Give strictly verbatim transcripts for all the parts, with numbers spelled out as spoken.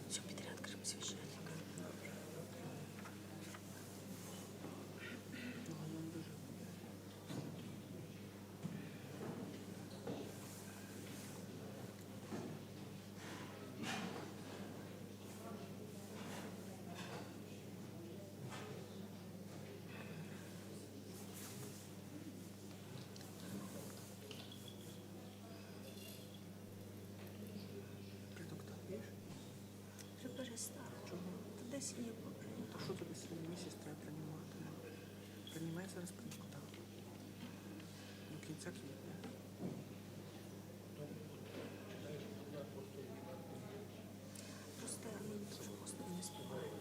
Все подряд, как священник. Продуктов, видишь? Вже перестала. Чого? Та десь є. Ну, то що тобі сьогодні місяць треба приймати? Приймай зараз продукти. До кінця квітня. Просто ми дуже просто не співаємо.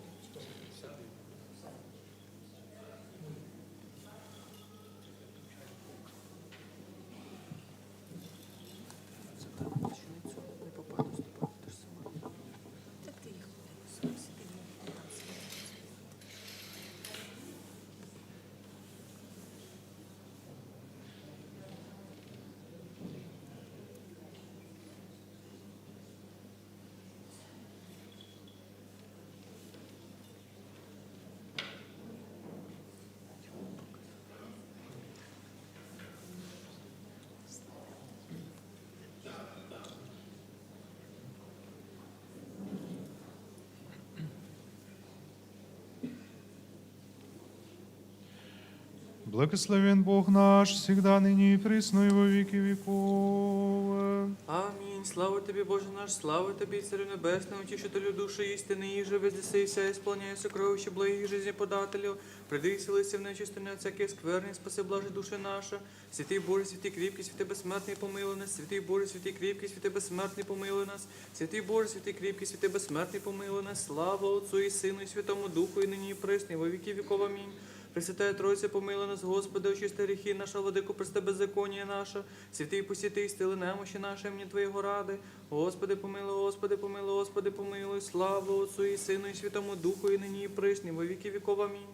Благословен Бог наш, всегда, ныне и присно, и во веки веков. Аминь. Слава Тобі, Боже наш, слава Тобі, Царю Небесный, Утішителю душі істинної, і живе здесь і вся, исполняя сокровище благих жизни подателю, приди и исцели всем нечистым от всякой скверны, спаси блажи души наши. Святый Боже, святый крепкий, святый бессмертный, помилуй нас. Святый Боже, святый крепкий, святый бессмертный, помилуй нас. Святый Боже, святый крепкий, святый бессмертный, помилуй нас. Слава Отцу и Сыну и Святому Духу, и ныне и присно, и во веки веков. Аминь. Пресвятая Троица, помилуй нас, Господи, очисти грехи наши, Владыко, прости беззаконие наше. Святый, пусти исцели немощи наши имени Твоего ради. Господи, помилуй, Господи, помилуй, Господи, помилуй. Слава Отцу и Сыну и Святому Духу, и ныне и присно, и во веки веков. Аминь.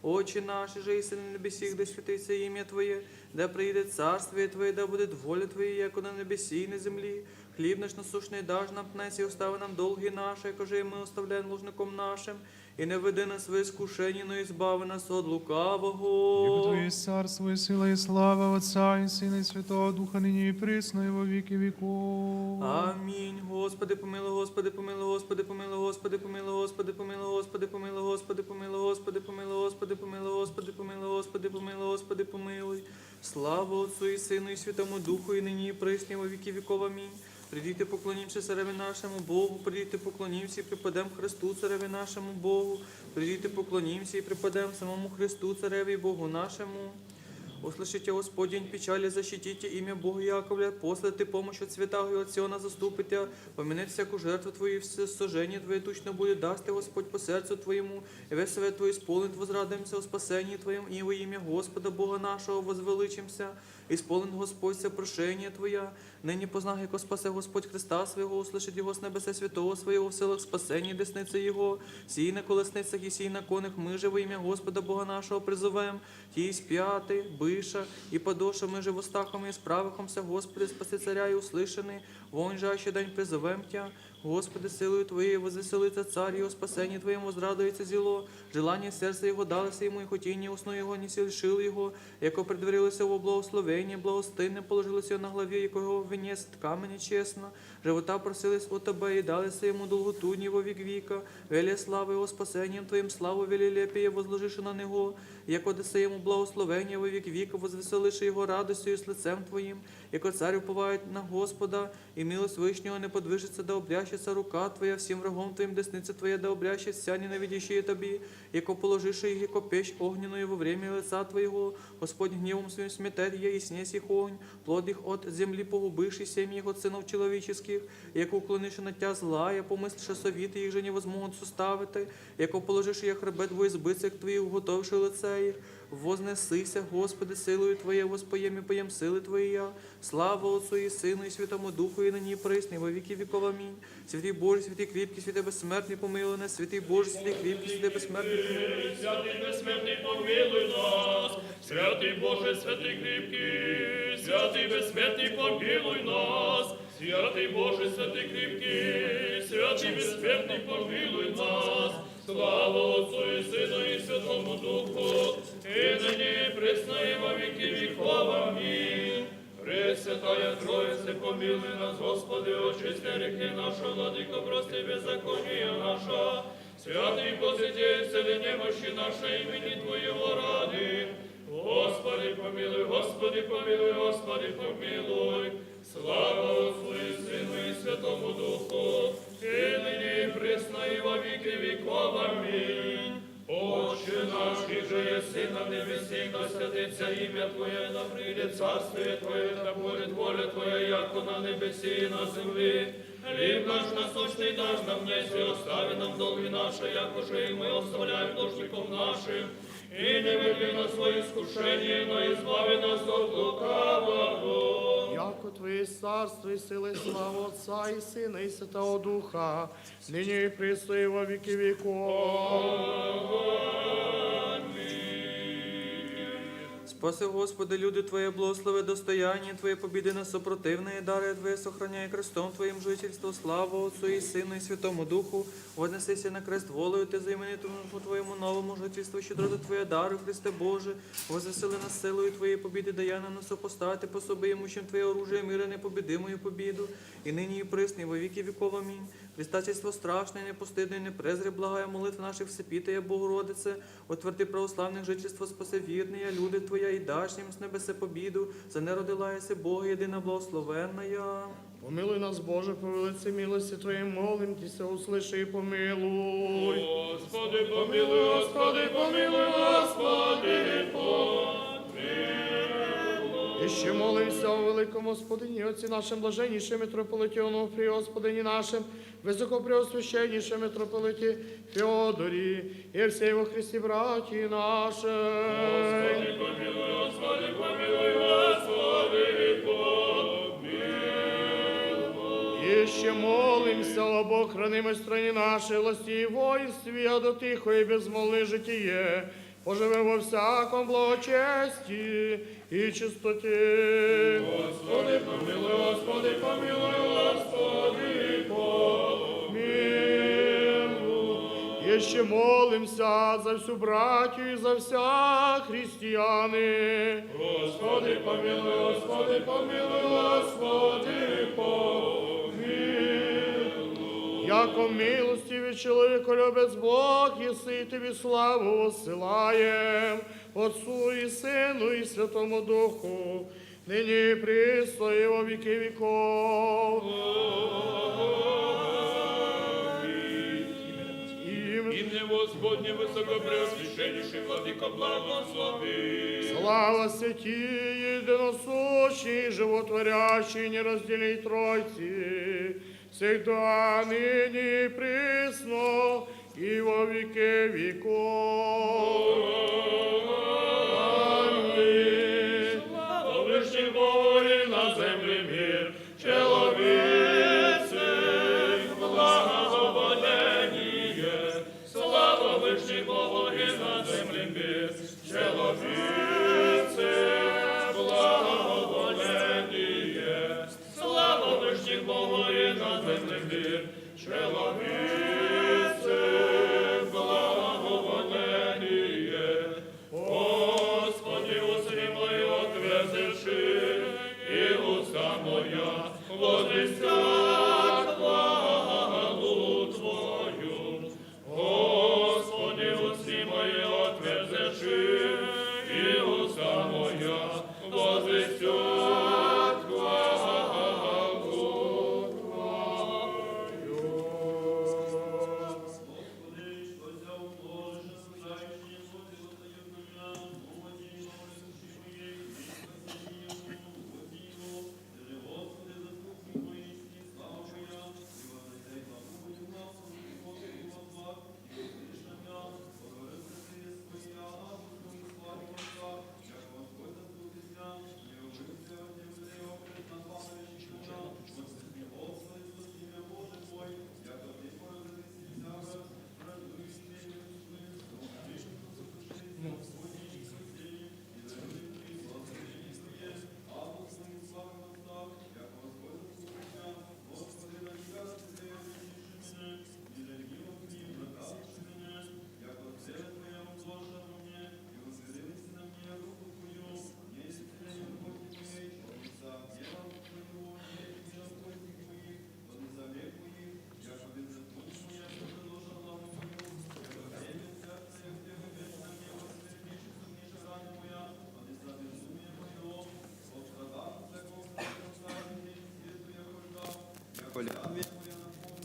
Отче наш, же еси на небесех, да святится имя Твое, да приидет царствие Твое, да будет воля Твоя, яко на небеси и на земли. Хлеб наш насущный дашь нам днесь, и остави нам долги наши, яко же и мы оставляем должником нашим, и не введи нас в искушение, но избави нас от лукавого. Яко Твое есть царство, и сила, и слава Отца, и Сына, и Святого Духа, ныне и присно, и во веки веков. Аминь. Господи, помилуй, Господи, помилуй, Господи, помилуй, Господи, помилуй, Господи, помилуй, Господи, помилуй, Господи, помилуй, Господи, помилуй, Господи, помилуй, Господи, помилуй, Господи, помилуй, Господи, помилуй. Слава Отцу и Сыну и Святому Духу, и ныне и присно, и во веки веков. Аминь. Придите, поклонимся Цареве нашему Богу, придите, поклонимся и преподем Христу, Цареве нашему Богу, придите, поклонимся и преподем самому Христу, Цареве и Богу нашему. Услышите, Господь, день печали, защитите имя Бога Яковля, послите помощь от святаго и от Сиона заступите, помянет всякую жертву Твою, и всесожжение Твое тучно будет, даст Ты, Господь, по сердцу Твоему, и весь совет Твой исполнит, возрадуемся о спасении Твоем, и во имя Господа Бога нашего возвеличимся, исполнит Господь все прошения Твоя. Ныне познах, яко спасе Господь Христа Своего, услышит Его с небес, святого Своего в силах спасения десницы Его, сии на колесницах и сии на конных, мы же во имя Господа Бога нашего призываем, те и спят, и быша, и подоша, мы же восстахом и справихомся, Господи, спаси царя и услышаны, вонь же аще дань призываем Тя, Господи, силою Твоей возвеселится царь, и о спасении Твоем возрадуется зело, желание сердца его далось ему, и хотение усну его не сильшил его, яко предварилось его благословение, благостыным положилось его на главе, яко его венец ткамене честно, живота просилось от Тебя, и далось ему долготу не во век века, веле славы о спасением Твоим, славу велилепие возложишь на него, яко дасэ ему благословение во век века, возвеселишь его радостью и с лицем Твоим, яко царь уповает на Господа, и милость Вышнего не подвижется, да обрящется рука Твоя всем врагом Твоим, десница Твоя да обрящет вся ненавидящая Тобі, яко положишь их, яко печь огненную во время лица Твоего, Господь гневом Своим сметет я, и снес их огонь, плод их от земли погубишь, и семьи их от сынов человеческих, яко уклонишь на Тя злая, помыслишь, совиты их же не возмогут составити, яко положишь я хребет во избыток Твоих, уготовишь лице их, вознесися, Господи, силою Твоей воспоем и поем силы Твоей я, Слава Отцу и Сыну и Святому Духу, и ныне и присно, и во веки веков. Аминь. Святый Боже, святый крепкий, святый бессмертный, помилуй нас. Святый Боже, святый крепкий, святый бессмертный, помилуй нас. Святый бессмертный, помилуй нас. Святый Боже, святый крепкий, святый бессмертный, помилуй нас. Святый Боже, святый крепкий, святый бессмертный, помилуй нас. Слава Отцу и Сыну и Святому Духу, и ныне, и присно, и во веки веков. Аминь. Пресвятая Троица, помилуй нас, Господи, очисти грехи наши, Владыка, прости беззаконие наше. Святый, посети, исцели немощи наши имени Твоего ради. Господи, помилуй, Господи, помилуй, Господи, помилуй. Слава Отцу и Сыну и Святому Духу, и ныне, и присно, и во веки веков. Аминь. Отче наш, иже еси на небесех, да святится имя Твое, да придет царствие Твое, да будет воля Твоя, яко на небеси и на земли. Хлеб наш насущный дашь нам днесь, и остави нам долги наши, яко же и мы оставляем должником нашим. И не веди нас во искушение, но избави нас от лукавого. Яко Твое царство и сила и слава Отца и Сына и Святого Духа, ныне и присно и во веки веков. Аминь. Спаси, Господи, люди Твои, благослови достояние Твои, победи на сопротивные дары Твои, сохраняй крестом Твоим жительство. Слава Отцу и Сыну и Святому Духу. Вознесися на крест волею Ты, знаменитому по Твоему новому жительству, щедроты Твоя дару, Христе Боже. Возвесели нас целую Твоей победы, даяна на супостаты, пособи имущим Твое оружие мира, непобедимую победу, и ныне и присно и во веки веков. Аминь. Предстательство страшное, непостыдное, не презри благая молитва наших всепитая Богородице, утверди православных жительство, спаси верные люди Твоя, и дашь им с небесе победу, за не родилася Бога единоблагословенная. Помилуй нас, Боже, по великой милости Твоей, молим Тебя, услыши и помилуй. Господи, помилуй, Господи, помилуй, Господи, помилуй. Еще молимся о великом Господине, Отце нашем блаженнейшем митрополите Онуфрии, Господине нашем высокопреосвященнейшем митрополите Феодории и все во Христе братья наши. Господи, помилуй, Господи, помилуй, Господи, помилуй. Еще молимся об охранимой стране нашей, власти и воинстве, а до тихое и безмолвное житие поживем во всяком благочестии и чистоте. Господи, помилуй, Господи, помилуй, Господи, помилуй. Еще молимся за всю братью и за всех христиан. Господи, помилуй, Господи, помилуй, Господи, помилуй. Яко милостивый, человеколюбец Бог еси, и Тебе славу воссылаем, Отцу и Сыну и Святому Духу, ныне и присно и во веки веков. Аминь. Имя Господне, высокопреосвященнейший владыка, благослови. Слава святей, единосущей, животворящей, неразделенной Троице, всегда, ныне и присно, и во веки веков. Аминь. Слава Вышнему Богу и на земле мир, человецам благоволение. Слава Вышнему Богу и на земле мир, человецам благоволение. Слава Вышнему Богу и на земле мир, человецам благоволение. Хваля Тебя, моя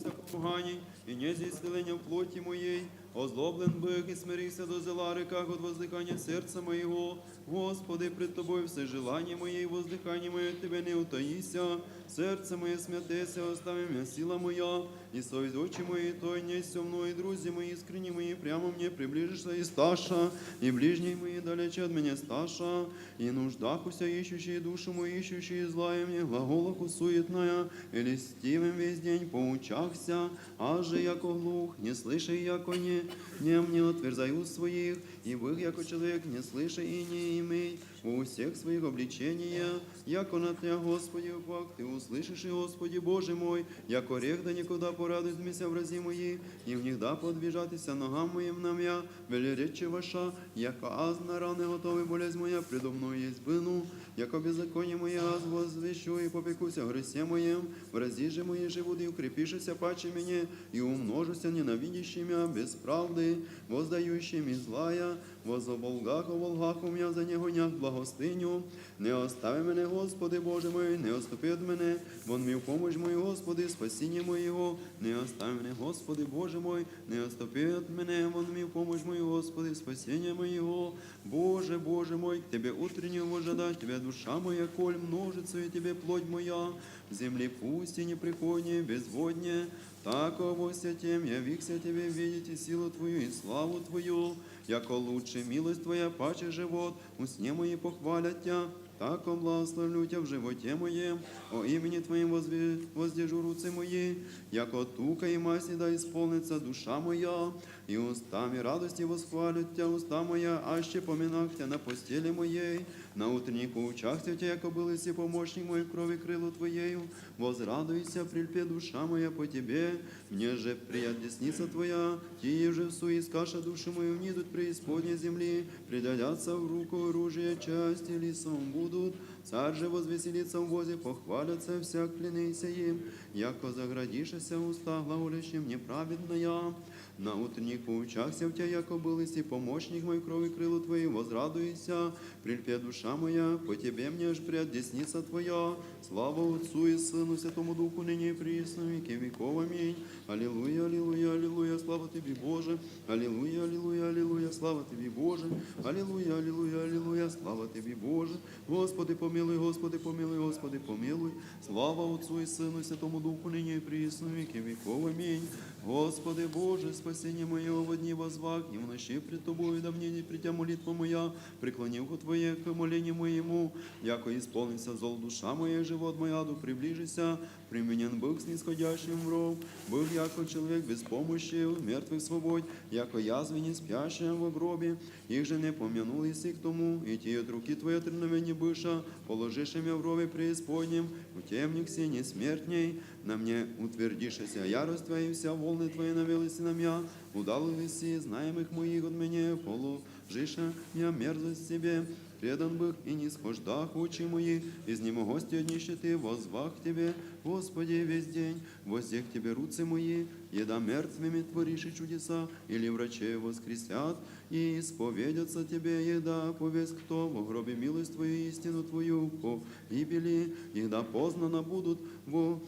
напомнится в кургане, и нет исцеления в плоти моей. Озлоблен бык и смирихся до зла, рыках от воздыхания сердца моего. Господи, пред Тобой все желания мои и воздыхание мое от Тебя не утаися. Сердце мое смятеся, остави меня, сила моя, и совесть очи мои, то не со мной, и друзья мои искренние мои прямо мне приближишься и сташа, и ближние мои далече от меня сташа, и нуждахуся ищущие душу мою, ищущие злая мне, глаголаху суетная, и льстивым весь день поучахся, аже яко глух, не слыши, яко не, нем не отверзай уст своих, и бык яко человек, не слыши и не имей во всех своих обличениях, яко на Тебя, Господи, упак, Ты услышишь, и, Господи Боже мой, яко рех да никогда порадует меня врази мои, и в них да подбежатся ногам моим на меня, велеречиваша, яко аз на раны готовый болезнь моя предо мной есть выну, яко беззаконие мое аз возвещу и попекуся о грехе моем, врази же мои живут и укрепишься паче меня, и умножуся ненавидящими без правды, воздающими злая, возоболгах о волгах у меня за негонях благостыню. Не остави меня, Господи Боже мой, не отступи от меня, вон мою помощь мою, Господи, спасение моего. Не остави меня, Господи Боже мой, не отступи от меня, вон мою помощь мою, Господи, спасение моего. Боже, Боже мой, к Тебе утреннюю возжаждала Тебя душа моя, коль множится и Тебе плоть моя, в земле пусть и не приходит безводнее, так во всем тем явихся Тебе видеть и силу Твою, и славу Твою, яко лучше милость Твоя, паче живот, устни мои похвалят Тебя, так благословлю Тебя в животе моем, о имени Твоем воздвижу руцы мои, яко тука и маси да исполнится душа моя, и устами радости восхвалят Тебя уста моя, аще поминах Тебя на постели моей, на утренних поучахся Тебя, яко был еси помощник мой в крови крылу Твоею, возрадуйся, прильпе душа моя по Тебе, мне же прият десница Твоя, тие же всу искаша душу мою внидут преисподней земли, предадятся в руку оружия, части лицом будут, царь же возвеселится в возе, похвалятся всяк пленейся им, яко заградишься уста глаголящим неправедная. На утренних поучахся Тебя, яко был еси помощник мой в крови крылу Твоею, возрадуйся, прильпе душа моя, по Тебе мне же прият десница Твоя. Слава Отцу и Сыну, Святому Духу, ныне и присно, веки веков. Аминь. Аллилуйя, аллилуйя, аллилуйя, слава Тебе, Боже. Аллилуйя, аллилуйя, аллилуйя, слава Тебе, Боже. Аллилуйя, аллилуйя, аллилуйя, слава Тебе, Боже. Господи, помилуй, Господи, помилуй, Господи, помилуй. Слава Отцу и Сыну, Святому Духу, ныне и присно, веки веков. Аминь. Господи Боже, спасение мое, во дни возвах и в ночи пред Тобою, да внеди пред Тебя молитва моя, преклони ухо Твое к молению моему, яко исполнится зол душа моя, и живот мой аду приближися, применен бык с нисходящим в ров, бык, яко человек без помощи, мертвых свободь, яко язвенник, спящий в гробе, их же не помянул еси к тому, и тие от руки Твоей отринувши быша, положивши меня в рове преисподнем, утемник синий смертней, на мне утвердившийся ярость Твоя, и вся волны Твои навел еси на меня, удалил еси знаемых моих от меня, положивши меня мерзость себе, предан бык и нисхождах, очи мои изнемогости от нищеты, воззвах к Тебе, Господи, весь день, воздех Тебе руцы мои, еда мертвыми творишь чудеса, или врачей воскресят, и исповедятся Тебе, еда повесть кто во гробе милость Твою, истину Твою, по гибели, еда познана будут во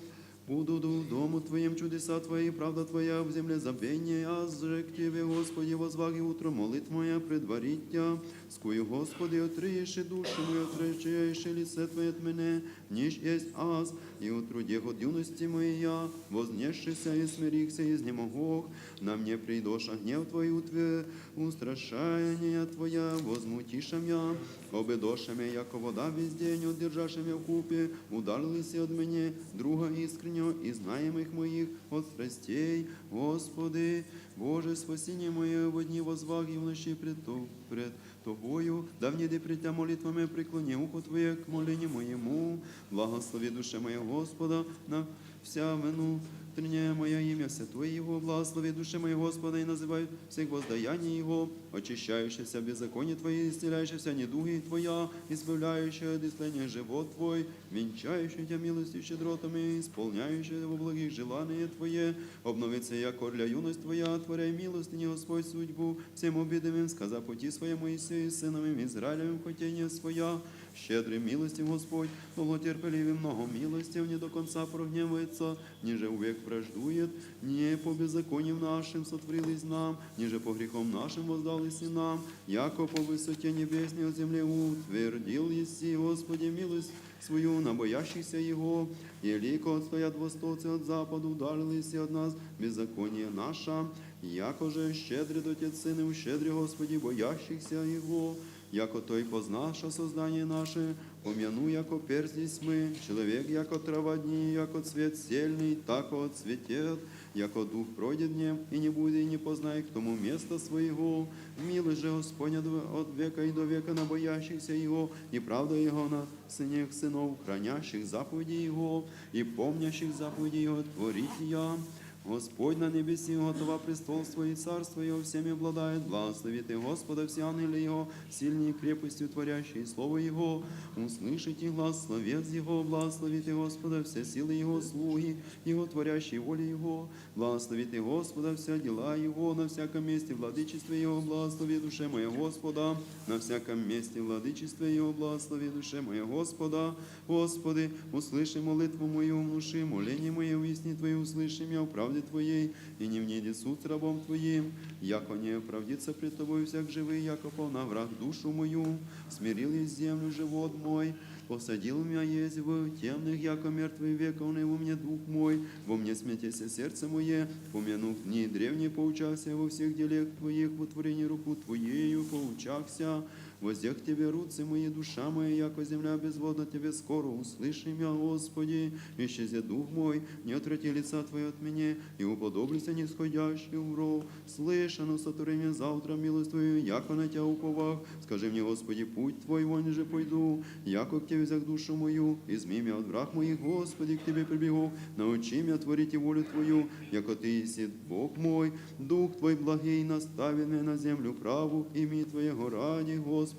будут в дому Твоем чудеса Твои, правда Твоя в земле забвение. Аз же к Тебе, Господи, возвах и утро молитва моя предварить Тя. Скую, Господи, отречи душу мою, отречающий лице Твое от меня, нищ есть аз, и утрудех от юности моей я, вознесшийся и смирихся изнемогох, на мне придоша гнев Твой, утве устрашение Твоя, возмутишь меня, обедошь меня, яко вода весь день, удержашь меня в купе, удалил еси от меня друга искреннего и знаемых моих от страстей. Господи, Боже, спасение мое, во дни возвах и в ночи пред, То- пред Тобою, да внеди пред Тебя молитва моя, преклони ухо Твое к молению моему. Благослови душе моя Господа на вся внутренняя моя имя святое Его. Благослови душе моя Господа и называй всех воздаяние Его. очищающая вся беззаконие Твои, исцеляющая вся недуги Твоя, избавляющая от исцеления живот Твой, венчающая Тебя милостью и щедротами, исполняющая во благих желания Твое, обновится и окорля юность Твоя, творяй милостыни Господь судьбу всем обидам, сказа пути Своя Моисею, сынам им Израилевым хотение Своя, щедрый милостью Господь, долготерпеливый, много милостью, не до конца прогневается, ниже увек враждует, не по беззакониям нашим сотворил из нам, ниже по грехам нашим воздал из нам, яко по высоте небесной от земли утвердил Еси, Господи, милость свою на боящихся Его. Елико отстоят востокцы от запада, удалил Еси от нас беззаконие наше. Яко же щедрит Отец Сыну, щедри Господи, боящихся Его. Яко Той познавша создание наше, помяну, яко перст есть мы, человек, яко трава дни, яко цвет сельный, так вот цветет, яко дух пройдет днем, и не будет, и не познай к тому места своего. Милость же Господня от века и до века на боящихся Его, и правда Его на сынах сынов, хранящих заповеди Его и помнящих заповеди Его творить я. Господь на небеси готова престол свой и царство Его всеми обладает. Благословите Господа все ангелы Его, сильней крепостью творящие слово Его. Услышите глаз словес Его. Благословите Господа все силы Его, слуги Его, творящие воли Его. Благословите Господа все дела Его на всяком месте, владычество Его. Благослови, душе моя, Господа, на всяком месте, владычество Его. Благослови, душе моя, Господа. Господи, услыши молитву мою, внуши моление мое, уясни Твое услышимя в правде Твоей, и не внеди суд с рабом Твоим, яко не оправдится пред Тобой всяк живый, яко полна враг душу мою. Смирил есть землю живот мой, посадил меня есть в темных, яко мертвый век, уныву мне дух мой, во мне смятеся сердце мое, помянув дни древние, поучахся во всех делах Твоих, во творении руку Твоею поучахся. Воздех Тебе руцы мои, душа моя, яко земля безводна, Тебе скоро услышимя, Господи, исчези дух мой, не отврати лица Твое от меня, и уподоблюся нисходящим в ров. Слышь, а ну сотвори мне завтра милость Твою, яко на Тебя уповах. Скажи мне, Господи, путь Твой, во нем же пойду, яко к Тебе взяг душу мою, изми меня от враг моих, Господи, к Тебе прибегу, научи меня творить и волю Твою, яко Ты еси Бог мой, Дух Твой благий наставит меня на землю праву, имени Твоего ради, Господи,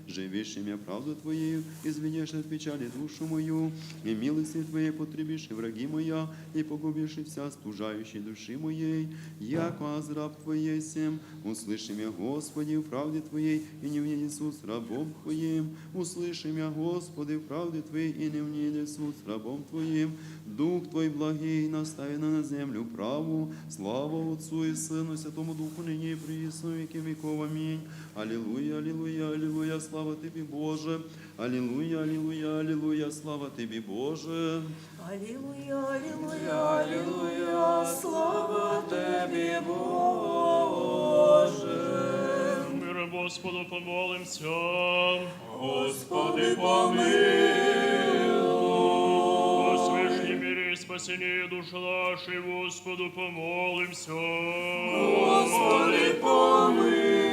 живишь имя правду Твоею, изведешь от печали душу мою, и милости Твоей потребишь и враги моя, и погубишь и вся стужающая души моей, яко аз раб Твой есем, услыши меня, Господи, в правде Твоей, и не внеди суд с рабом Твоим, услыши меня, Господи, в правде Твоей, и не внеди суд с рабом Твоим, Дух Твой благий наставит на землю праву. Слава Отцу и Сыну и Святому Духу, ныне и присно, веки веков. Аминь. Аллилуйя, аллилуйя, аллилуйя, слава Тебе, Боже. Аллилуйя, аллилуйя, аллилуйя, слава Тебе, Боже. Аллилуйя, аллилуйя, аллилуйя, слава Тебе, Боже. Мира Господу помолимся. Господи, помилуй. О свежем мире и спасении души нашей, Господу помолимся. Господи, помилуй.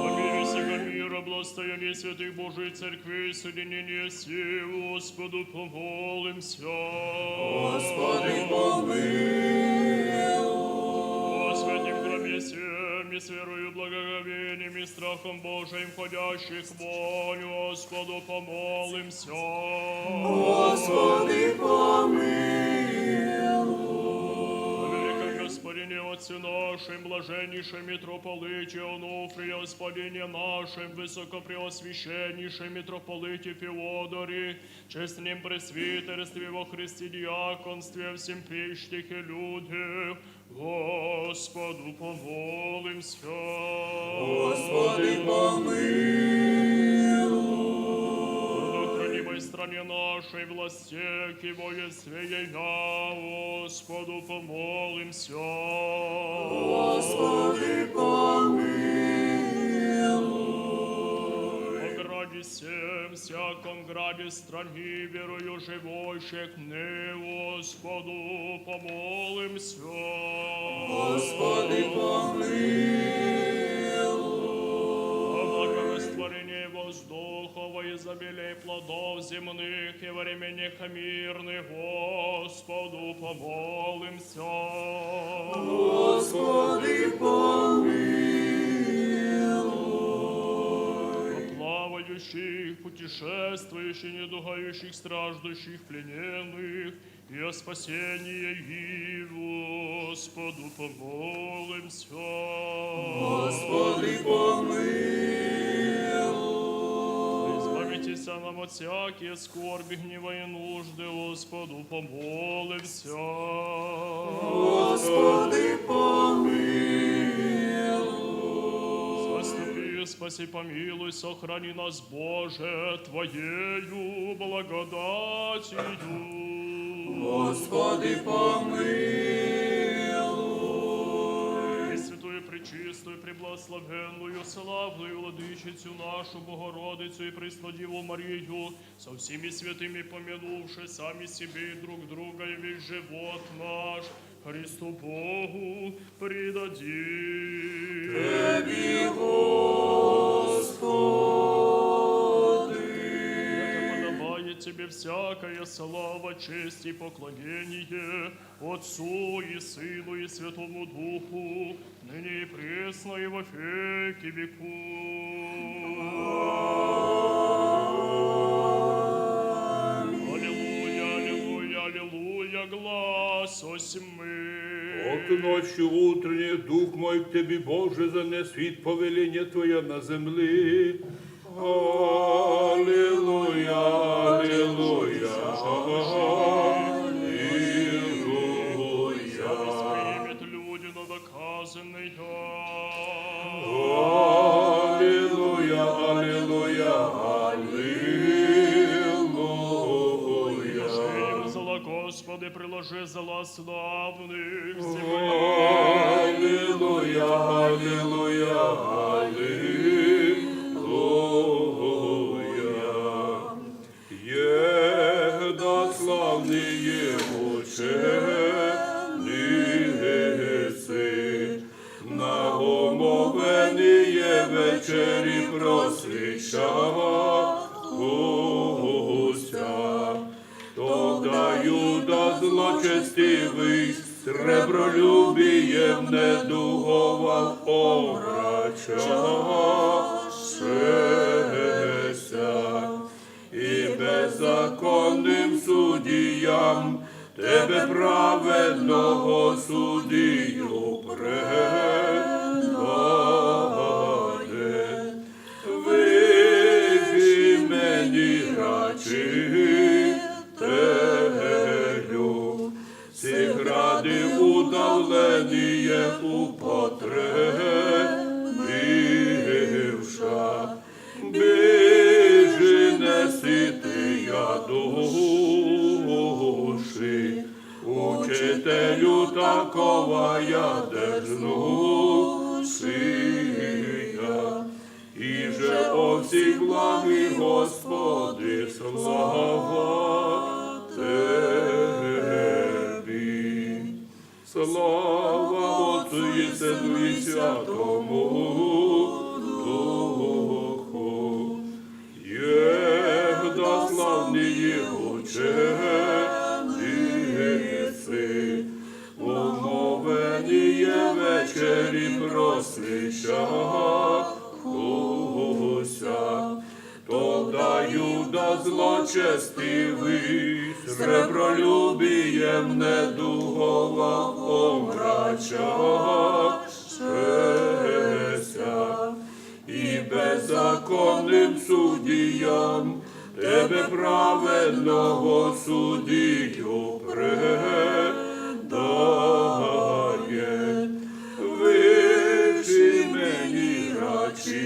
О мире всего мира, благосостоянии святых Божией Церкви, соединении сил, Господу помолимся. Господи, помилуй. О святых храме всем, и с верою, благоговением и страхом Божиим входящих в вонь, Господу помолимся. Господи, помилуй. О великом Господине, Отце нашем, блаженнейшем митрополите Онуфрии, Господине нашем, высокопреосвященнейшем митрополите Феодоре, честном пресвитерстве, во Христе диаконстве, всем пищтихе люди, Господу помолимся. Господи, помилуй. О хранимой стране нашей, власти и воинстве ея, Господу помолимся. Господи, помилуй. О граде всем, всяком граде стране, верою живущих, ныне Господу помолимся. Господи, помилуй. О благорастворении воздухов, о изобилии плодов земных и временных мирных, Господу помолимся. Господи, помилуй. О плавающих, путешествующих, недугающих, страждущих, плененных, и о спасении их, Господу помолимся. Господи, помилуй. Избавитеся нам от всякие скорби, гнева и нужды, Господу помолимся. Господи, помилуй. Заступи, спаси, помилуй, сохрани нас, Боже, Твоею благодатью. Господи, помилуй. Пресвятую, пречистую, преблагословенную, славную Владычицу нашу Богородицу и Преснодеву Марию, со всеми святыми помянувши сами себе и друг друга, и весь живот наш Христу Богу предадим. Тебе, Господи. Яко подобает Тебе всякая слава, честь и поклонение Отцу и Сыну и Святому Духу, ныне и пресно и во веки веков. Аминь. Аллилуйя, аллилуйя, аллилуйя, глас осьмы. О ты, ночью утренний, дух мой к Тебе, Боже, занесет повеление Твое на земли. Аллилуйя, аллилуйя, аллилуйя. Воспримет люди новонаказанные. Аллилуйя, аллилуйя, аллилуйя. Зла, Господи, приложи зла славных земли. Аллилуйя, аллилуйя, аллилуйя. Егда славные ученицы на умовение вечери просвещавшись, тогда Иуда злочестивый, сребролюбием недугово омрачавшись, и беззаконным судьям Тебе, праведного судью, предает. Выжи мени, рачителю, всех ради удавление употребивши, беженцы сытые души, учителю, такого я дерзну сия. И же о всех благих, Господи, слава Тебе. Слава Отцу и Сыну и Святому Духу. Егда славные ученицы умовение вечери просвещавшись, тогда Иуда злочестивый, сребролюбием недугово омрачавшись, и беззаконным судьям Тебе, праведного судью, предает. Выжи мени, рачителю,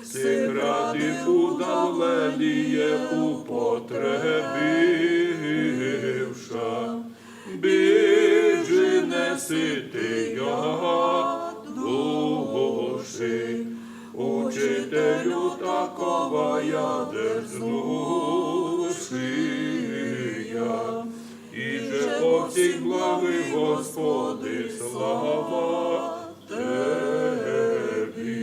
всех ради удавление употребивши, беженцы сытые души, учителю, такого я дерзну сия. И же о всех благих, Господи, слава Тебе.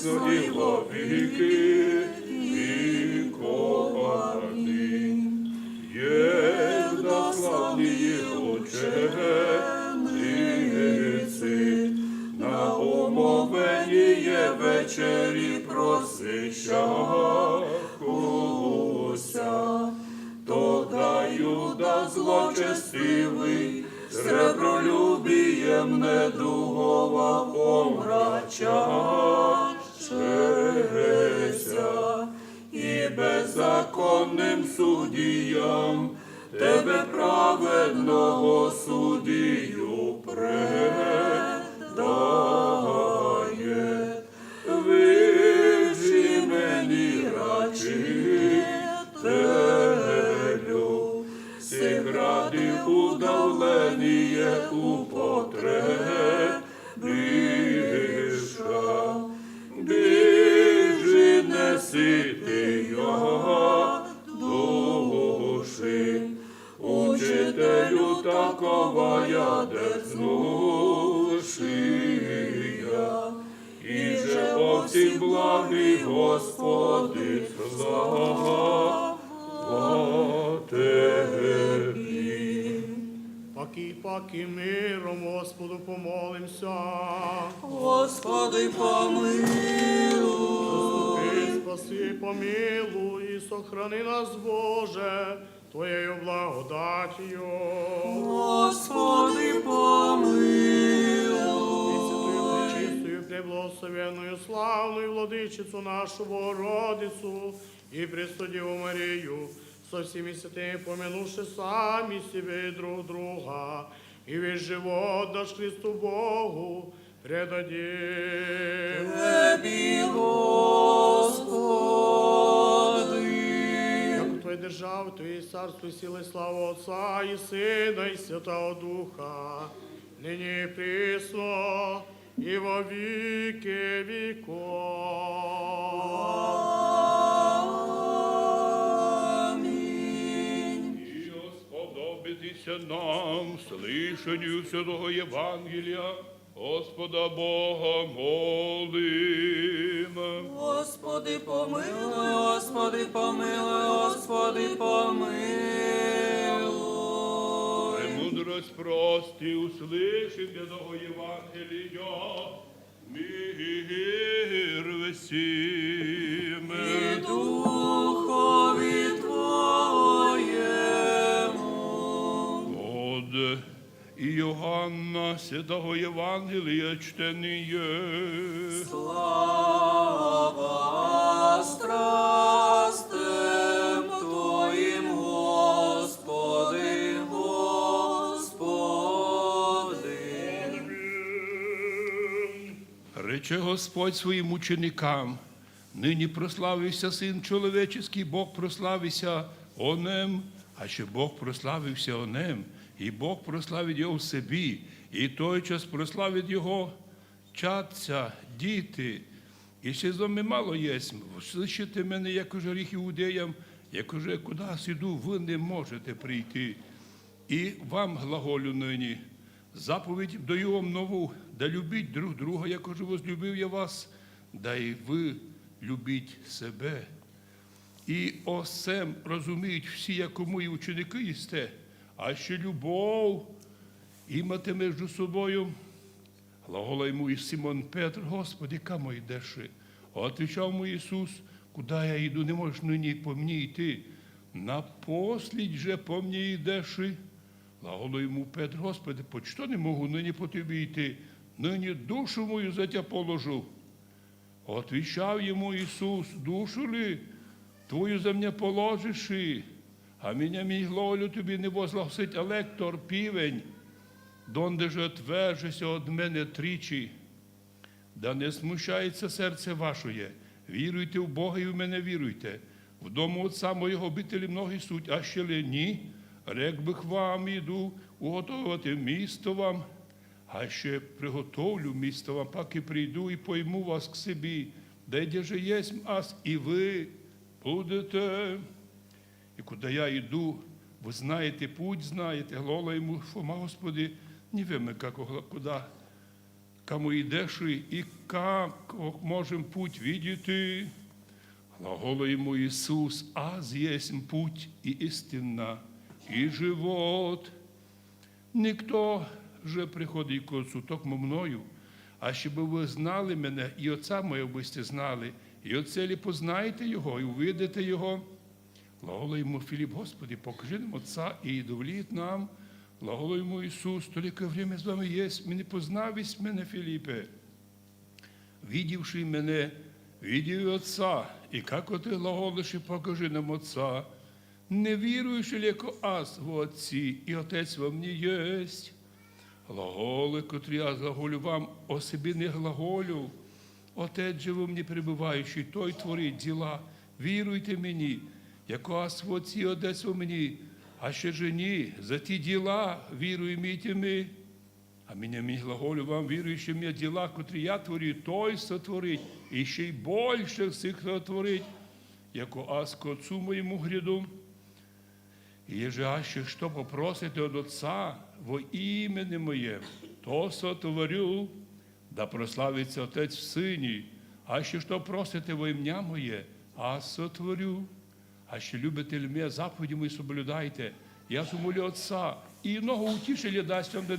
и во веки веков. Аминь. Евдославные ученицы, на умовение вечери просвещавшихся, тогда Иуда злочестивый, сребролюбием недугого омрачавшийся, и беззаконным судьям тебе, праведного судью, предает. Выжи мени рачителю, сих ради удавление употребивши, бежи несытые души. Учителю, такого я дерзну, и же овсим благий Господи, слава Тебе. Покой, покой миром Господу помолимся. Господи, помилуй. Заступи, спаси, помилуй и сохрани нас, Боже, Твоею благодатью. Господи, помилуй. Пресвятую, пречистую, преблагословенную, славную Владычицу нашу Богородицу и Пресвятую Деву Марию, со всеми святыми помянувши сами себе и друг друга, и весь живот наш Христу Богу предадим. Тебе, Господи. Яко Твоя держава, Твое царство, сила и слава Отца и Сына и Святого Духа, ныне и присно, и во веки веков. Аминь. И сподобитеся нам слышанию Святого Евангелия Господа Бога молим. Господи, помилуй, Господи, помилуй, Господи, помилуй. Премудрость прости, услышим Святого Евангелия мир всем. И Духови Твоему. От Иоанна Святого Евангелия чтение. Слава страстям Твоим, Господи, Господи. Рече Господь Своим ученикам: Ныне прославился Сын Человеческий, Бог прославися Оным, аще Бог прославився Оным, и Бог прославит Його в Собі, и тотчас прославит Його чадця, діти. Если з вами мало єсть, слышите мене, як уже рік іудеям, як уже кудись іду, вы не можете прийти. И вам глаголю ныне: заповедь даю вам нову, да любіть друг друга, як уже возлюбив я вас, да и вы любіть себе. И о сем розуміють всі, яко мої ученики єсте, аще любов имате между собою. Глагола йому и Симон Петр: Господи, камо йдеши? Отвечав йому Иисус: Куда я иду, не можешь ныне по мне идти, напоследь же по мне идеши. Глагола йому Петр: Господи, почто не могу ныне по Тебе идти? Ныне душу мою за Тебя положу. Отвечав йому Иисус: Душу ли твою за Меня положишь? А Меня, Мій глаголю Тобі, не возгласить електор півень, донде же отвержешся од Мене тричі. Да не смущается сердце вашее. Віруйте в Бога и в Мене віруйте. В дому Отца Моего обителі многі суть, аще ли ні, рек бы к вам: иду уготовити місто вам. Аще приготовлю місто вам, пак и приду и пойму вас к Собі, да где же єсмь Аз, и вы будете. И куда Я иду, вы знаете, путь знаете. Глагола йому Фома: Господи, не веме, как, куда кому идеши, и как можем путь видеть?» Глаголу ему Иисус: «Аз есть путь и истина и живот. Никто же приходит к Отцу, только Мною. Аще бы вы знали Меня, и Отца Моего бы сте знали, и Отца ли познаете Его, и увидите Его». Глаголу ему Филипп: «Господи, покажи нам Отца, и доволит нам». Глаголу ему Иисус: «Только время с вами есть, не познавись Меня, Филиппе. Видевший Меня, видев и Отца. И как вот ты глаголишь: „Покажи нам Отца“? Не веруешь ли, яко Аз во Отце, и Отец во Мне есть?» Глаголы, котрые Аз глаголю вам, особенные глаголю. Отец же во Мне пребывающий, Той творит дела. Веруйте Мени, яко Аз во Отце, и Отец во Мне. Аще же не за те дела веруй имейте Ми, а Меня имей, глаголю вам, верующим Меня, дела, котрые Я творю, Той сотворит, и ещё и больше сих сотворит, яко Аз к Отцу Моему гряду. И еже аще что попросите от Отца во имя Мое, то сотворю, да прославится Отец в Сыне. Аще что просите во имя Мое, Аз сотворю. Аще любите ли Меня, заповеди Мои соблюдайте. Я умолю Отца, и иного Утешителя даст вам, да,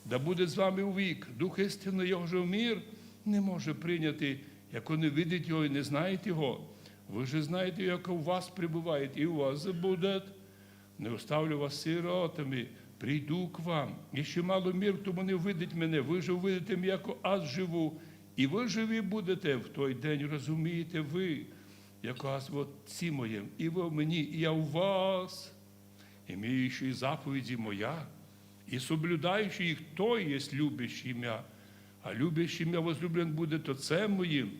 да будет с вами вовек. Дух истины, Его же мир не может принять, яко не видит Его и не знает Его. Вы же знаете, яко в вас пребывает и в вас будет. Не оставлю вас сиротами, приду к вам. Ещё мало мир тому не увидит Меня, вы же увидите Меня, яко Аз живу, и вы живы будете. В той день разумеете вы, яко Аз во Отце Моем, и во Мне, и Я в вас. Имеющий заповеди Моя и соблюдающий их, то есть любящий Меня. А любящий Меня возлюблен будет Отцем Моим,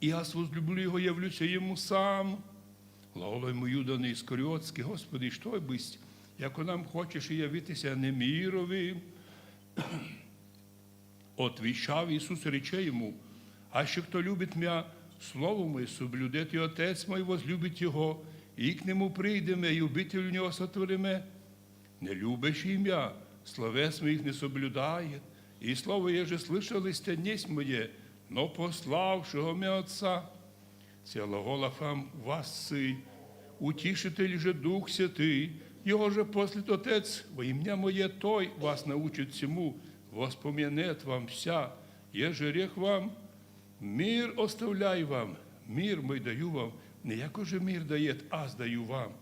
и Аз возлюблю его, явлюся ему сам. Глаголу ему Иуда Искариотский: «Господи, что бысть, яко нам хочешь и явитеся не мирови?» Отвечав, Иисус рече ему: «Аще кто любит Меня, Слово Мое соблюдет, и Отец Мой возлюбит его, и к Нему придем, и обитель у Него сотворим. Не любящий Меня словес Моих не соблюдает, и слово, еже слышал, истинно есть Мое, но пославшего Меня Отца. Сие глаголах вам, вас Сын, Утешитель же Дух Святый, Его же послит Отец во имя Мое, Той вас научит всему, воспоминает вам вся, еже рех вам. Мир оставляю вам, мир Мой даю вам, не яко же мир дает, Аз даю вам.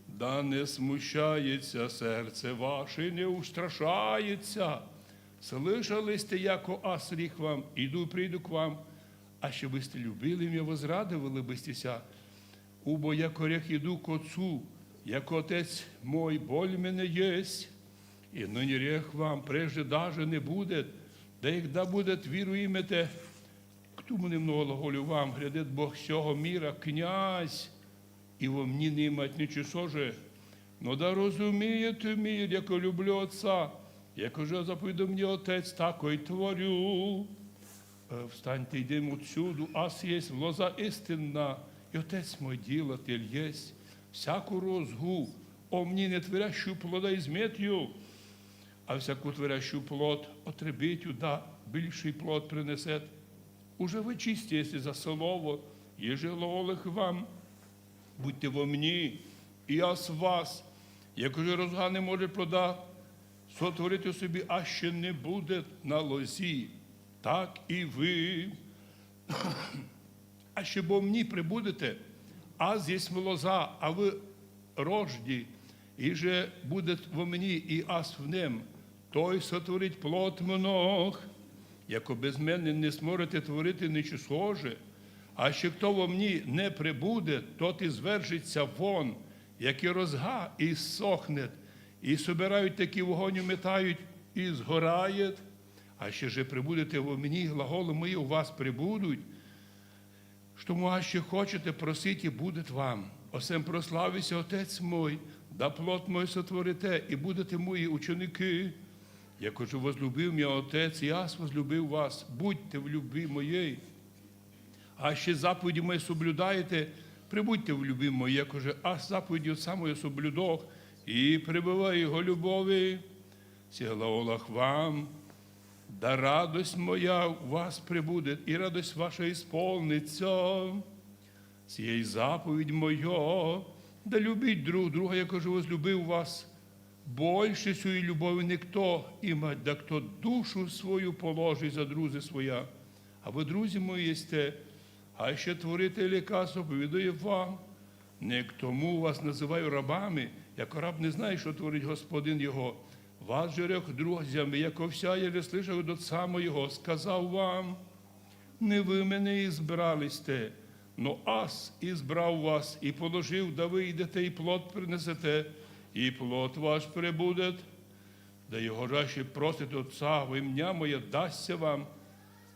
Да не смущается сердце ваше, не устрашается. Слышал исти, яко Аз рех вам, иду, приду к вам, аще бысте любили Меня, возрадовали быстися. Убо яко рех иду к Отцу, яко Отец Мой боль Меня есть. И ныне рех вам, прежде даже не будет, да и когда будет, веруй имя Те. Кто Мне много глаголю вам, грядет Бог сего мира, князь, и во Мне не имеет ничего же. Но да разумеет мир, яко люблю Отца, яко же заповедал Мне Отец, такой творю. Э, встаньте, идем отсюда, Аз есть лоза истинна, и Отец Мой делатель есть. Всякую розгу во Мне не творящую плода изметью, а всякую творящую плод отрубит, да більший плод принесет. Уже вы чисти, если за слово, еже глаголю вам: будьте во Мне, и Аз в вас. Яко же розга не может плода сотворить у себе, аще не будет на лозе, так и вы. Аще во Мне пребудете, Аз есть лоза, а вы рожди, и же будет во Мне, и Аз в нем, то есть сотворит плод много. Яко без Меня не сможете творить ничего же. Аще кто во Мне не пребудет, тот извержится вон, яко розга, и иссохнет, и собирают таки в огонь, и метают, и сгорает. Аще же пребудете во Мне, глаголы Мои у вас пребудут. Что Вы аще хочете, просите, и будет вам. О сем прославится Отец Мой, да плод Мой сотворите, и будете Мои ученики. Яко же возлюбил Меня Отец, и Аз возлюбил вас, будьте в любви Моей. Аще заповеди Мои соблюдаете, пребудьте в любви Моей, яко же Аз заповеди Отца Моего соблюдох, и пребываю в Его любови. Сие глаголю вам, Да радость моя в вас пребудет, и радость ваша исполнится. Сия и заповедь моя, да любить друг друга, яко же возлюбил вас. Больше сюй любовь никто имать, да кто душу свою положит за друзей своя. А вы друзі мої єсте, а ще творите ліка заповідую вам. Не к тому вас называю рабами, як раб не знає, що творить господин його. Вас же рек друзями, яко вся єлі слышав до самого його, сказав вам. Не вы мене избрали сте, но Ас избрав вас и положив, да вы йдете и плод принесете, и плод ваш пребудет. Да його же ще просите Отца во имя моє, дасться вам.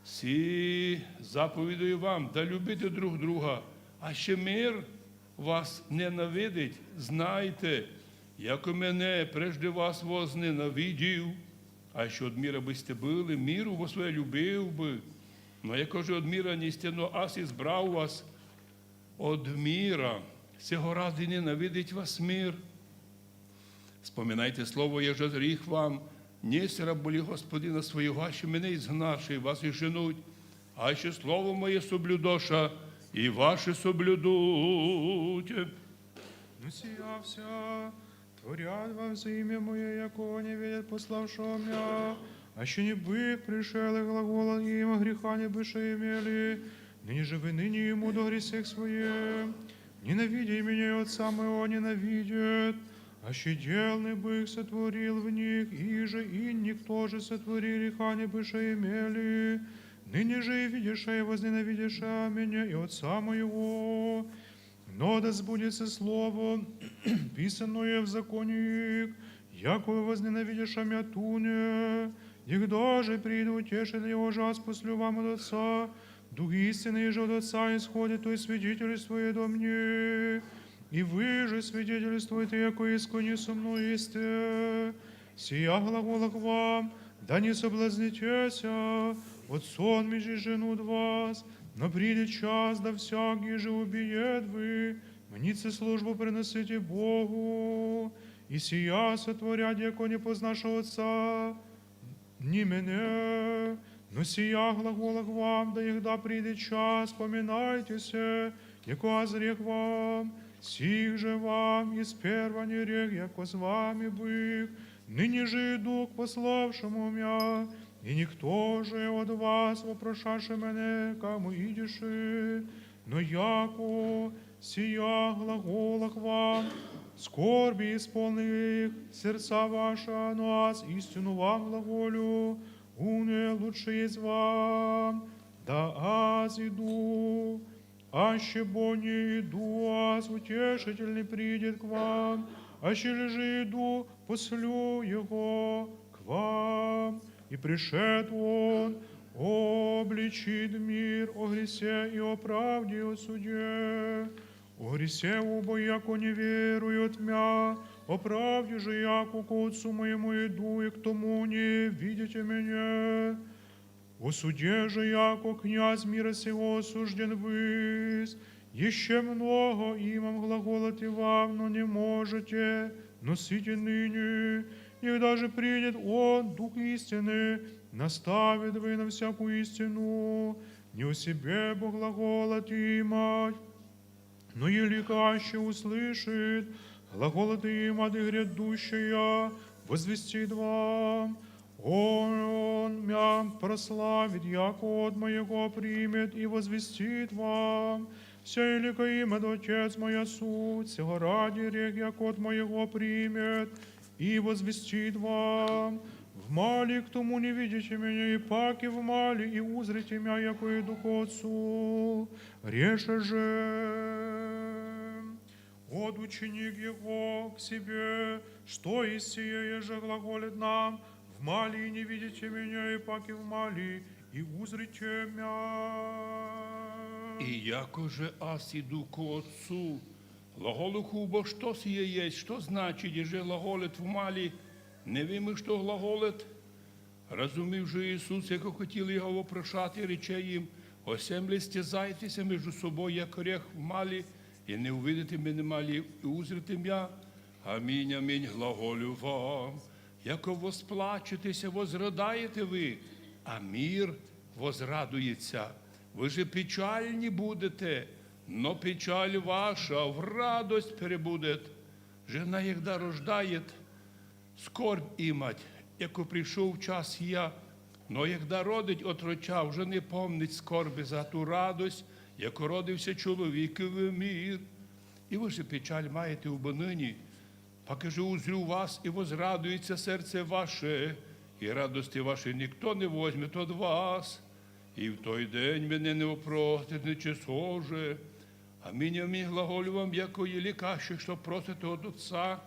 Сі заповідую вам, да любите друг друга, а ще мир вас ненавидить, знайте, яко мене прежде вас возненавидів, а ще од мира бы сте были, миру во своє любив бы. Но яко же од мира не сте, но Ас избрав вас од мира, сього ради ненавидить вас мир. Вспоминайте слово, яже рік вам, не сера были господина своего, аще мене изгнавший вас и женуть, аще слово моє соблюдоша, и ваши соблюдуть. Ну сия вся творят во имя моє, яко не видят пославшего мя, аще не бык пришел и глаголал им, греха не быше имели, ныне же вы ныне ему до грехах своих. Ненавидя меня, и Отца моего ненавидят, аще дел не бык сотворил в них, и же и никто же сотвори греха не быше имели. Ныне же и видишь, и возненавидишь меня, и Отца моего. Но да сбудется слово, писанное в законе, яко возненавидишь мя туне, никогда же приду утешитель, его же Ас послю вам от Отца, Дух истины же от Отца исходит, то есть свидетельствует о мне. И вы же свидетельствуете, яко искренне со мной есть. Сия глаголах вам, да не соблазнитесь, вот сон мечи женут вас, но придет час, да всякий же убиет вы, мнится службу приносите Богу. И сия сотворят, яко не познавши Отца, ни мене. Но сия глаголах вам, да егда придет час, поминайтеся, яко Ас рек вам, сих же вам и сперва не рек, яко с вами бык, ныне же иду к пославшему мя, и никто же от вас, вопрошавши мене, кому идишь. Но яко сия глаголах вам, скорби исполни их сердца ваша, но Ас истину вам глаголю, уне лучше есть вам, да Ас иду, аще бо не иду, Ас утешитель не придет к вам, аще же иду, послю его к вам. И пришед он, обличит мир о грехе и о правде и о суде. О грехе убо, яко не веруют мя, о правде же, яко к Отцу моему иду, и к тому не видите меня. О суде же, яко князь мира сего осужден выс, еще много им глаголати вам, но не можете, но сыте ныне, и даже придет Он, Дух истины, наставит вы на всякую истину, не о себе бо глаголати мать, но елика аще услышит, глаголати им, а грядущее возвестит вам. Он мя прославит, яко от моего примет и возвестит вам. Вся елика им, а Отец моя суть, сего ради рек, яко от моего примет и возвестит вам. В мали к тому не видите меня, и паки в мали, и узрите мя, яко иду к Отцу. Реше же. Вот ученик его к себе, что и сие еже глаголит нам: в мали не видите меня, и паки в мали, и узрите мя. И яко же Ас иду к Отцу, глаголу кубо, что сие есть, что значит, еже глаголит: в мали не вимы, что глаголит? Разумів же Ісус, яко хотіли його вопрошати, рече їм: «Осем ли стязаєтеся между собою, як орех в малі, і не увидите мене малі, і узрите мя? Амінь, амінь, глаголю вам, яко восплачетеся, возрыдаєте ви, а мир возрадуется. Вы же печаль не будете, но печаль ваша в радость перебудет. Жена, когда рождает, скорбь имать, яко пришёл час я, но когда родить отроча, уже не помнить скорби за ту радость, яко родився чоловік в мир. И вы же печаль маете убы ныне, пока же узрю вас, и возрадуется сердце ваше, и радости вашей никто не возьмет от вас. И в той день мене не вопросите, ниже же. А ныне глаголю вам, яко еле каши, что просите от Отца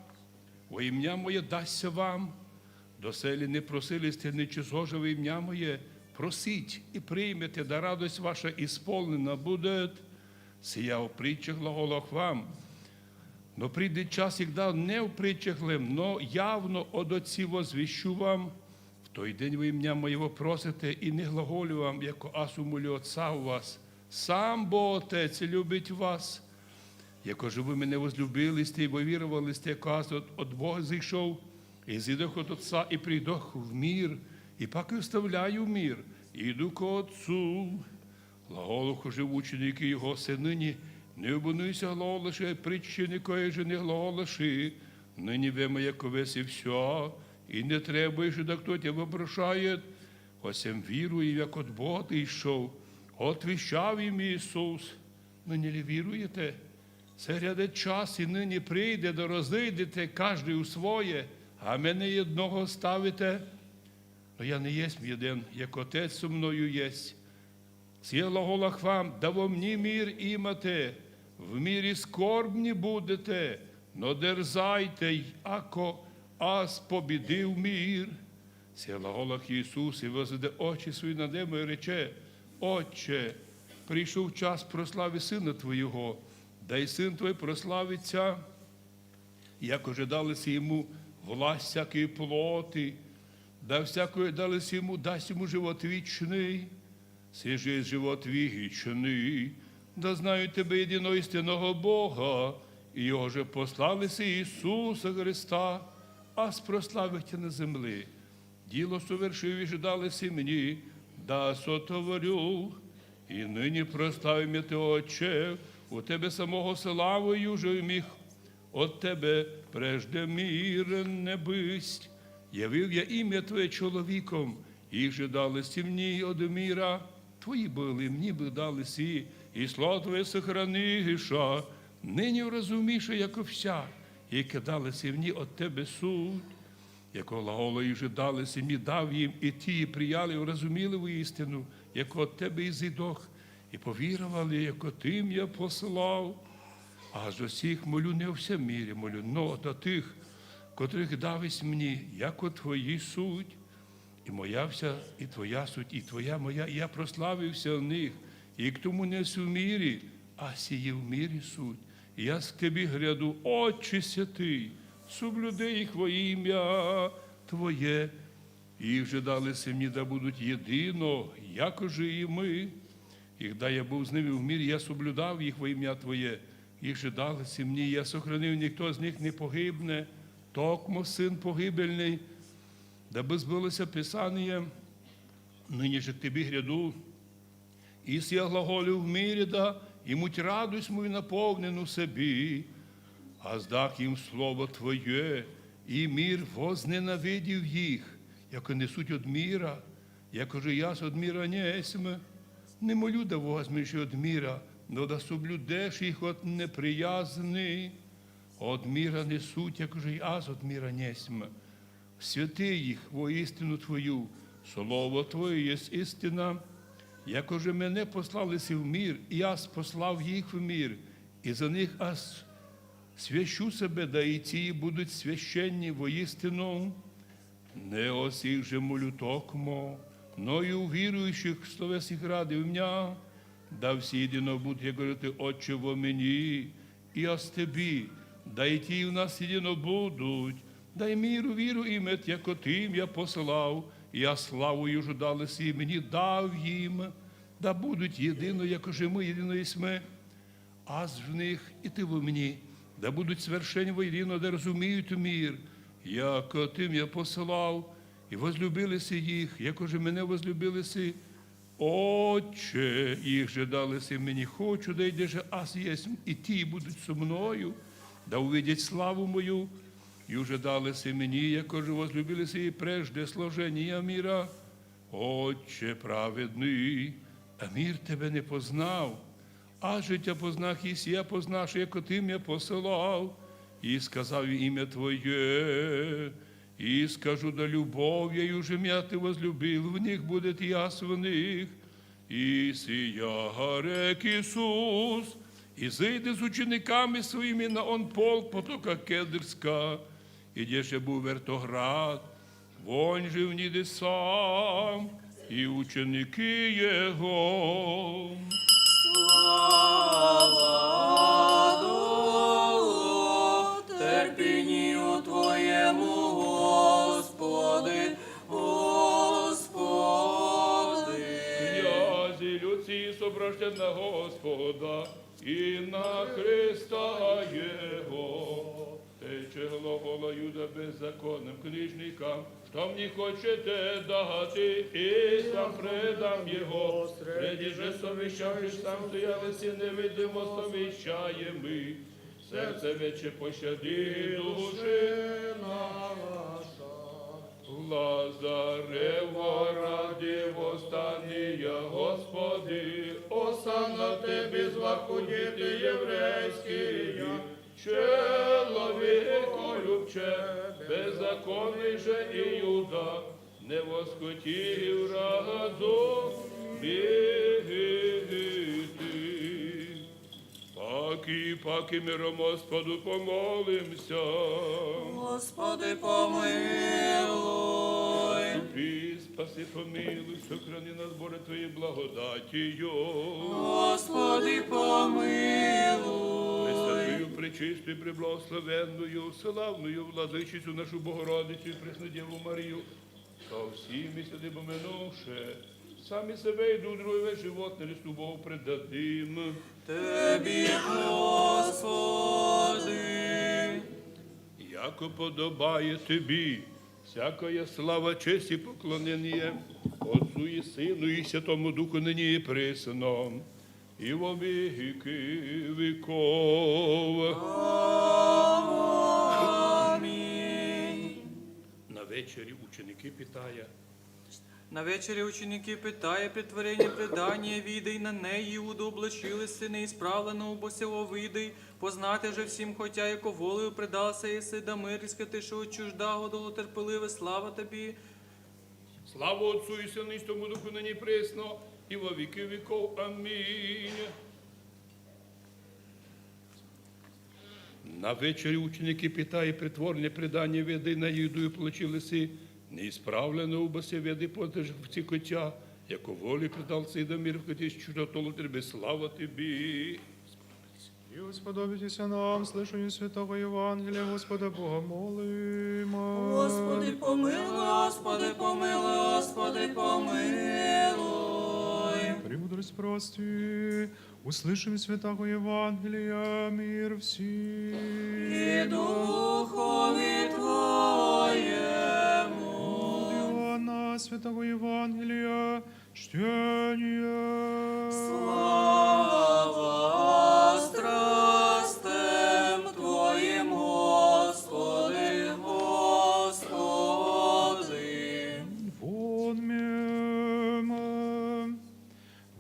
во имя Мое, дасться вам. Доселе не просили сте ничего же во имя Мое, просить и примете, да радость ваша исполнена будет. Сия в притчах глаголах вам. Но придет час, когда не в притчах лем, но явно от Отци возвещу вам. В той день во имя Моего просите, и не глаголю вам, яко ас умолю Отца у вас. Сам Бог Отец любит вас. Яко же вы меня возлюбили сте и уверовали сте, яко ас от, от Бога зышел, и зидох от Отца, и придох в мир, и пак оставляю мир, и иду к Отцу. Глаголу же ученики Его: се ныне не убунуйся глаголаши, притчи никои же не глаголаши, ныне вема яко весь и все, и не требуй же, да кто тебя вопрошает. Осем вируй, як от Бога ишов, отвечав им Иисус. Ныне ли вируете? Се грядет час, и ныне прийде, да розыйдете каждый у своє, а мене одного оставите. Но я не есть єден, як Отец со мною есть. Сие глаголах вам, да во мне мир имате, в мире скорбни будете, но дерзайте, яко ас победив мир. Сие глаголах Иисус, и возведе очи свои над небо, и рече: Отче, пришел час прослави Сына Твоего, да и Сын Твой прославится. Як уже дали си ему власть всякой плоти, да всякую дали си ему, дасть ему живот вечный. Сей же есть живот вечный, да знают Тебя, единого истинного Бога, и Его же послали си Иисуса Христа, ас прославить на земли. Дело совершивши дали си мне, да сотворю. И ныне прослави Мя Ты, Отче, у Тебе самого славою же мих от Тебе прежде мира не бысть. Явил я имя Твое человеком, и же дали си мне от мира. Твои были, мне бы дали си, и слово Твое сохранивши, ныне уразумевши, яко вся, яке дали си мне от Тебе суть. Яко глаголу же дали си мне, дав им, и ті прияли, уразуміли воістину, яко от Тебе изидох, и повіровали, яко Ты Мя послав. А за сих молю не о всем мире молю, но до тых, котрых дав єси мне, яко Твои суть. И моя вся, и Твоя суть, и Твоя моя, и я прославився в них, и к тому не су в мире, а сии в мире суть. И я к Тебе гряду, Отче Святый, соблюди их во имя Твое. И их же дали си мне, да будут едино, яко же и мы. И когда я был с ними в мире, я соблюдал их во имя Твое. Их же дали си мне, я сохранил, никто из них не погибне, токмо сын погибельный, дабы сбылось Писание. Ныне же к Тебе гряду, и сие глаголю в мире, да имуть радость мою наполненную в себе. А сдах им слово Твое, и мир возненавидев их, яко не суть от мира, яко же и ас от мира не есмь. Не молю да возьмешь от мира, но да соблюдешь их от неприязни. От мира не суть, яко же и ас от мира не есмь. Святи их во истину Твою, слово Твое есть истина. Яко же Мене послал еси в мир, и ас послав их в мир, и за них ас свящу себе, да и ті будут священны во истину. Не о сих же молю токмо, но и у верующих, что весь их ради у Меня, да все едино будут, я говорю, Ты, Отче, во Мени, и ас Тебе, да и ті у нас едино будут, да и миру веру имет, яко Ты Мя послав, и ас славу Южу дал еси Мени, дав им, да будут едино, яко же Мы едино есмь. Ас в них, и Ты во Мени, да будут совершенны во едино, да разумеют мир, яко Ты Мя послав, И возлюбилась их, яко же меня возлюбилась. Отче, их же далась мне, хочу, да иди же, аси есть, и ты будуть со мною. Да увидеть славу мою, и уже далась мне, яко же возлюбилась и прежде сложения мира. Отче праведный, а мир Тебя не познал, а же Тебя познах, и сия познашь, яко Ты Меня посылал, и сказав имя Твое, и скажу, да любовь я уже Меня Ты возлюбил, в них будет яс в них. И сия рек Иисус, и зыйды с учениками Своими на Он пол потока Кедрска, и деже бу вертоград, Вон же в ней сам и ученики Его. Слава Духу, терпению Твоему, Господи, Господи. Князі, люди, собравшись на Господа и на Христа Его. Тече глагола Юда беззаконным книжникам, что мне хочете дать, и сам предам его. Среди же совещавших сам стоял и сын невидимо совещаемый. Сердце вече пощади души наша. Лазарева ради восстания, Господи, осанна Тебе, безвахудиты еврейские, человеку любче, беззаконный же Иуда, не воскутив разум битый. Паки, паки миром Господу помолимся. Господи, помилуй. Вступи, спаси, помилуй, сохрани нас, Боже, Твоей благодатью. Господи, помилуй. Пресвятую, пречистую, преблагословенную, славную Владычицу нашу Богородицу и Пресную Деву Марию, со всеми святыми помянувши сами себя и друг друга, весь живот на ресту Богу предадим. Тебе, Господи. Яко подобает Тебе всякая слава, честь и поклонение Отцу и Сыну и Святому Духу, ныне и пресно, и во веки веков. Аминь. На вечере ученики, питая. На вечере ученики, питая притворение предания вида, и на ней Иуда облачилась, и неисправленно убося вида, познати же всем, хотя яко волею предался, и сыда мир, и скотыша чужда, годолу терпеливо, слава Тебе. Слава Отцу и Сыну и Святому Духу, ныне и пресно, и во веки веков. Аминь. На вечере ученики, питая притворное предание вида, и на Иуду облачились, и неисправленно убося вида, познати же всем, хотя яко волею предался, и сыда мир, и скотыша чужда, годолу терпеливо, слава Тебе. И сподобитесь нам слышанию святого Евангелия, Господа Бога молим. Господи, помилуй, Господи, помилуй, Господи, помилуй. Премудрость прости, услышим святого Евангелия мир всем. И духу Твоему. От Иоанна святого Евангелия чтение. Слава страстям Твоим, Господи, Господи. Вон мем.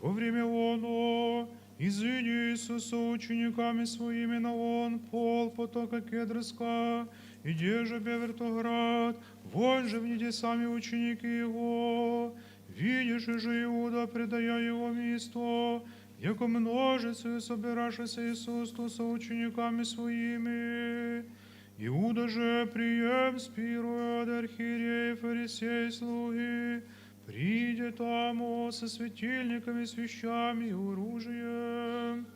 Во время оно, изыди Иисус со учениками Своими на Он пол потока Кедрска, и деже бе вертоград, вон же в ней сами ученики Его. Видевши же Иуда, предая Его место, яко множествою собиравшийся Иисус ту со учениками Своими. Иуда же, прием с пиру от архиереев и фарисеев слуги, придя тамо со светильниками, свечами и оружием.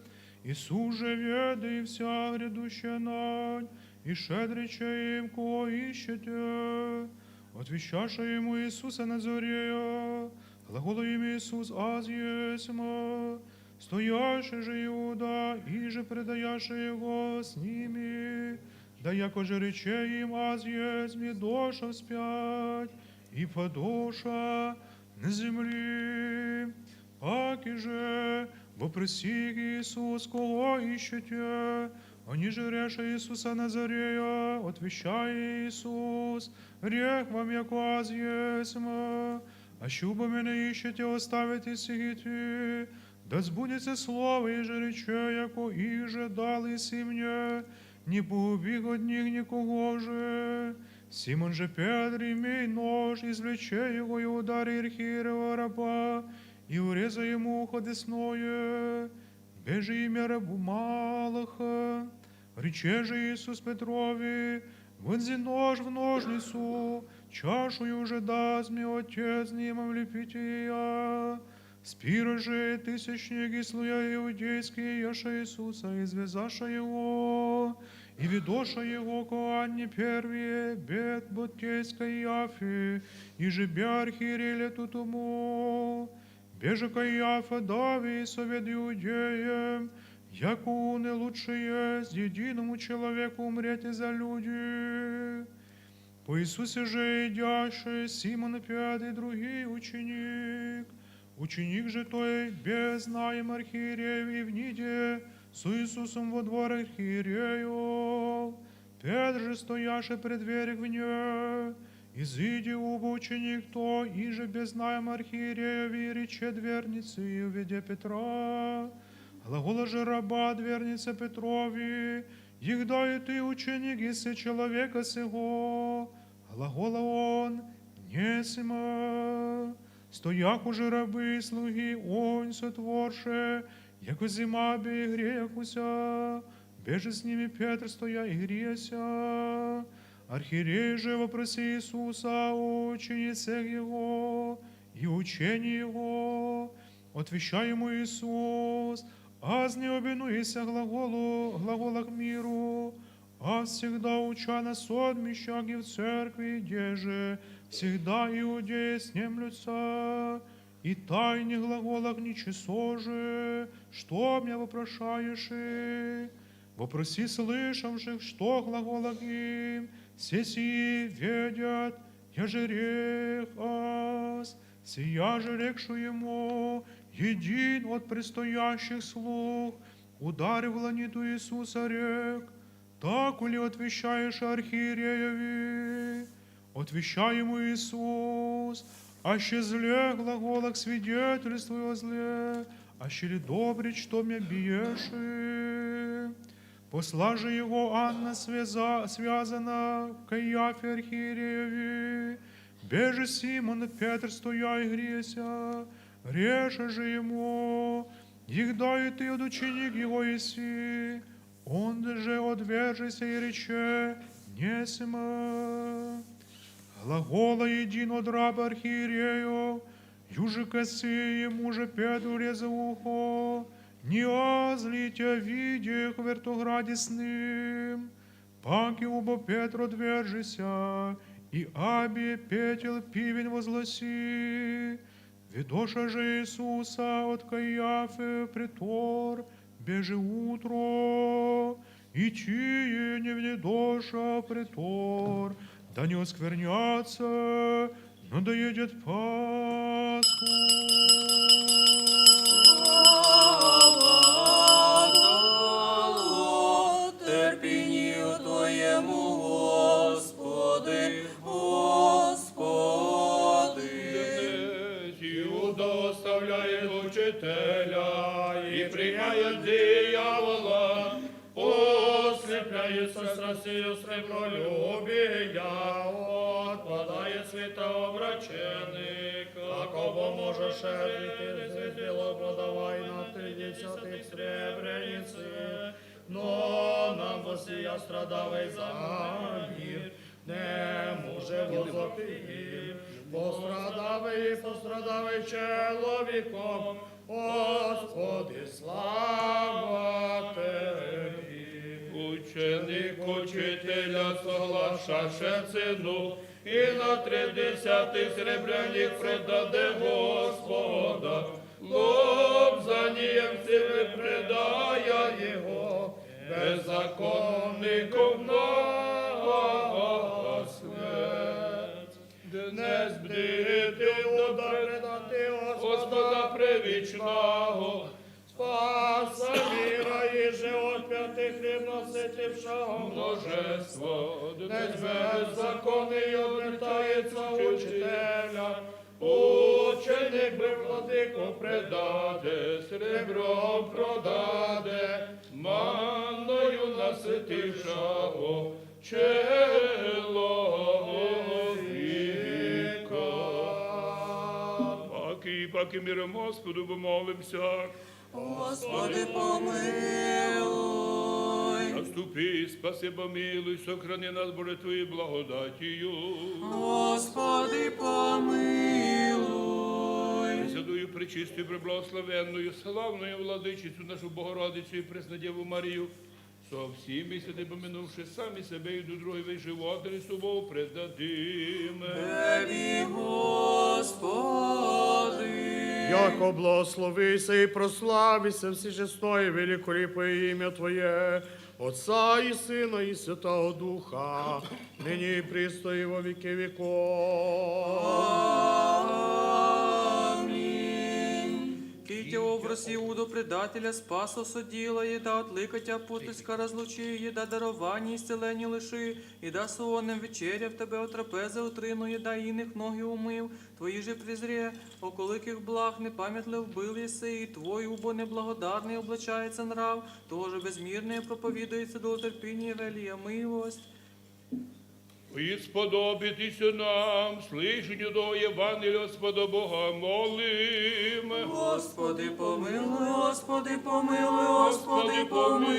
Иисус же, ведая вся грядущая ночь, и шед рече им: «Кого ищете?» Отвечавшие Ему: «Иисуса Назарея». Глаголу им Иисус: «Аз есмь». Стоящий же Иуда, иже предавший Его, с ними. Да якоже рече им: «Аз есмь», и дошов спять. и падуша на земли. Паки же вопросили Иисус: «Кого ищете?» Они же реша Иисуса Назарея, отвечая Иисус: «Рех вам, яко аз есма. А щуба меня ищете, оставите сихити. Да сбудется слово, и же рече, яко и же дал Иси мне, не погубих от них никого же». Симон же Петр, имея нож, извлече его и ударил архиерея раба, и уреза ему ухо десное. Бежи имя рабу Малаха. Рече же Иисус Петрови: «Вонзи нож в ножницу, чашу уже даст мне Отец, не имам лепить я». Спира же тысячники слуя иудейские яша Иисуса, извезаша его, и ведоша его к Анне первые, бет бутейской Яфе, и же архиерей тутуму. Бежи Каиафа, дави совет иудеям, яко он лучше есть единому человеку умреть за люди. По Иисусе же идящий Симон Петр и другой ученик. Ученик же той без знаем архиереев и вниде с Иисусом во двор архиереев. Петр же стояше пред дверь вне, изыди убо ученик то, и же без знаем архиереев и рече двернице и уведе Петра. Глагола же раба дверница Петрови: «Егда и ты ученик Иисуса человека сего?» Глагола он: «Несима». Стояк уже рабы и слуги онь сотворше, яко зима бе грея куся, бежи с ними Петр стоя и грияся. Архиерей же вопроси Иисуса о ученицах его и учении его. Отвеча ему Иисус: «Аз не обинуйся глаголу, глаголах миру, а всегда уча на сотмищах и в церкви, где же всегда иудеи снемлются, и тайных глаголах ничего же, что меня вопрошаешь их. Вопроси слышавших, что глаголах им, все сии ведят, я же рех аз». Сия же рекшу ему, один от предстоящих слуг ударив ланиту Иисуса рех. «Так ли отвечаешь архиерееви?» Отвеча ему Иисус: «Аще зле глаголах свидетельствую о зле, аще ли добре, что меня бьешь?» Посла же его Анна связа-, связана к Каиафе архиерееви. Бежи Симон Петр стоя и грияся, реша же ему: «Егда и ты от ученик его еси». Он же отвержися и рече: «Несима». Глагола один от раб архиерею, южика сии ему же Петру реза ухо: «Не аз ли тебя видех в вертограде с ним?» Паки убо Петр отвержися, и аби петел пивен возгласи. Ведоша же Иисуса от Каиафы притор, бежи утро, и чие не внедоша притор, да не осквернятся, но доедет Пасху. Слава Отцу, терпению Твоему, Господи, Господи. Иуда оставляет учителя и принимает дьявола, ослепляется страстью сребролюбия, отпадает святообращенный. Какого можешь встретить здесь белого, продавай на три десятых сребреницы? Но нам восия страдавай за мир, не муже возопи, пострадавай, пострадавай человеком, Господи, слава Тебе. Ученик учителя, соглашаше цену, и на три десятых сребреник предаде Господа, лоб за нием Тебе предая его, беззаконников на свет. Днес Спаса мира, иже отпятый хлеб насытившего множество, без беззакония угнетается учителя, ученик бы владыку предаде, серебром продаде, манною насытившего человека. Паки, паки миром Господу помолимся. Господи, помилуй. Заступи, спаси, помилуй, сохрани нас, Боже, Твоей благодатью. Господи, помилуй. Пресвятую, пречистую, преблагословенную, славную Владычицу нашу Богородицу и Преснодеву Марию, со всеми святыми помянувши сами себя и друг друга весь живот Христу Богу предадим. Прими, Господи. Яко благословися и прославися всечестное великолепное имя Твое, Отца и Сына и Святого Духа, ныне и присно и во веки веков. Аминь. Китя образ Иуду предателя спас, осудила, еда отлыка тя путыска разлучи, еда дарование исцеления лиши, еда суоном вечеря в тебе от трапезы утрину, еда иных ноги умыв, твои же презре, о кулыких благ непамятлив был еси, и твой убо неблагодарный облачается нрав, тоже безмерное проповедуется долготерпение велия милость. И сподобитися нам слышанию до Евангелия Господа Бога молим. Господи, помилуй, Господи, помилуй, Господи, помилуй.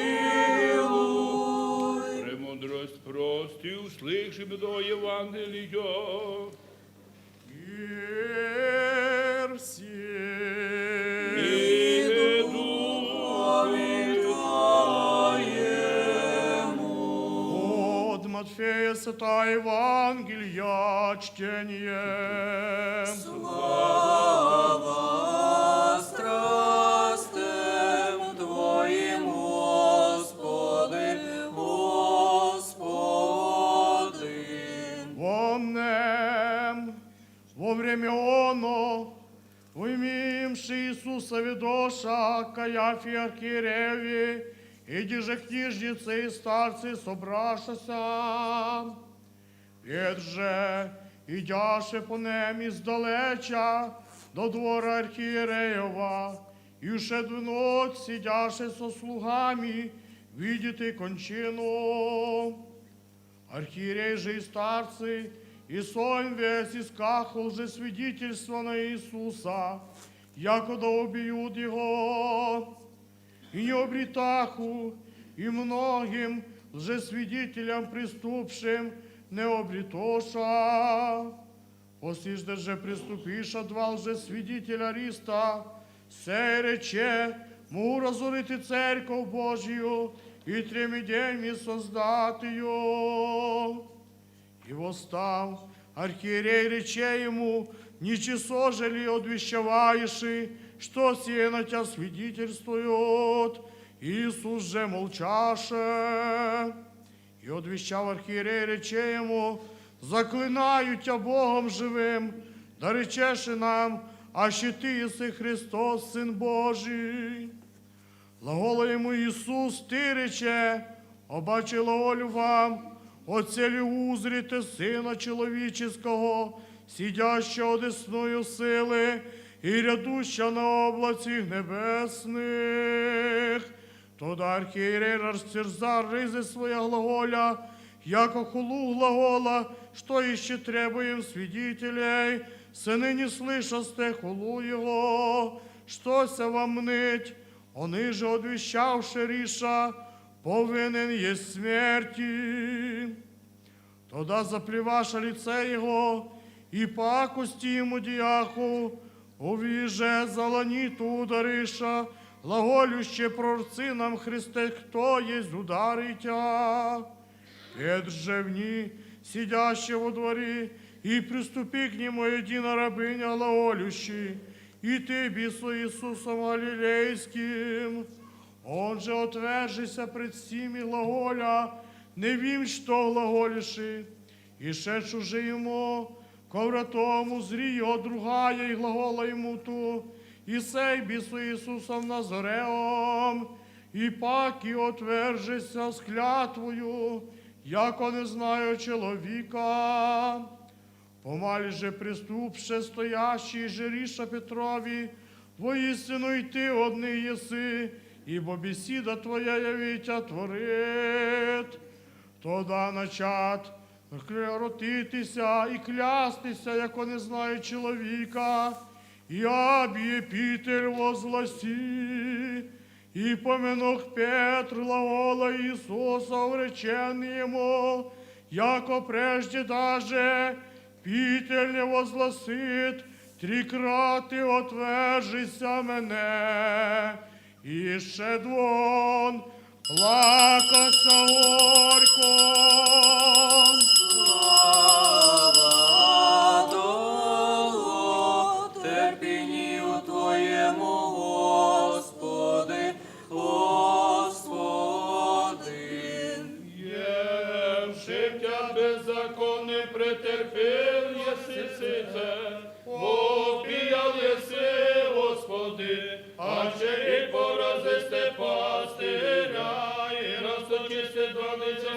Премудрость прости, услышим до Евангелия. Мир всем. И духу твоему. От Матфея святая Евангелия чтение. Слава страстям Твоим, Господи, Господи. Помним, во время оно, уймивши Иисуса ведоша, Каяфе архиереви, и же книжницы и старцы собравшися. Петр же, идяше по ним издалеча до двора архиереева, и ушед внутрь, сидяше со слугами, видит и кончину. Архиерей же и старцы, и соин весь искахул же свидетельство на Иисуса, якуда убьют Его. И не обретаху, и многим лжесвидетелям, приступшим, не обретоша. Посижда же приступиша два лжесвидетеля Ариста, сей рече, мура зурит и церковь Божью, и треми деньми создат ее. И восстав, архиерей рече ему: «Ничего же ли отвещеваешь, что сие на тебя свидетельствуют?» Иисус же молчаше. И отвещав архиерей рече ему: «Заклинаю тебя Богом живым, да речешь и нам, аще ты еси Христос, Сын Божий». Глагола ему Иисус: «Ты рече, обаче глаголю вам, отсели узрите Сына Человеческого, сидящего одесную силы и грядущего на облацах небесных». Тогда архиерей растерзал ризы своя, глаголя, яко хулу глагола: «Что еще требуем свидетелей? Сыны не слышасте хулу его. Что ся вам мнить?» Он же отвещавши риша: «Повинен есть смерти». Тогда заплеваша лице его и пакости ему дьяку, увижа заланит удариша, глаголюще: «Прорци нам, Христе, кто есть ударитя?» Петр же в ней, сидящий во дворе, и приступи к нему едино рабыня, глаголющий: «И ты бису Иисусом Галилейским». Он же, отвержися пред сими, глаголя: «Не вим, что глаголишь». И шедш уже ему ко вратам, узри ее другая, и глагола ему ту: Исей бесу Иисусом Назареом, и паки отвержися с клятвою, яко не знаю человека. Помали же приступше стоящий же Риша Петрови: воистину и ты одни еси, ибо беседа твоя явить отворит. Тогда начат кротитися и клястися, яко не знаю человека, и объявитель возгласи, и помянув Петр лаола Иисуса, уречен ему, яко прежде даже Питер не возгласит, три краты отвержися мене. И шедвон плакася горько. Слава Богу, терпению Твоему, Господи, Господи. Ем шимтя беззаконный претерпел еси сыте, попиял еси, Господи, аче и поразисте пастыря, и расточисте два тысяча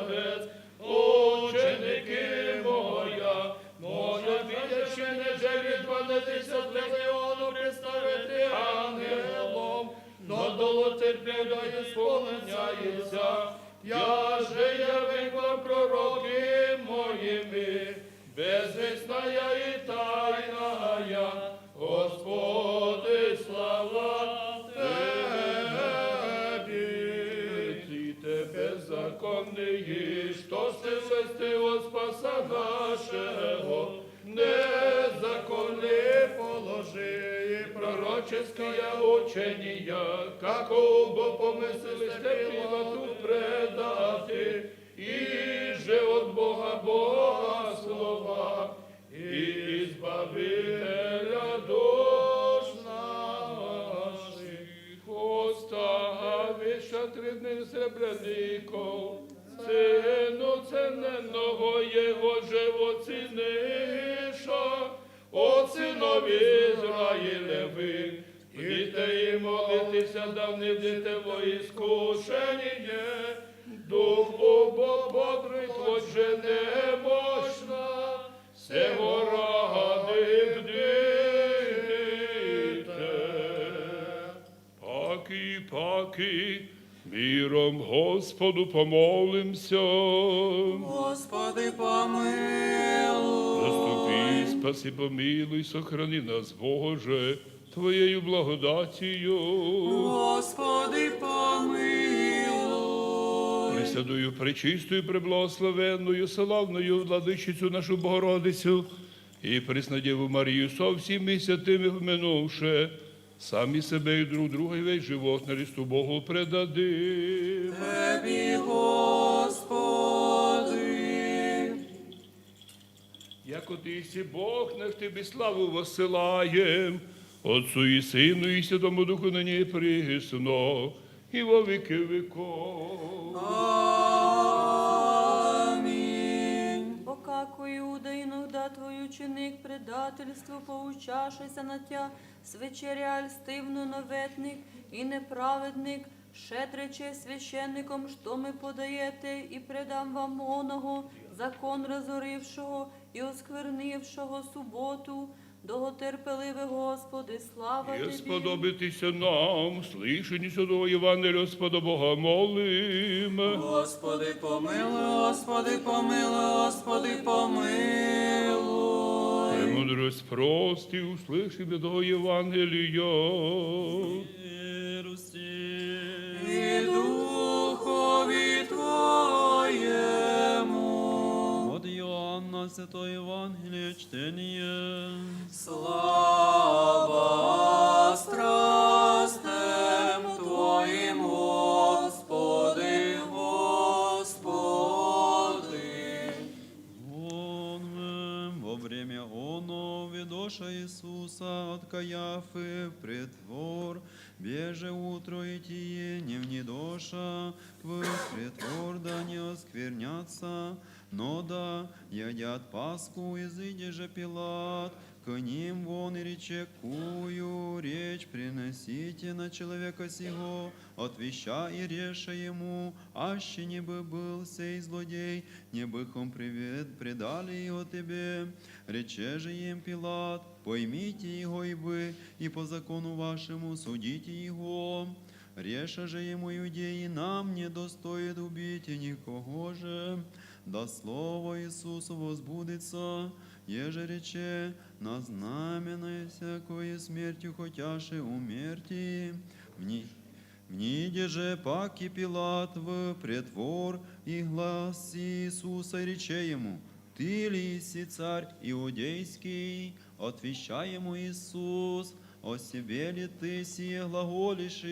овец, ученики моя, моя видящие нежели дванадцать легионов представит ангелом, но долу терпения исполняйся, я же явил вам пророки моими, безвестная и тайная, Господи, слава Тебе. Ты беззаконный, что силы Ты спаса нашего, незаконные положи и пророческое учение, как убо помыслил Пилату предать, и же от Бога Бога слова, и избавителя душ наших. Оставивши средных сребреников, цену ценного его же оценивша, от сынов Израилевых, и ты и молитесь, давни в дитево искушение, дух убо бодрит вот же немощно, сего ради бдите. Паки, паки, миром Господу помолимся. Господи, помилуй. Заступи, спаси, помилуй, сохрани нас, Боже, Твоею благодатью. Господи, помилуй. Пресвятую, пречистую, преблагословенную, славную Владычицу нашу Богородицу и Преснодеву Марию со всеми святыми помянувши, сами себя и друг друга и весь живот Христу Богу предадим. Тебе, Господи. Яко Ты есть Бог наш, Тебе славу воссылаем, Отцу и Сыну и Святому Духу, ныне и присно, и во веки веков. Аминь. Бо как у Иуда иногда Твой ученик предательству поучавшийся на Тя с вечеря льстивну, но ветник и неправедник, шедрече священником, что мы подаете и предам вам оного, закон разорившего и осквернившего субботу, долготерпеливый Господи, слава Тебе. И сподобитися нам, слышание Святого Евангелия, Господа Бога молим. Господи, помилуй, Господи, помилуй, Господи, помилуй. Премудрость прости, услышим Святого Евангелия. Веру и духови Твоему. От Иоанна Святое Евангелие чтение. Слава страстям Твоим, Господи, Господи. Вон во время оно ведоша Иисуса от Каяфы в притвор, беже утро и тиенев недоша, пусть притвор да не осквернятся, но да едят Пасху. Изыди же Пилат, к ним вон и рече: «Кую речь приносите на человека сего, отвеча и реша ему, аще не бы был сей злодей, не бы хом привед-, предали его тебе». Рече же им Пилат: «Поймите его и вы, и по закону вашему судите его». Реша же ему иудеи: «Нам не достоит убить и никого же, да слово Иисусово сбудется, еже рече: на знамение всякое смертью хотяше умерти». Вни-, вниде же паки Пилат в притвор и гласи Иисуса, рече ему: «Ты ли си царь иудейский?» Отвеча ему Иисус: «О себе ли ты сие глаголишь,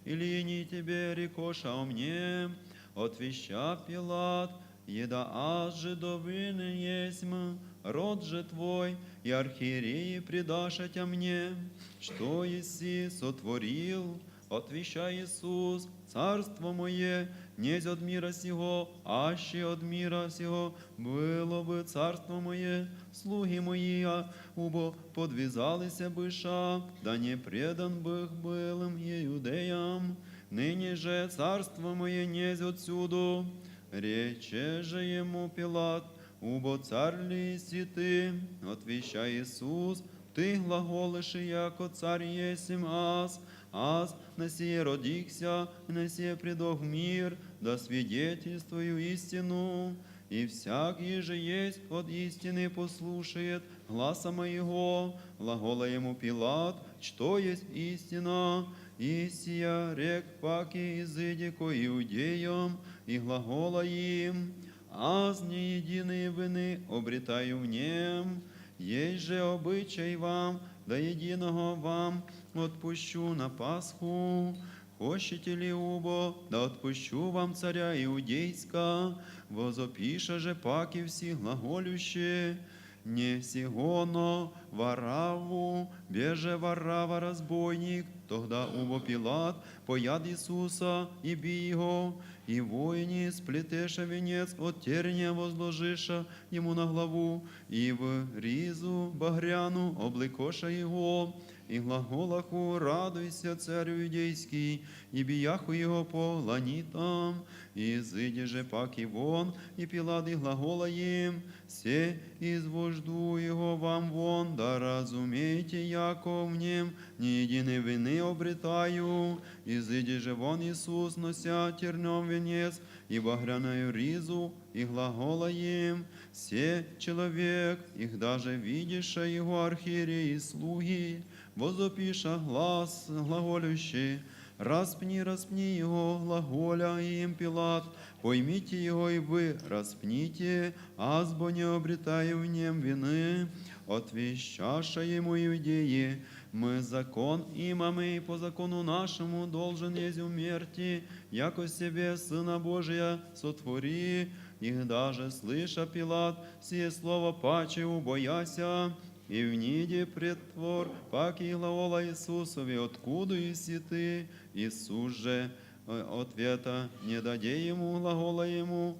или не тебе рекоша о мне?» Отвеча Пилат: «Еда ас жидовин есмь, род же твой, и архиереи предашь тя мне. Что еси сотворил?» Отвеча Иисус: «Царство мое несть от мира сего, аще от мира сего было бы царство мое, слуги мои, а, убо подвязалися быша, да не предан бых былым иудеям. Ныне же царство мое несть отсюда». Рече же ему Пилат: «Убо царь ли си ты?» Отвеча Иисус: «Ты глаголишь, яко царь есмь ас, ас на сие родихся, на сие придох в мир, да свидетельствую истину. И всякий же есть от истины послушает гласа моего». Глагола ему Пилат: «Что есть истина?» И сия рек паки изыди ко иудеям, и глагола им: «Ас не единой вины обретаю в нем. Есть же обычай вам, да единого вам отпущу на Пасху. Хочете ли убо, да отпущу вам царя иудейска?» Возопиша же паки всех глаголюще: «Не сего, но Варавву, беже Варава разбойник». Тогда убо Пилат поят Иисуса и би его, и воине сплетеша венец от терния возложиша ему на главу, и в ризу багряну облекоша его, и глаголаху: «Радуйся, царь иудейский», и бияху его по ланитам. И изыди же паки вон, и Пилат и глагола им: «Се извожду его вам вон, да разумейте, яко в нем не единой вины обретаю». Изыди же вон Иисус, нося тернем венец и багряную ризу, и глагола им: «Се человек». Их даже видевшие его архиереи и слуги, возопиша глас глаголющие: «Распни, распни его», глагола им Пилат: «Поймите его и вы, распните, ас бо не обретаю в нем вины». Отвечаша ему иудеи: «Мы закон имам, и по закону нашему должен есть умерти, яко себе Сына Божия сотвори». Их даже слыша Пилат сие слово, паче убояся, и вниди притвор паки глагола Иисусови: «Откуда еси ты?» Иисус же, э, ответа не дадя ему, глагола ему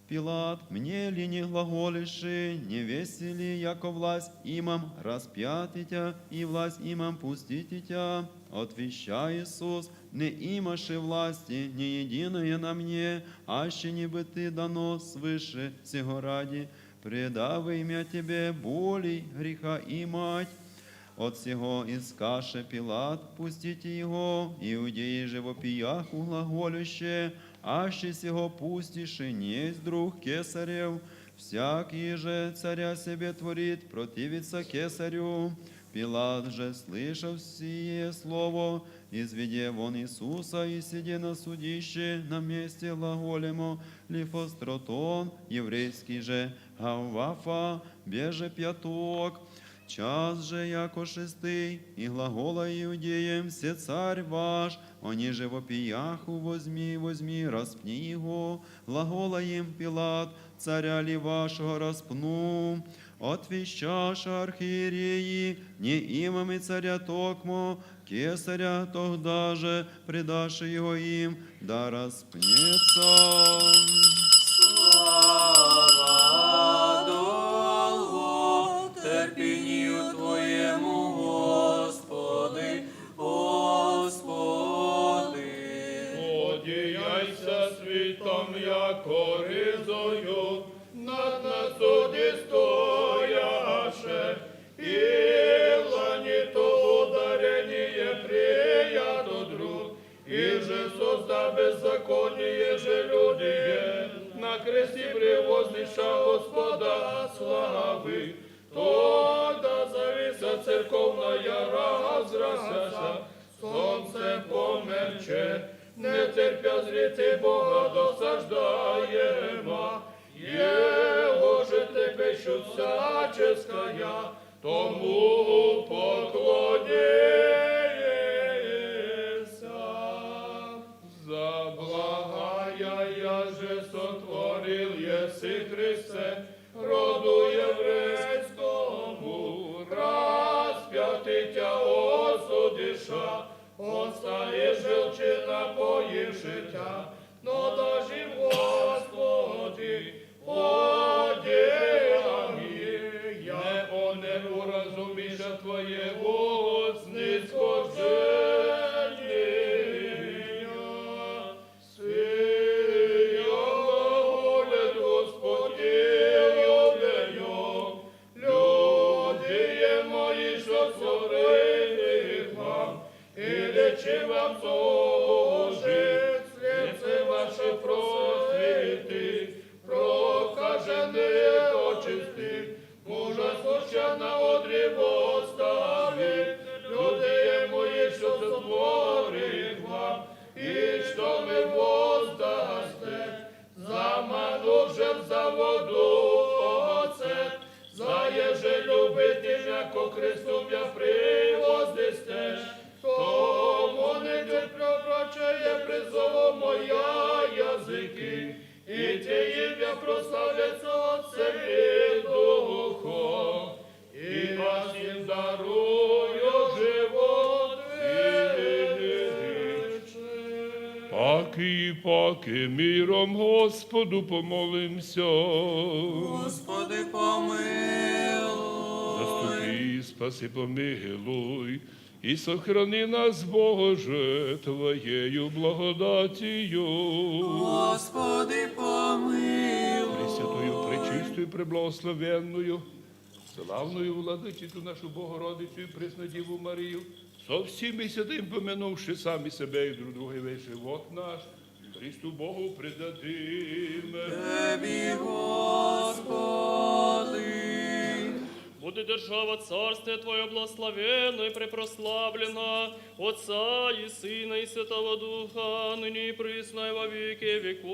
Пилат: «Мне ли не глаголишь, не веси ли, яко власть имам распятить тя и власть имам пустить тя?» Отвеча Иисус: «Не имаши власти ни единое на мне, аще не бы ты дано свыше. Сего ради предавы мя тебе более греха имать». От сего искаше Пилат пустить его, иудеи же вопияху глаголюще: «Аще сего пустишь, несть друг кесарев. Всякий же царя себе творит, противится кесарю». Пилат же, слышав сие слово, изведя вон Иисуса и сидя на судище на месте глаголемо Лифостротон, еврейский же Гаввафа, беже пяток. Час же яко шестый, и глагола иудеям: «Се царь ваш». Они же вопияху: «Возьми, возьми, распни его». Глагола им Пилат: «Царя ли вашего распну?» Отвечаша архиереи: «Не имам и царя токмо, кесаря». Тогда же предаши его им, да распнется. Слава Духу, терпению Коризую, над нас судистояше, и ланито ударение прияту друг, и же созда беззаконие же люди, на кресте превознеша Господа славы, тогда зависа церковная разрастяся, солнце померче, не терпя зрите Бога досаждаема, его же трепещут всяческая, тому поклонися. За благая же сотворил еси Христе, роду еврейскому, распятый тя осудиша, он стали желчи напоивши тя, но даже Господи, о деянии, не он не уразумиша твоего снисхождения. Сия глаголет Господь Иовею, люди ему ищут скорых вам, и лечи вам служит, слепцы ваши просветит, прокаженные очистит, мужа случайно одри восставит, люди ему ищут скорых вам, и что вы воздастет, за манужем заводу оцет, за еже любит имя ко кресту мя превознестеш, то он идет пророчее призову моя языки, и те имя прославится от всеми духов, и осим дарую живот вечный. Паки и паки миром Господу помолимся. Господи, помилуй. Заступи, спаси, помилуй. И сохрани нас, Боже, Твоею благодатью. Господи, помилуй. Пресвятую, пречистую, преблагословенную, славную Владычицу нашу Богородицу и Пресную Деву Марию, со всеми святыми помянувши сами себя и друг друга, и весь живот наш Христу Богу предадим. Тебе, Господи. Буде держава царствия Твоя благословенна и препрославлена, Отца и Сына и Святого Духа, ныне и присно и во веки веков.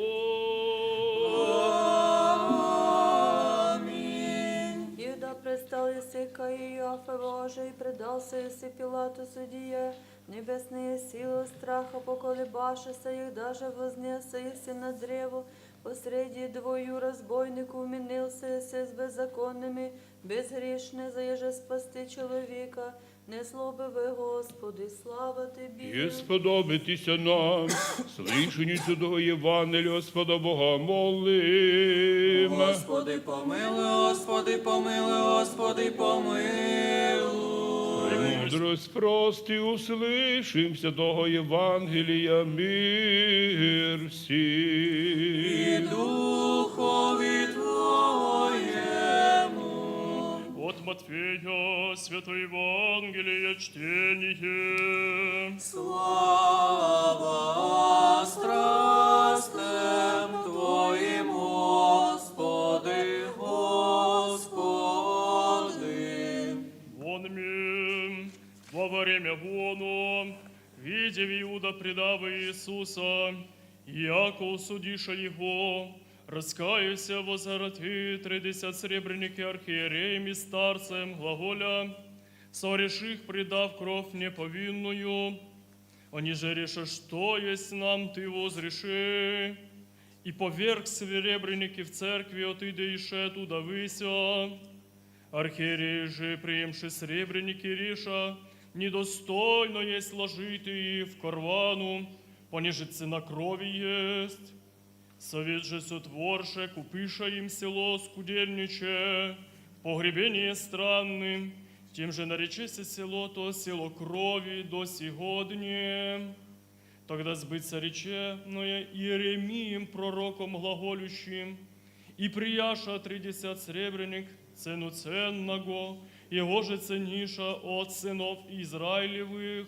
Аминь. Иуда пристал еси к Каиафе, Боже, и предался еси Пилату судье. Небесные силы страха поколебавшиеся их даже вознесся еси на древу, посреди двух разбойников менялся еси с беззаконными, безгрешный, за еже спасти человека. Не злобивый, Господи, слава Тебе. И сподобитися нам, слышанницу Твоего Евангелия, Господа Бога молим. Господи, помилуй, Господи, помилуй, Господи, помилуй. Премудрость прости, услышим святого Евангелия мир всем. И Духови Твоему. От Матфея Святое Евангелие чтение. Слава страстям Твоим, Господи, Господи. Вонми во время вону, видев Иуда, предавы Иисуса, яко усудиша Его, раскаяся, возврати тридесят сребреники архиереям и старцам, глаголя: «Согреших, предав кровь неповинную». Они же реша: «Что есть нам, Ты возреши?» И поверг сребреники в церкви, отыды ише оттуда выйся. Архиерей же, приемши сребреники, реша: «Недостойно есть ложить их в корвану, понеже цена крови есть». Совет же сотворше, купиша им село скудельниче, погребение странным, тем же наречеся село то село крови до сегодня. Тогда сбыться реченное Иеремием пророком глаголющим: «И прияша тридесят сребреник цену ценного, его же цениша от сынов Израилевых,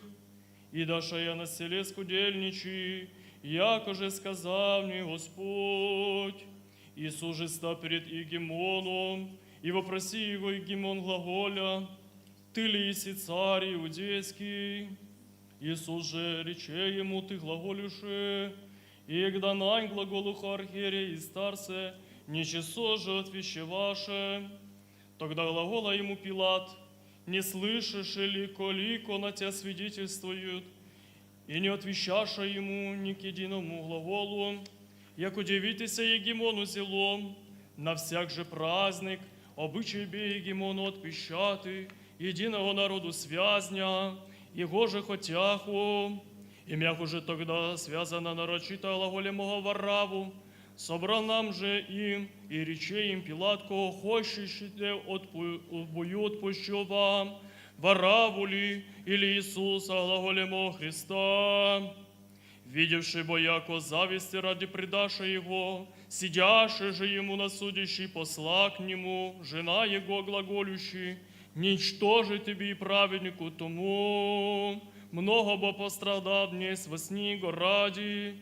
и дашая на селе скудельничи, яко же сказал мне Господь». Иисус же стал перед Егемоном, и вопроси его Егемон глаголя: «Ты ли иси царь иудейский?» Иисус же рече ему: «Ты глаголишь». И когда нань глаголуха архиерей и старцы, ничего же отвещеваше. Тогда глагола ему Пилат: «Не слышишь ли, колико на тебя свидетельствуют, и не отвещаша ему ни к единому глаголу? Як удивитеся Егемону зелом, на всяк же праздник обычай бе Егемону отпищаты, единого народу связня, его же хотяху». И мягко же тогда связана нарочито глаголемого Вараву, собранным же им, и рече им Пилат: «Кого хочешь, те отпу-, убью, отпущу вам, Вараву ли или Иисуса глаголемого Христа?» Видевши бо яко зависти ради предаши его, сидящий же ему на судище, посла к нему жена его глаголющий: «Ничто же тебе и праведнику тому, много бо пострадал днесь во сне го ради».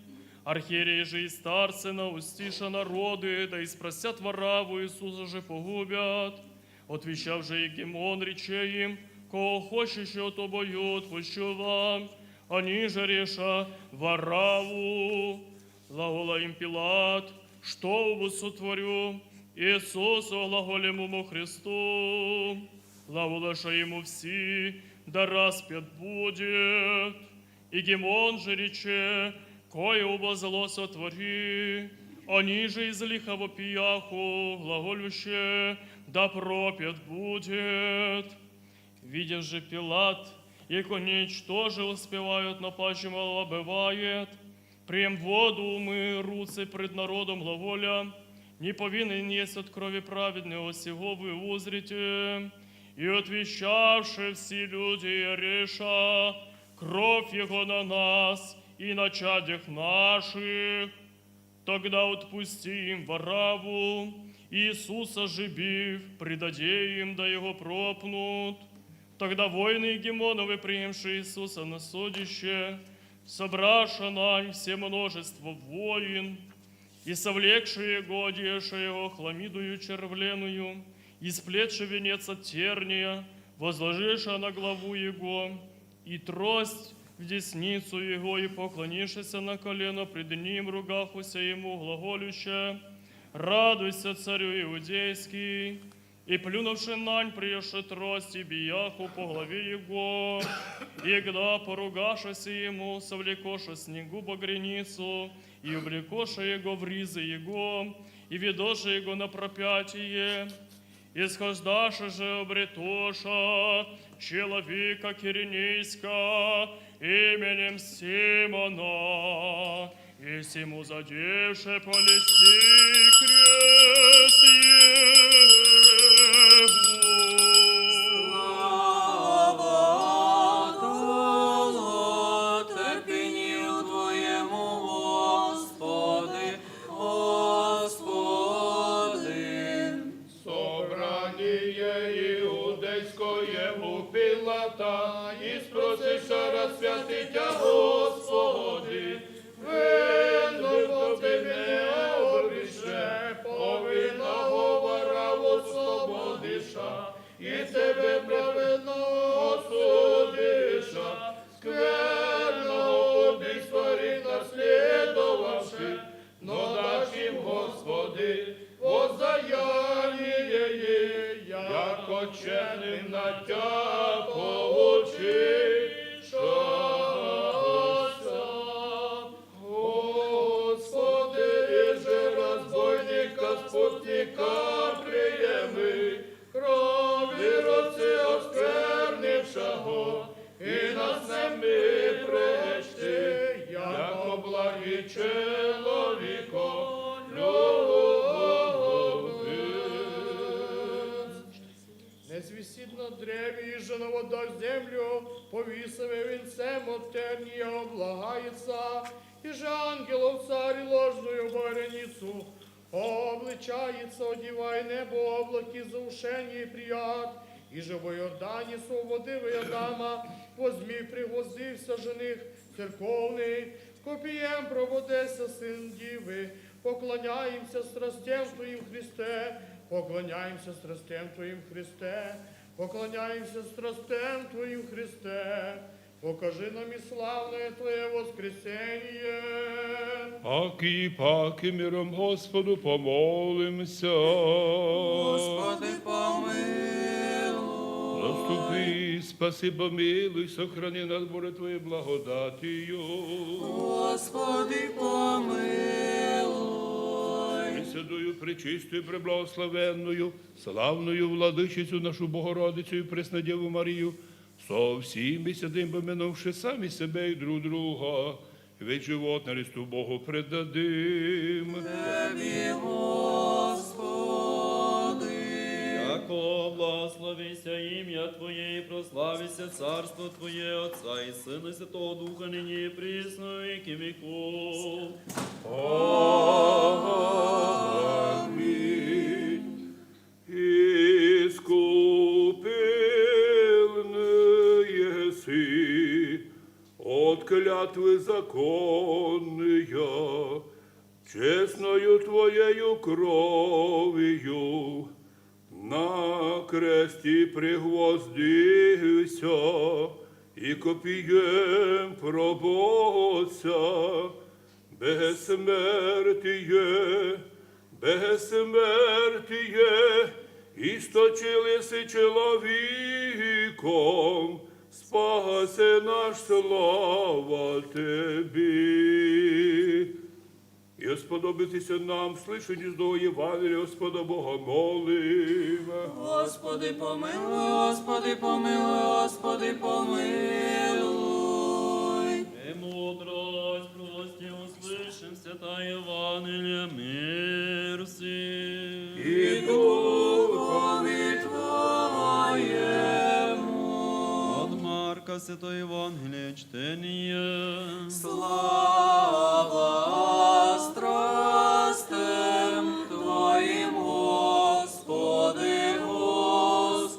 Архиерей же и старцы наустиша народы, да и спросят Вараву, Иисуса же погубят. Отвечав же Егемон, рече им: «Кого хочешь, тобою отпущу вам». Они же реша: «Вараву». Глагола им Пилат: «Что убу сотворю Иисусу глаголемому Христу?» Глаголаша ему все: «Да распят будет». Егемон же рече: «Кое убо зло сотвори». Они же излихово пияху глаголюще: «Да пропят будет». Видя же Пилат, яко ничто же успевают, но паче мало бывает, прием воду умы руцы пред народом глаголя: «Не повинен есть от крови праведного, сего вы узрите». И отвечавши все люди реша: «Кровь его на нас и на чадях наших». Тогда отпусти им Вараву, Иисуса же бив, предаде им, да его пропнут. Тогда воины Егемоновы, приемшие Иисуса на судище, собравши нань все множество воин, и совлекши его, одевши его хламидую червленую, и сплетши венец от терния, возложивши на главу его, и трость в десницу его, и поклонившися на колено пред ним, ругахуся ему глаголюще: «Радуйся, царю иудейский!» И плюнувши нань, приеши трость и бияху по главе его. И когда поругавшися ему, совлекоша снегу багряницу, и увлекоша его в ризы его, и ведоша его на пропятие, исхождаши же обретоша человека киринейска именем Симона, и сему задевше понести крест его. Слава Отцу, Сыну и Святому Духу, Господи, Господи. Собрание иудейское у Пилата, и спросиша: «Распяти тя, Господи, вынудил ты меня обречь повинного Вараву, освободиша, и тебе праведного осудиша, скверного убийства ритов следовавших, но дашь им, Господи, воздаяние, яко тщетным на тя поучишася». Господи, и же разбойника, спутника приеми, крови руцы осквернившего, и нас сними прельсти, яко благи человеко любец. Не свистит на древе, и же на водах землю Повисив венцем от терния, облагается, и же ангелов царь ложную бойницу обличается, одевая небо облаки заушения и прияд, и же в Иордане свободив Адама, возьми, пригвоздився жених церковный, копием проводися сын дивы, поклоняемся страстям Твоим, Христе, поклоняемся страстям Твоим, Христе, поклоняемся страстям Твоим, Христе, покажи нам и славное Твое воскресение. Аки и паки миром Господу помолимся. Господи, помилуй. Заступи, спаси, помилуй, сохрани нас, Боже, Твоей благодатью. Господи, помилуй. Пресвятую, пречистую, преблагословенную, славную Владычицу нашу Богородицу и Преснодеву Марию, со всеми святыми помянувши сами себя и друг друга, весь живот на ресту Богу предадим. Тебе, Господи. Яко благословися имя Твое и прославися Царство Твое, Отца и Сына и Святого Духа, нине и присно и во веки веков. Аминь. Искупленные си от клятвы законные, честною Твоею кровью на кресте пригвоздився и копием прободся, бессмертие, бессмертие источил еси человеком, спаси нас, слава Тебе. И сподобитеся нам слышать из Евангелия Господа Бога молим. Господи, помилуй, Господи, помилуй, Господи, помилуй. Премудрость, прости, услышим Святое Евангелие, мир всем. И духу Твоему. От Марка Святое Евангелие чтение. Слава страстям Твоим, Господи, Господи.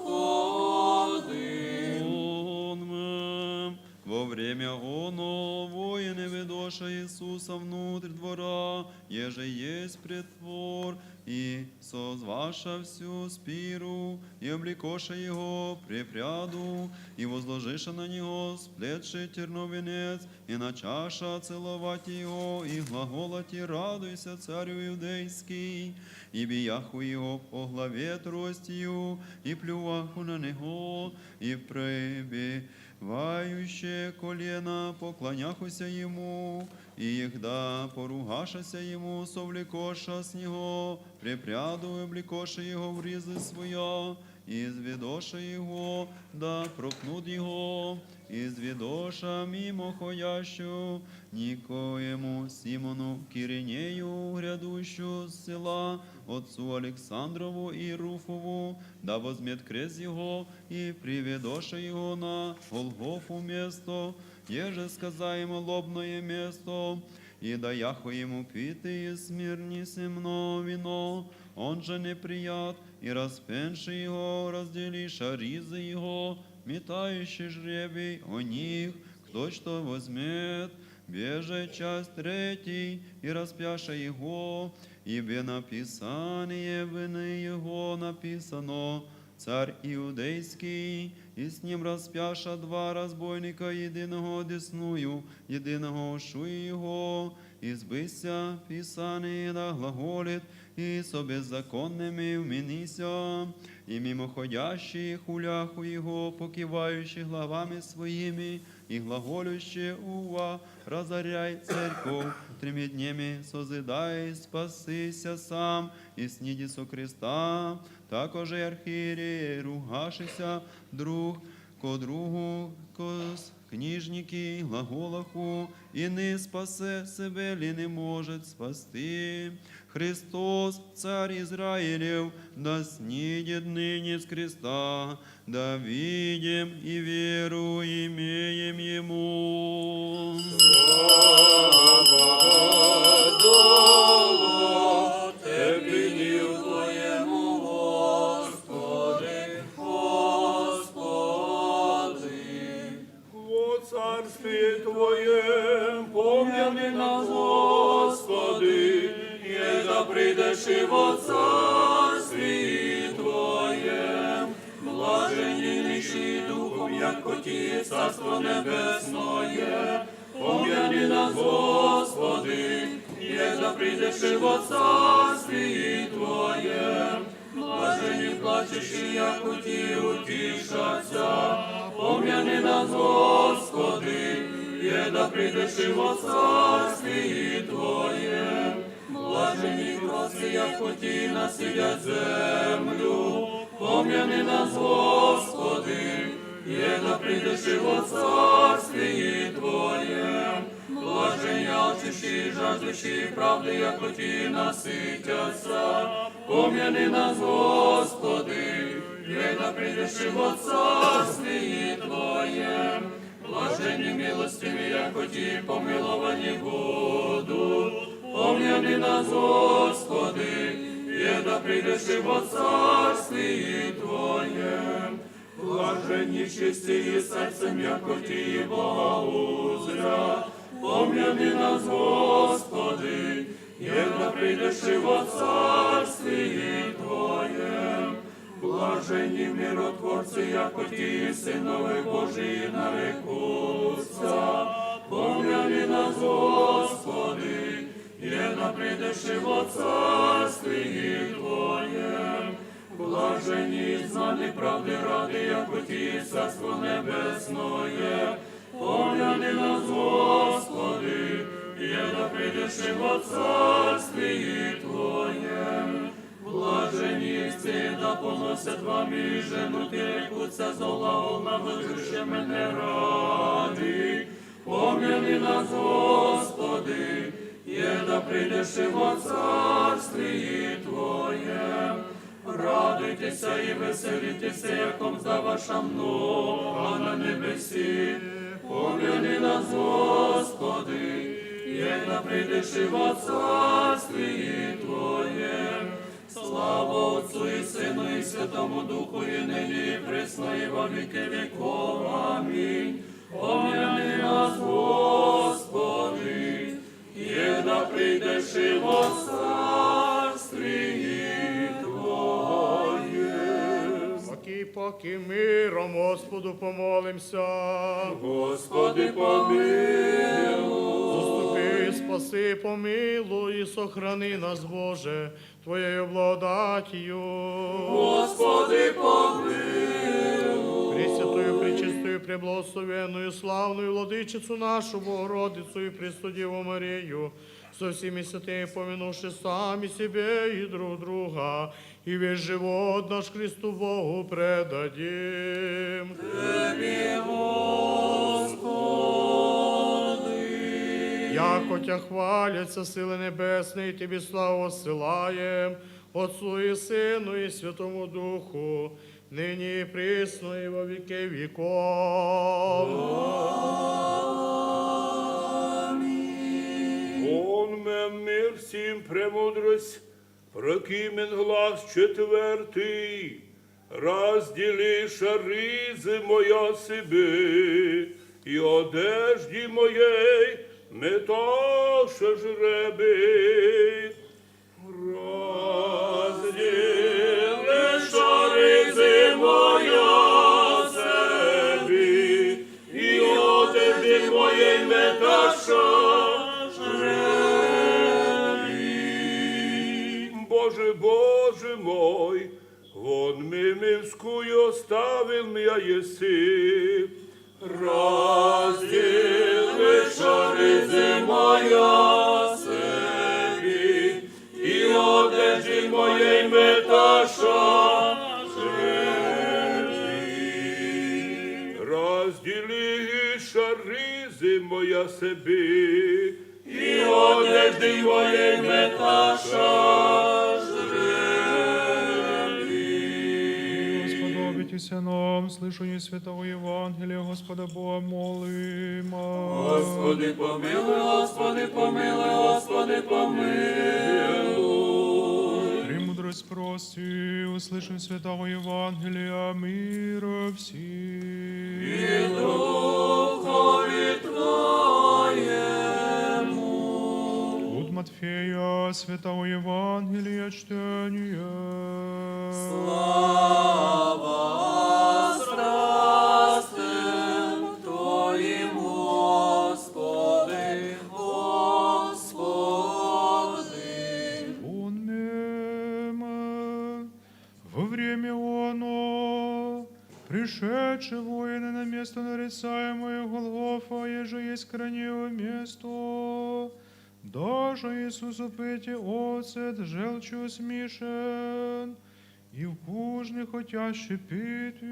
Во время оно воины ведоша Иисуса внутрь двора, еже есть притвор, и созваша всю спиру, и облекоша Его припряду, и возложиша на Него сплетший терновый венец, и начаша целовать Его, и глаголати: «Радуйся, Царь Иудейский!» И бияху Его по главе тростью, и плюваху на Него, и прибивающие колено поклоняхуся Ему, и егда поругашася Ему, совлекоша с Него припряду, облекоша Его в ризы своя, и изведоша Его, да проткнут Его, изведоша мимоходящую Никодему, Симону Киринею, грядущую с села, отцу Александрову и Руфову, да возьмет крест Его, и приведоша Его на Голгофу место, еже сказаемо лобное место, и даяху Ему питый из смирнисемно вино, Он же не прият, и распенши Его, разделиша ризы Его, метающий жребий о них, кто что возьмет, бежит часть третий, и распяша Его, и в написании вины Его написано: «Царь Иудейский», и с Ним распяша два разбойника, единого одесную, единого ущую Его, и сбыся Писание да глаголит: «И со беззаконными вминися». И мимоходящие, хуляху Его, покивающие главами своими, и глаголющие: «Ува, разоряй церковь, тремя днями созидай, спасися сам, и сниди со креста». Также и архиереи, ругавшися друг ко другу, кос- Книжники, лаху-лаху, ине спасет себя или не может спасти. Христос, Царь Израилев, да снидет ныне с креста, да видим и веру имеем Ему. Слава Твоему, Господи, Господи. Во Царствии Твоем, помяни нас, Господи, еда придешь и во Царствии Твоем. Блаженнейший Духом, яко Ти Царство Небесное, помяни нас, Господи, еда придешь и во Царствии Твоем. Блаженни плачущие, яко Ти утешатся, помяни нас, Господи, еда придешь и во Царствии Твоем. Блаженни кротцы, яко Ти населят землю, помяни нас, Господи, еда придешь и во Царствии Твоем. Блаженни алчущие и жаждущие правды, яко Ти насытятся, помяни нас, Господи, еда придешь и во Царствии Твоем. Блаженни милостивые, яко Ти помиловать будут, помяни нас, Господи, еда придешь и во Царствии Твоем. Блаженни честные сердцем, яко Ти Бога узрят, помяни нас, Господи, еда придешь и во Царствии Твоем. Блаженни миротворцы, яко Ти Сыновы Божии нарекутся, помяни нас, Господи, еда придешь и во Царствии Твоем. Блаженни изгнанные правды ради, яко Ти Царство Небесное, помяни нас, Господи, еда придешь и во Царствии Твоем. Блаженни истые, еда поносят Вами, женут и рекутся зла волна выжившие меня ради, помяни нас, Господи, еда придешь и во Царствии Твоем. Радуйтеся и веселитеся, яком сда ваша много на небеси, помяни нас, Господи, еда придешь и во Царствии Твоем. Слава Отцу и Сыну и Святому Духу, и ныне и присно и во веки веков. Аминь. Помяни нас, Господи, еда придешь и во Царствии Твоем. Покой, покой, миром Господу помолимся. Господи, помилуй. Заступи, спаси, помилуй и сохрани нас, Боже, Твоею благодатью. Господи, помилуй. Пресвятую, пречистую, преблагословенную, славную Владычицу нашу Богородицу и Пресвятую Деву Марию, со всеми святыми помянувши сами себе и друг друга, и весь живот наш Христу Богу предадим. Тебе, Господи. Яко Тя хвалятся силы небесные, Тебе славу ссылаем, Отцу и Сыну и Святому Духу, ныне и присно и во веки веков. Аминь. Вон мем мир сим премудрость, прокимен глаз четвертый, раздели шаризы моя себе, и одежде моей меташа жребий. Раздели шаризы моя себе, и одежде моей меташа жребий. Боже, Боже мой, вон мимивскую оставил меня еси. Раздели шаризы моя себе, и одежде моей меташа жребий. Раздели Моя себе, и одежды моей меташа жреби. Господа, обитися нам, слышание Святого Евангелия, Господа Бога молим. Господи, помилуй, Господи, помилуй, Господи, помилуй. Премудрость прости, услышим Святого Евангелия мира всем. И духови Твоему. От Матфея Святого Евангелия чтение. Слава страстным Твоим, Господи, Господи. Он мем. Во время оно, пришедшие воины на место, нарицаемое Голгофа, еже есть краневое место, даже Иисусу пыти оцет желчью смешен, и в кужне хотящий пить,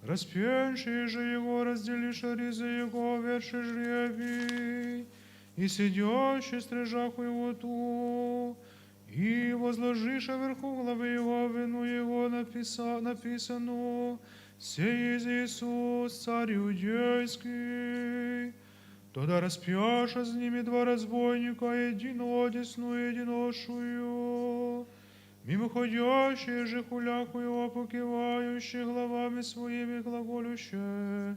распявшие же его, разделивши ризы его, верши жребий, и сидящий стрижаху его ту, и возложивши вверху главы его вину его, написа-, написано: «Сей есть Иисус, Царь Иудейский». Тогда распявши с ними два разбойника, единого одесную, единого ущую, мимоходящие же, хуляху его, покивающие главами своими, глаголюще: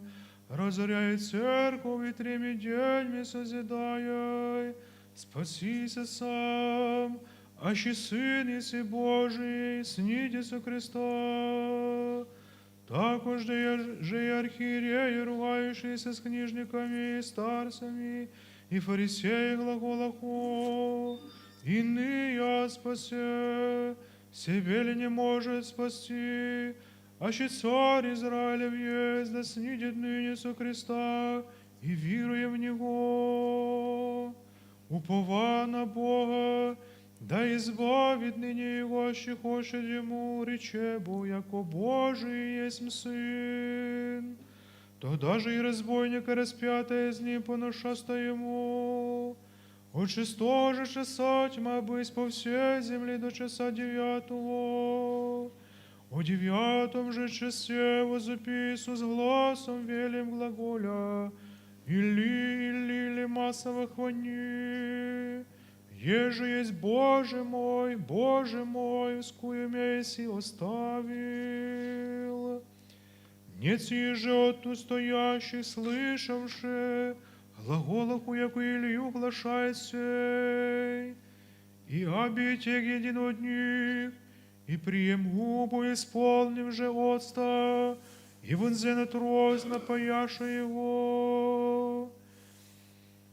«Разоряй церковь и треми день созидай. Спасися сам, аще Сын еси Божий, снидися Христа». Также же и архиереи, ругающиеся с книжниками и старцами, и фарисеи, глаголаху: «Иные спасе, себе ли не может спасти, аще Царь Израилев есть, да снидет ныне со креста, и веруем в Него». Упова на Бога, да избавит ныне его, аще хочет ему, рече бу, яко Божий есть Сын. Тогда же и разбойника, распятая с ним, поношаста ему. От шестого же часа тьма бысть по всей земле до часа девятого. О девятом же часе возопи Иисус гласом велим, глаголя: «Или, Или, лема савахвани?» Еже есть: «Боже мой, Боже мой, вскую мя еси оставил?» Неци же отту стоящих, слышавши, глаголаху, яко Илью глашает сей. И обитек один от них, и прием губу исполнив же оста, и вынзена трость, напояша его.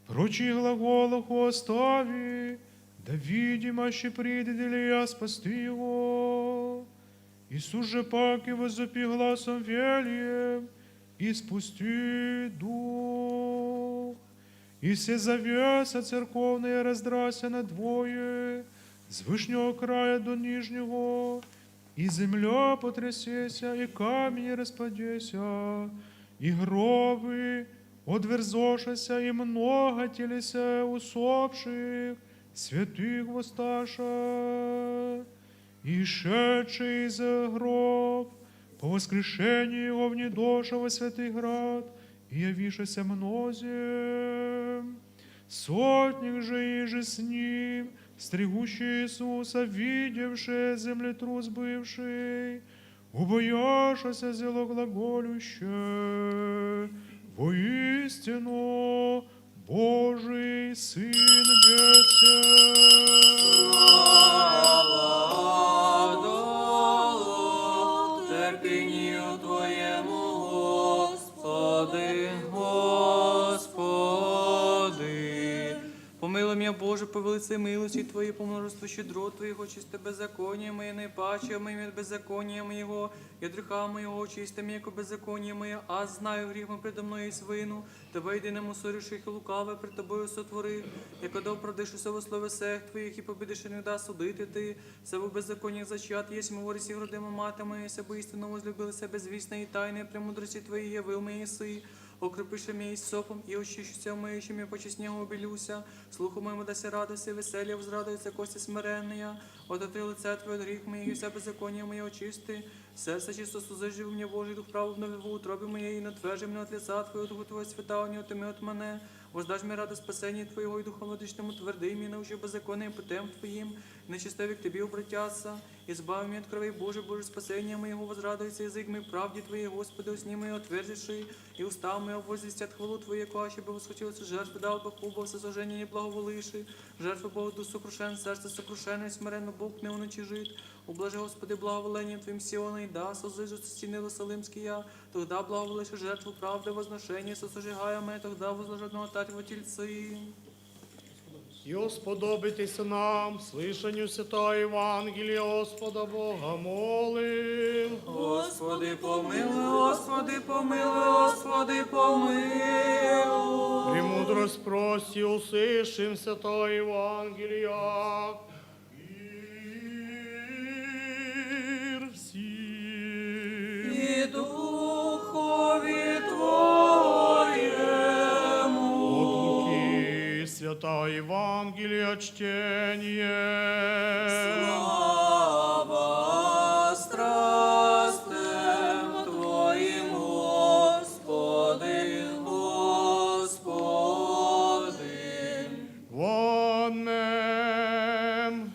Прочие глаголаху остави, да видим, аще придет Илия спасти его. Иисус же пак и возопи гласом велим, и спусти дух. И все завеса церковные раздрася на двое, с вышнего края до нижнего, и земля потрясеся, и камень распадеся, и гробы одверзошася, и много телесе усопших святых восташа. И шедший из гроб по воскрешению его внедоша во святый град, и явившийся мнозем. Сотник же и же с ним, стригущий Иисуса, видевший землетрус бывший, убоявшийся зело глаголюще: «Воистину Божий Сын бесен». Слава Отцу, терпению Твоему, Господи, Господи. Помилуй меня, Боже, по великой милости Твоей, по множеству щедрот Твоих, очисти беззаконие мое, наипаче мои беззакония моего, и от греха моего очисти меня, яко беззаконие мое, аз знаю, грех мой предо мной есть вину, Ты воединому соверших и лукавое пред Тобою сотворих, и когда оправдышься во слове всех Твоих, и победишь, и не даст судить и Ты, всего беззакония зачат есть, мой ворись и родима мать моя, бы истинно возлюбился безвестной и тайной премудрости Твоей явил мои сы, Укрепишь меня исопом, и очищуся умоюсь, и почестнее убелюся. Слуху моему дася радость и веселье возрадуется кости смиренные. Ототрю лице Твое от грех моих, и вся беззаконие мое очисти. Сердце чисто созижди во мне, Божий Дух правый обнови во утробе моей, и не отвержи меня от лица Твоего, Духа Твоего Святаго не отыми от мене. Воздашь мне радость спасения Твоего, и духом владычным утверди меня, научи беззаконным путям Твоим, и нечестивые к Тебе обратятся. Избави меня от крови, Боже, Боже, спасения моего, возрадуется язык мой правде Твоей, Господи, устни мои отверзишь, и уста мои возвестят хвалу Твою, яко аще бы восхотелось жертвы, дал бы хлеба, всесожжение не благоволишь, жертву Богу дух сокрушен, сердце сокрушенное, смиренно Бог не уничижит. Ублажи, Господи, благоволением Твоим Сиона, и да созиждутся стены Иерусалимские, тогда благоволишь жертву правды, возношение сосожигаемое, тогда возложат на алтарь Его тельцы. И сподобитеся нам слышанию Святого Евангелия Господа Бога молим. Господи, помилуй, Господи, помилуй, Господи, помилуй. Премудрость проси, услышим Святое Евангелие. Мир всем. И духови Твоему. От Луки Святое Евангелие чтение. Слава страстям Твоим, Господи, Господи. Вон мем.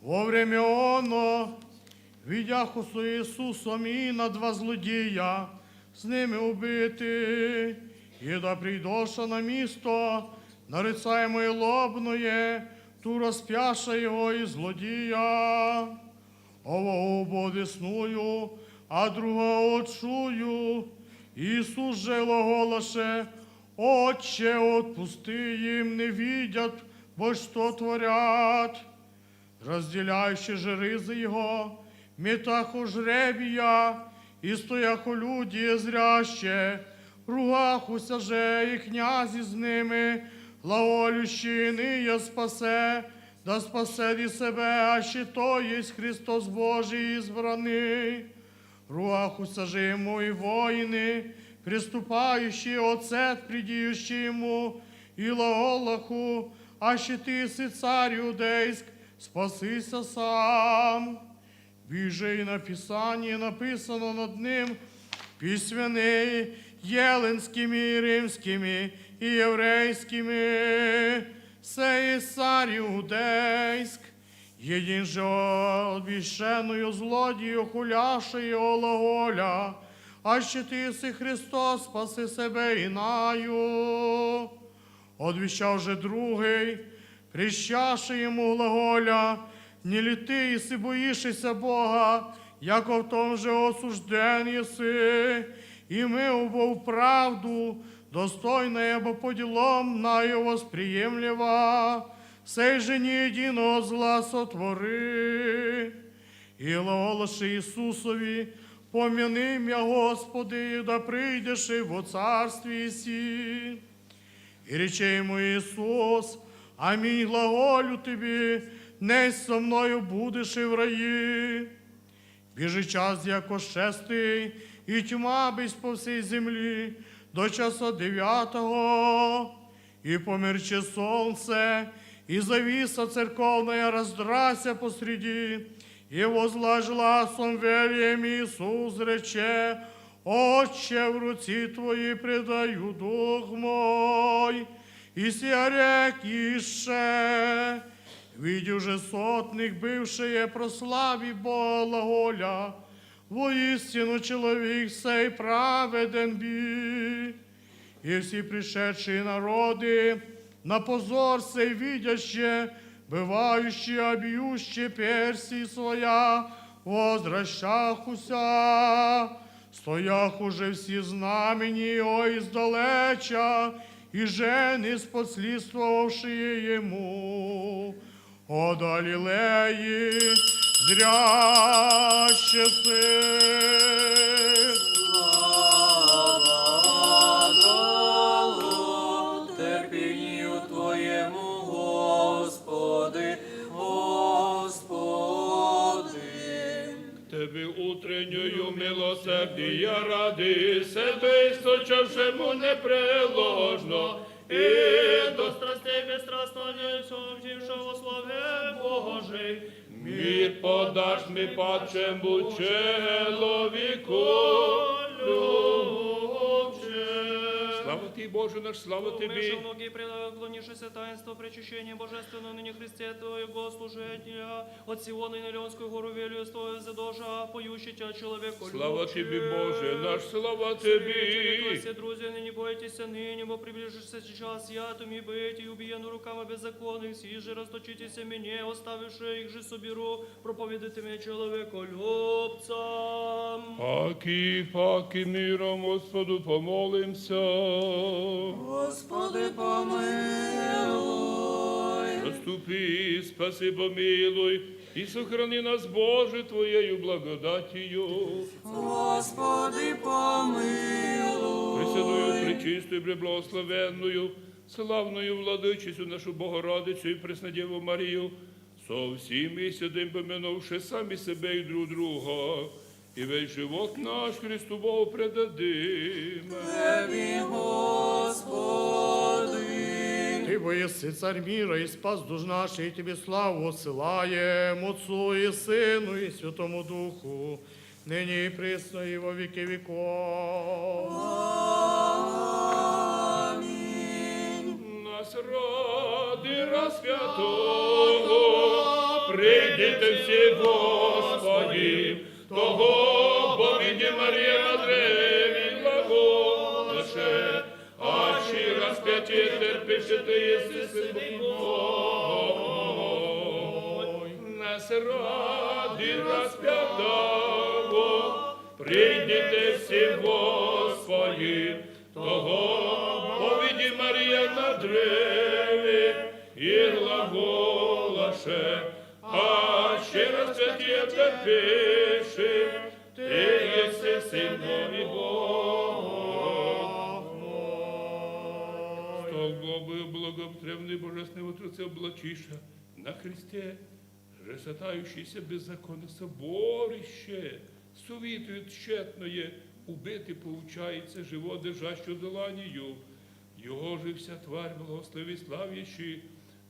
Во время оно, видя хусу Иисусом и на два злодея, с ними убиты, и да придоша на место, нарицаемое лобное, ту распяша его и злодея. Ово убо десную, а друга отшую. Иисус же глаголаше: «Отче, отпусти им, не видят, бо что творят». Разделяющие же рызы Его, метаху жребия, и стояху люди зряще, ругахуся же и князь из ними, глаголющие: «Иные спасе, да спасет и себе, аще то есть Христос Божий избранный». Руахуся же ему и воины, приступающие оцет, придиющие ему, и лаолаху: «Аще ты сы царь иудейск, спасися сам». Вижу и на Писании написано над ним письменными, еллинскими, римскими и еврейскими: «Сей царь иудейск». Единже обещанную злодею хуляши ола оля: «Аще ты сы Христос, спаси себе и наю». Отвечал же другой, прищавший ему глаголя: «Не ли ты и сы боишься Бога, яко в том же осужден еси? И мы оба в правду, достойное бы по делам наю восприемлива, сей же ни единого зла сотвори». И лаолаши Иисусови: «Помяни мя, Господи, да придешь и во царствие си». И рече ему Иисус: «Аминь глаголю тебе, несь со мною будешь и в раю». Бежи час яко шестый, и тьма бысь по всей земли до часа девятого. И померчи солнце, и завеса церковная раздрася посреди, и возглас гласом велием Иисус рече: «Отче, в руки Твои предаю дух мой». И сиарек ише. Видя же сотник, бывшее, прославив Бога, глаголя: «Воистину человек сей праведен би». И все пришедшие народы, на позор сей видящие, бывающие, обьющие перси своя, возвращахуся, стояху же все знамения издалеча, и жены, сподследствовавшие ему, о Галилеи, зрящие сы. Слава Богу, терпению Твоему, Господи, Господи. Тебе утреннюю милосердия ради, Святой Чевшему непреложно, и до страстей бесстрастно, всем во славе Божией. Мир подашь ми пачем бу человеку любче. Слава Ти, Боже наш, слава Тебе. Умершего многие предали, уклонившееся таинство причащения божественного ныне Христе Твоего служителя, от Сиона и на Илионскую гору величествуя за душа, поющий Тебя человеку. Слава Тебе, Боже наш, слава Тебе. Все друзья, не бойтесь ныне, бо приближишься сейчас, я теми быть и убиену руками беззаконных, сии же расточитесь мне, оставившие их же соберу, проповедуйте мне человеколюбцам. Паки, паки миром Господу помолимся. Господи, помилуй. Заступи, спаси, помилуй, и сохрани нас, Боже, Твоею благодатью. Господи, помилуй. Пресвятую, пречистую, преблагословенную, славную Владычицу нашу Богородицу и Преснодеву Марию, со всеми святыми помянувши сами себя и друг друга, и весь живот наш Христу Богу предадим. Тебе, Господи. Ты бо еси Царь мира и Спас душ наших, и Тебе славу сылаем, Отцу и Сыну и Святому Духу, ныне и присно и во веки веков. Аминь. Нас ради распятого придите все, Господи, того, бо види Мария на древи глаголаше, аще распятие терпишь, и Ты еси Сын Божий. Нас ради распятого придите все, Господи, того, бо види Мария на древи и глаголаше, аще распятие терпишь, и Ты еси Сын Божий. Бог мой. Столб главы, благопотребный божественный утроцы облачишься на кресте, же сатающийся беззаконных соборище, суетую тщетное, убит и получается живот держащую дланью. Его же вся тварь благослови, славящий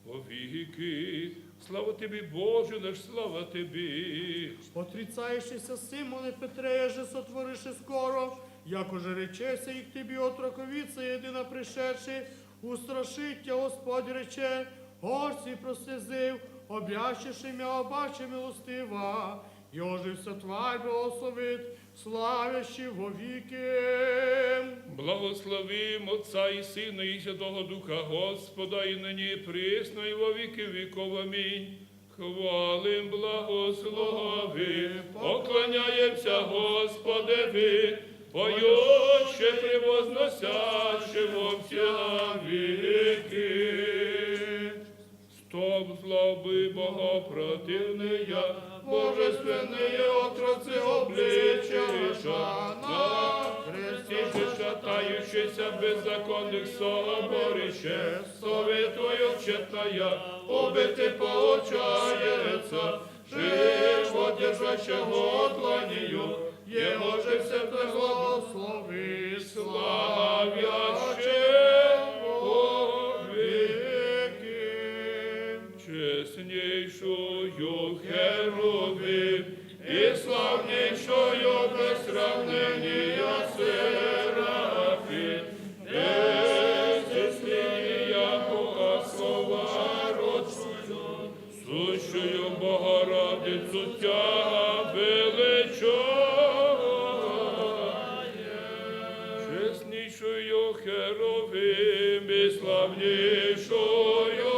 во веки. Слава Тебе, Боже наш, слава Тебе. Отрицающийся Симоне Петре же сотворишь скоро, якоже речешся и к Тебе, отрок овицы едино пришедший, устрашить Тебя, Господь, рече, горсть и прослезив, объящеши мя обаче милостиво, его же вся тварь благословит, славящий во веки. Благословим Отца и Сына и Святого Духа, Господа, и ныне и присно и во веки веков. Аминь. Хвалим, благословим, поклоняемся Господеви, поюще превозносящему вся веки. Столб злобы, богопротивные, божественные отроцы обличаешь на кресте же шатающийся беззаконных соборище, советую тщетное, убит и получается, живот держащего дланью, его же вся благослови, славящего веки. Честнейшую херувим и славнейшую без сравнения серафим, без исключения Бога Слова родшую, сущую Богородицу Тебя величаем. Честнейшую херувим и славнейшую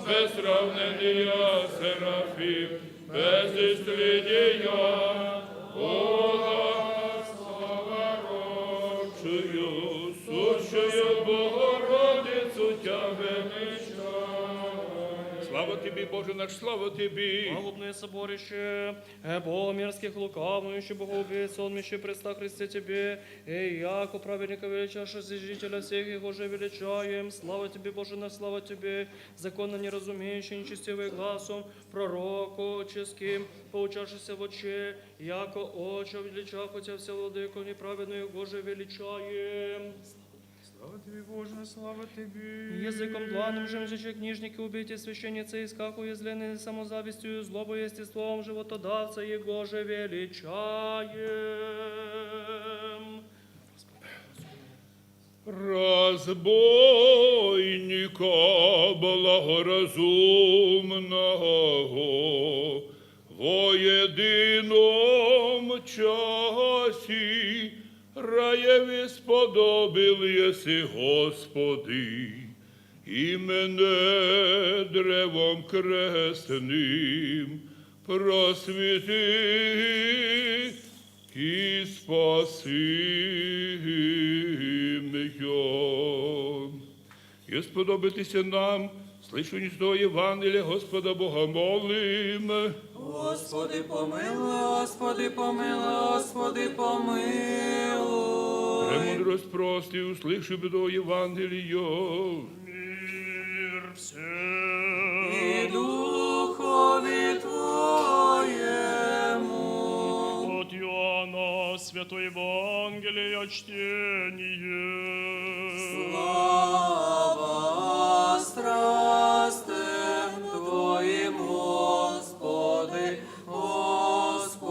без сравнения серафим, без исключения Бога Слова родшую, сущую Богородицу Тебя величаем. Слава Слава Тебе, Боже наш, слава Тебе! Пагубное соборище, э, богомерзких, лукавнующих богоубийц, сонмище преста Христе Тебе, и яко праведника величайшего святителя всех, Его же величаем. Слава Тебе, Боже наш, слава Тебе! Законно неразумеющий, нечестивый глазом пророческим, поучавшийся в отче, яко отче велича, хотя все владыку неправедную Его же величаем. Слава Тебе, Боже, слава Тебе! Языком дланным же мужичьи книжники, убийцы, священницы, искаку уязвленные самозавистью, злобой, естеством, животодавца Его же величаем. Разбойника благоразумного во едином часе раеве сподобил еси, Господи, и мене древом крестным просвети и спаси меня. И сподобитися нам, слышанню Святого Евангелия Господа Бога молим. Господи, помилуй, Господи, помилуй, Господи, помилуй. Премудрость прости, услышим до Евангелия. Мир всем. И духови Твоему. От Иоанна Святое Евангелие чтение. Слава страстям Твоим, Господи, Господи.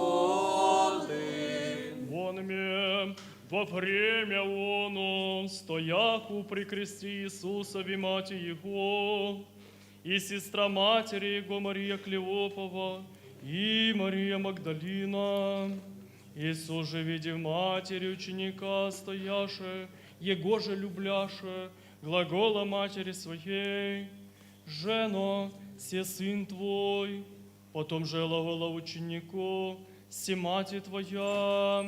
Вонме во время оно, стояху при кресте Иисусови Мать Его, и сестра матери Его Мария Клеопова, и Мария Магдалина. Иисус же, видев матери ученика, стояше, Его же любляше, глагола матери своей: «Жено, се сын твой». Потом же глагола ученику: «Се мать твоя».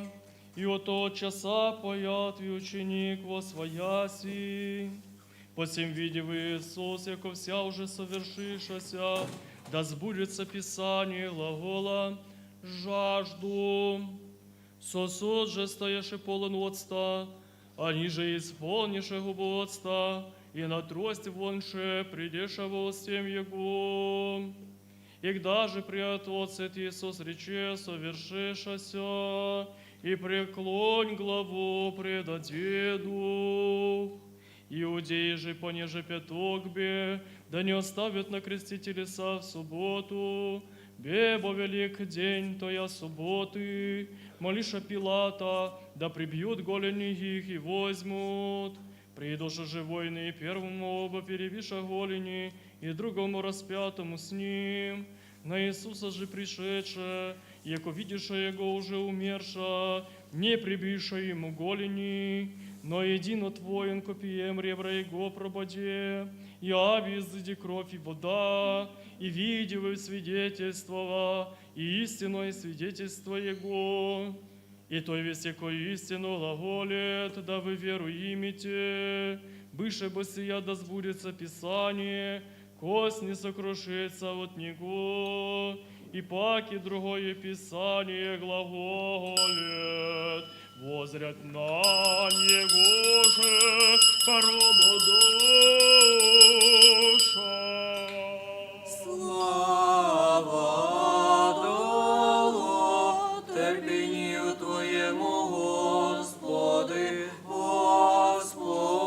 И от того часа поят и ученик во свояси. Посему, видев Иисус, яко вся уже совершившаяся, да сбудется Писание, глагола: «Жажду». Сосуд же, стояше, полон оцта, они же, исполнивши губу оцта, и на трость вонше, придешево всем Его. И когда же приотлет Иисус рече совершившееся, и преклонь главу пред Отце Дух. Иудеи же, понеже пяток бе, да не оставят на кресте телеса в субботу, бебо велик день тоя субботы, молиша Пилата, да прибьют голени их и возьмут. Придут же воины, и первому оба перебиша голени, и другому распятому с ним. На Иисуса же пришедше, яко видиша Его уже умерша, не прибиша Ему голени, но едино воин копьем ребра Его прободе, и ави изыди кровь и вода, и видевы свидетельствовала, и истинное свидетельство Его. И той весть, яко истину глаголит, да вы веру имите, быше бы сия да сбудется Писание, кость не сокрушится от Него. И паки другое Писание глаголит: «Возрят на Него же прободу душа». Слава Духу, терпению Твоему, Господи, Господи.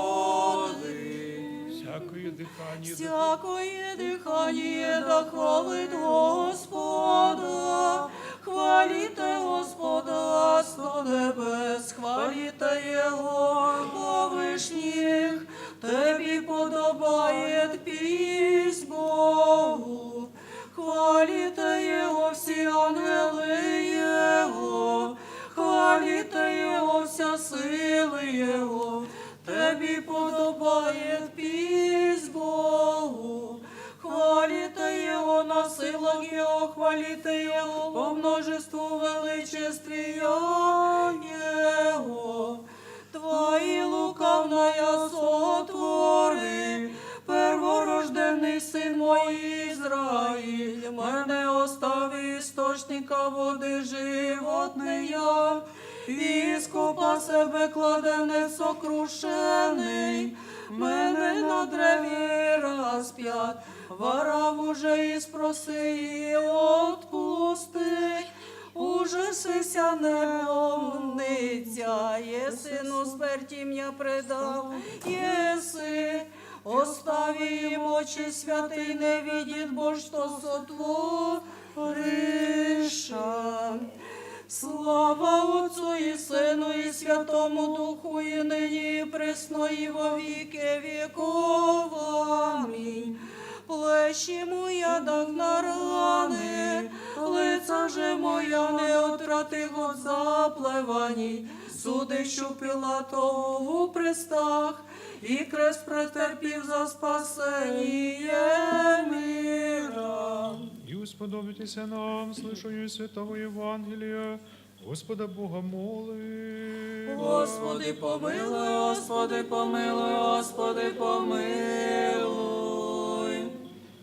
Всякое дыхание да... Всякое дыхание да хвалит Господа. Хвалите Господа, сто небес, хвалите Его, о вышних, Тебе подобает песнь Богу. Хвалите Его все ангелы Его, хвалите Его вся сила Его, Тебе подобает песнь Богу. Хвалите Его на силах Его, хвалите Его по множеству величествия Его. Твои лукавная сотвори, перворожденный сын мой Израиль. источника воды животные, искупа себе кладенець сокрушенный, мене на древе распят, вара уже и спроси, и отпусти, уже сися не помнитя, если ну смерти меня предал, если остави им очи святый, не видит Бог, что сотворишь. Слава Отцу и Сыну и Святому Духу, и ныне и пресно и во веки веков. Аминь. Плащ мой адак на раны, лица же моя не отрати от заплеваний, судищу Пилатову пристах, и крест претерпев за спасение мира. И усподобитеся нам, слышанию Святого Евангелия, Господа Бога молим. Господи, помилуй, Господи, помилуй, Господи, помилуй.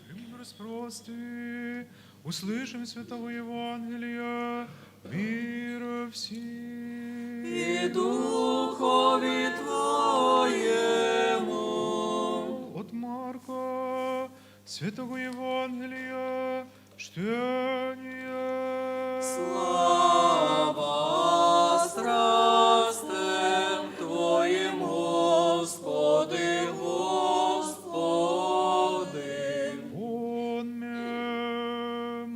И мир распрости, услышим Святого Евангелия мира всем. И Духови Твоему. От Марка Святого Евангелия чтение. Слава страстям Твоим, Господи, Господи. Он мем.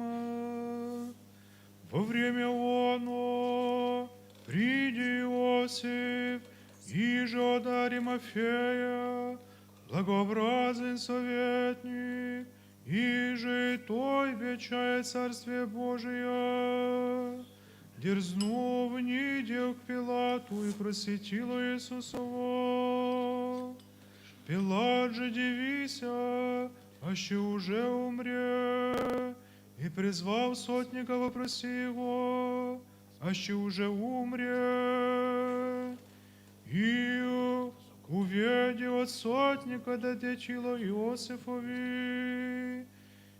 Во время оно, приди Иосиф, иже от Аримафея, благообразный советник, иже и той вечает Царствие Божие, дерзнув, ниде к Пилату и просветил Иисусова. Пилат же, дивися, аще уже умре, и, призвав сотника, вопроси его, аще уже умре. И уведя от сотника, дадя тело Иосифови,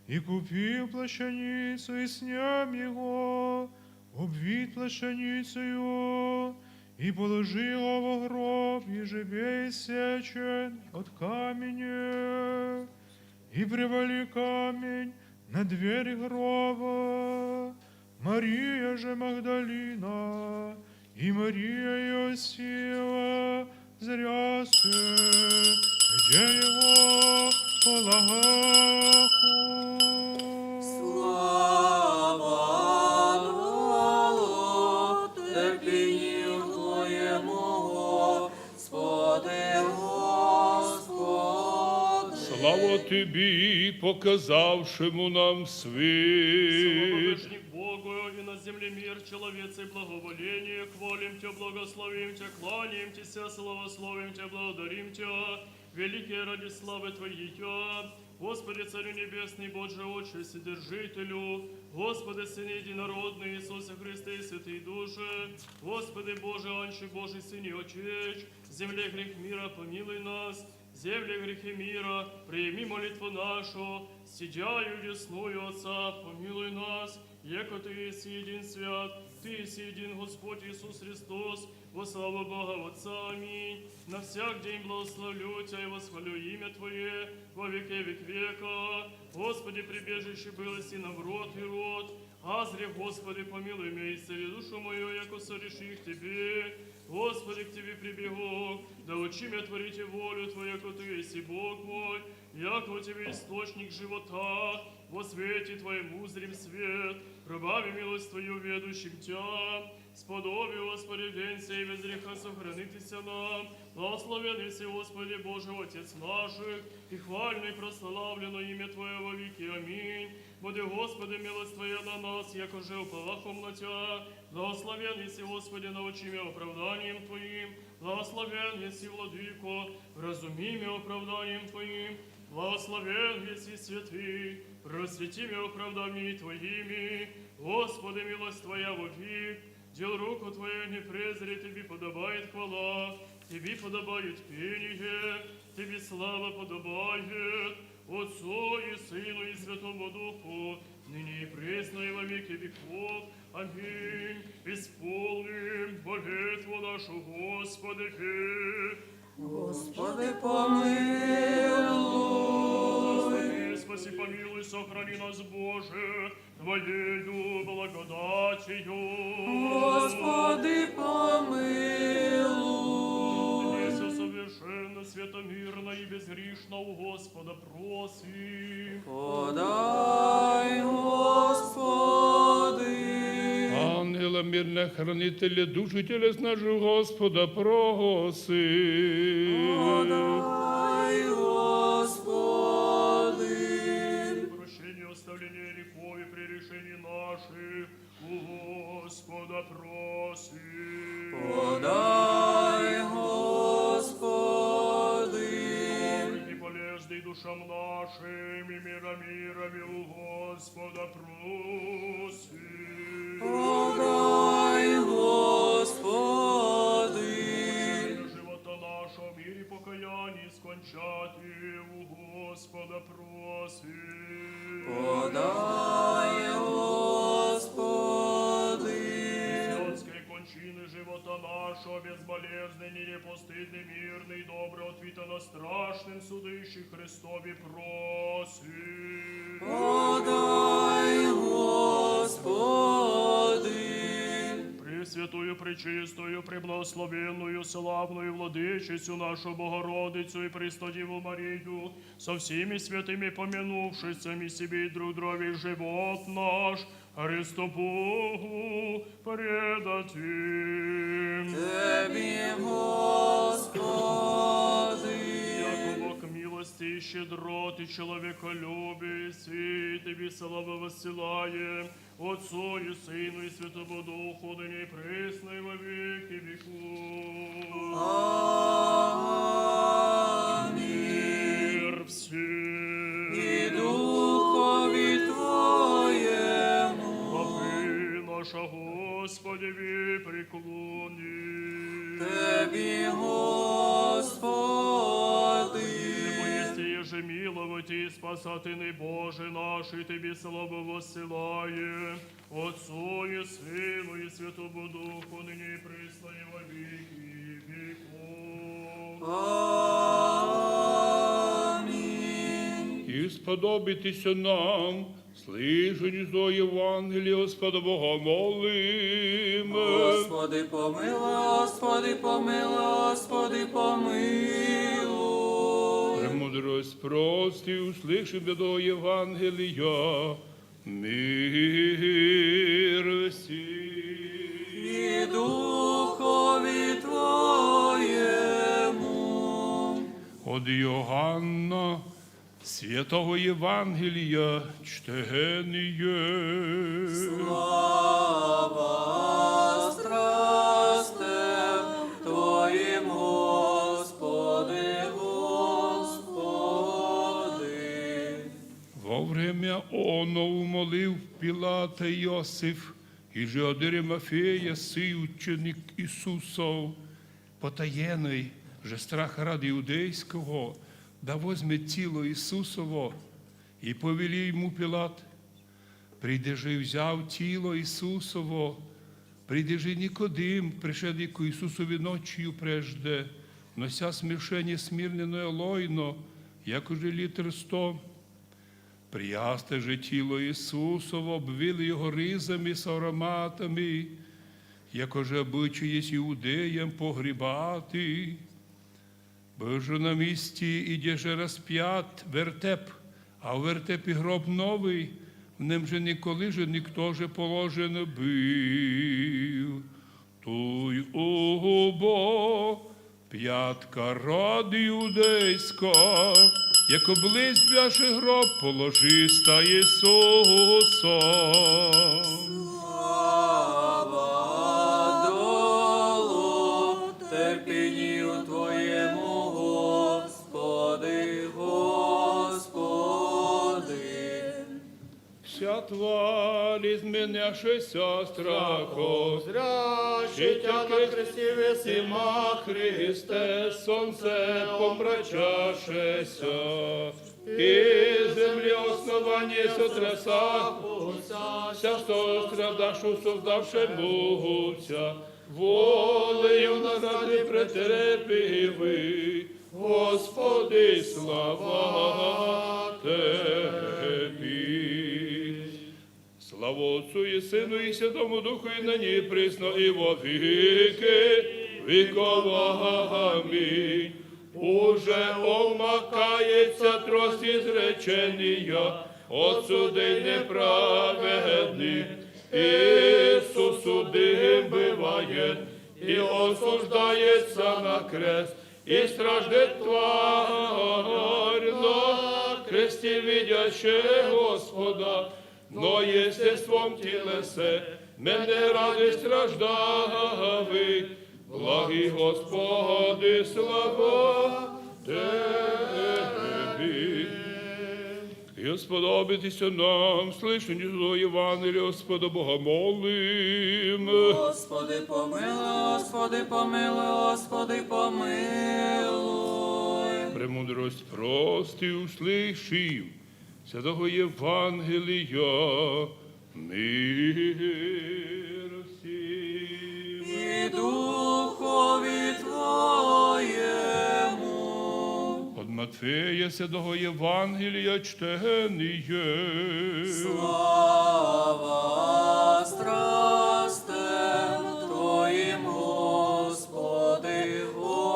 и купив плащаницу, и снем его, обвив плащаницею, и положил его в гроб, ежебей иссечен от камня, и привали камень на дверь гроба. Мария же Магдалина и Мария Иосифова зряшка, где его полагаку. Слава Богу, терпению Твоему, Господи, Господи. Слава Тебе, показавшему нам свет. Слава Богу, и на земле мир, человецы благоволение, хвалим Тебя, благословим Тебя, кланяем Тебя, славословим Тебя, благодарим Тебя, великие ради славы Твоей Тебя. Господи, Царю Небесный, Боже, Отче, Вседержителю, Господи, Сыне Единородный, Иисусе Христе, Святый Душе, Господи, Боже, Анче Божий, Сыне Отеч, земле грех мира, помилуй нас, земле грехи мира, прими молитву нашу, сидяю десную Отца, помилуй нас, яко Ты еси Сиедин Свят, Ты еси Сиедин Господь Иисус Христос, во славу Бога Отца. Аминь. На всяк день благословлю Тебя и восхвалю имя Твое во веке век века. Господи, прибежище было си нам род и род. Азри, Господи, помилуй меня, исцели душу мою, яко согрешил к Тебе. Господи, к Тебе прибегу, да учи меня творить волю Твою, яко Ты еси Бог мой, яко у Тебя источник живота, во свете Твоем узрим свет, прибави милость Твою ведущим Тебя. Сподоби, Господи, венцей без греха сохранитеся нам. Благословен еси, Господи, Боже, Отец наших, и хвально и прославлено имя Твое во веки. Аминь. Буди, Господи, милость Твоя на нас, якоже уповахом на Тебя. Благословен еси, Господи, научи меня оправданием Твоим. Благословен еси, Владыко, вразуми меня оправданием Твоим. Благословен еси, Святый, просвети меня оправданиями Твоими. Господи, милость Твоя вовек, дел руку Твоих не презри, Тебе подобает хвала, Тебе подобает пение. Тебе слава подобает, Отцу и Сыну и Святому Духу, ныне и присно и во веки веков. Аминь. Исполним молитву нашу, Господи. Господи, помилуй. Господи, спаси, помилуй, сохрани нас, Боже, Твоею благодатью. Господи, помилуй. Чудеса совершенно святомирно и безгрешно у Господа просим. Подай, Господи. Ангела мирных хранителей души телес наших Господа просим. Подай, Господи. Прощение, оставление грехов и прегрешений наших у Господа просим. Подай, Господи. Добрый и полезный душам нашим и мира мирови у Господа просим. Подай, Господи. Живота нашего в мире покаянии скончати у Господа просим. Подай, Господи. Христианские кончины живота нашего безболезненнее, непостыдный, мирный, добрый ответ на страшном суде Христови просим. Подай, Господи. Пресвятую, пречистую, преблагословенную, славную Владычицу нашу Богородицу и Преснодеву Марию, со всеми святыми помянувшись сами себе и друг друга, весь живот наш Христу Богу предадим. Тебе, Господи. Яко Бог милости и щедроты, человеколюбия, сей Тебе славу воссылаем, Отцу и Сыну и Святому Духу, ныне и присно и во веки веков. Аминь. Мир всем. И духови Твоему. Во имя наша Господи, преклоним. Тебе, Господи. Ибо есть и же миловать и спасать, и Боже наш, и Тебе славу воссылаем, Отцу и Сыну и Святому Духу, ныне и присно и во веки веков. Аминь. И сподобитесь нам, слышанию Евангелия Господа Бога молим. Господи, помилуй, Господи, помилуй, Господи, помилуй. Премудрость прости, услышим до Евангелия. Мир всем. И духови Твоему. От Иоанна Святого Евангелия чтение. Слава страстям Твоим, Господи, Господи. Во время оно умолил Пилата Иосиф, и же о дыре Мафея, сый ученик Иисусов, потаенный же страха ради иудейского, да возьмет тело Иисусово. И повели ему Пилат. Придя же, взяв тело Иисусово, придя же Никодим, пришедший к Иисусу ночью прежде, нося смешение смирненное лойно, якоже литр сто. Приястя же тело Иисусово, обвил его ризами с ароматами, якоже обычай есть иудеям погребати. Был же на месте и где же распят вертеп, а в вертепе гроб новый, в нем же николи же никто же положен был. Туй убо пятка ради иудейска, яко близь бяши гроб положиста Иисуса. Слава долу терпению Твоему, Господи, Господи. Вся тварь изменившаяся страху, зрящая на кресте весь и мах Христе, солнце помрачавшееся, и земли основание сотрясавшееся, вся, что страдавшую создавшему вся, волею назад претерпевай, Господи, слава Тебе. Слава Отцу и Сыну и Святому Духу, и ныне и присно и во веки веков. Аминь. Уже умолкается трос изречения от судей неправедных. Иисус судим бывает и осуждается на крест, и страждет тварь на кресте, видящая Господа, но естеством телесе менее радость страждавых. Благий Господи, слава Тебе. Господа, обетися нам, слышим Твое Евангелие, Господа Бога молим. Господи, помилуй, Господи, помилуй, Господи, помилуй. Премудрость прости, услышим Святого Евангелия. Мир всем. И духови Твоему. От Матфея Святого Евангелия чтение. Слава страстям Твоим, Господи, Господи.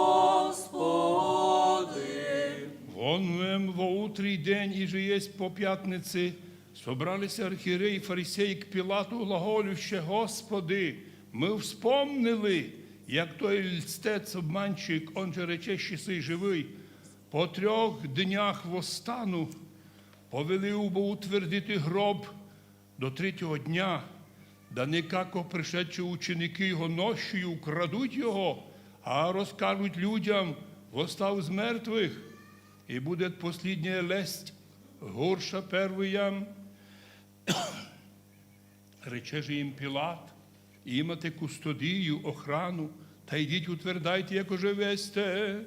Вон вем во утрий день, и же есть по пятнице, собрались архиереи и фарисеи к Пилату, глаголюще: «Господи, мы вспомнили, як той льстец, обманщик, он же рече: „Щисы живы, по трех днях восстану“. Повелил бы утвердить и гроб до третьего дня, да не как пришедшие ученики его ночью украдут его, а расскажут людям: „Восстал из мертвых“. И будет последняя лесть горша первой». Рече же им Пилат: «Имате кустодию, охрану, та идите утвердайте, яко живесте».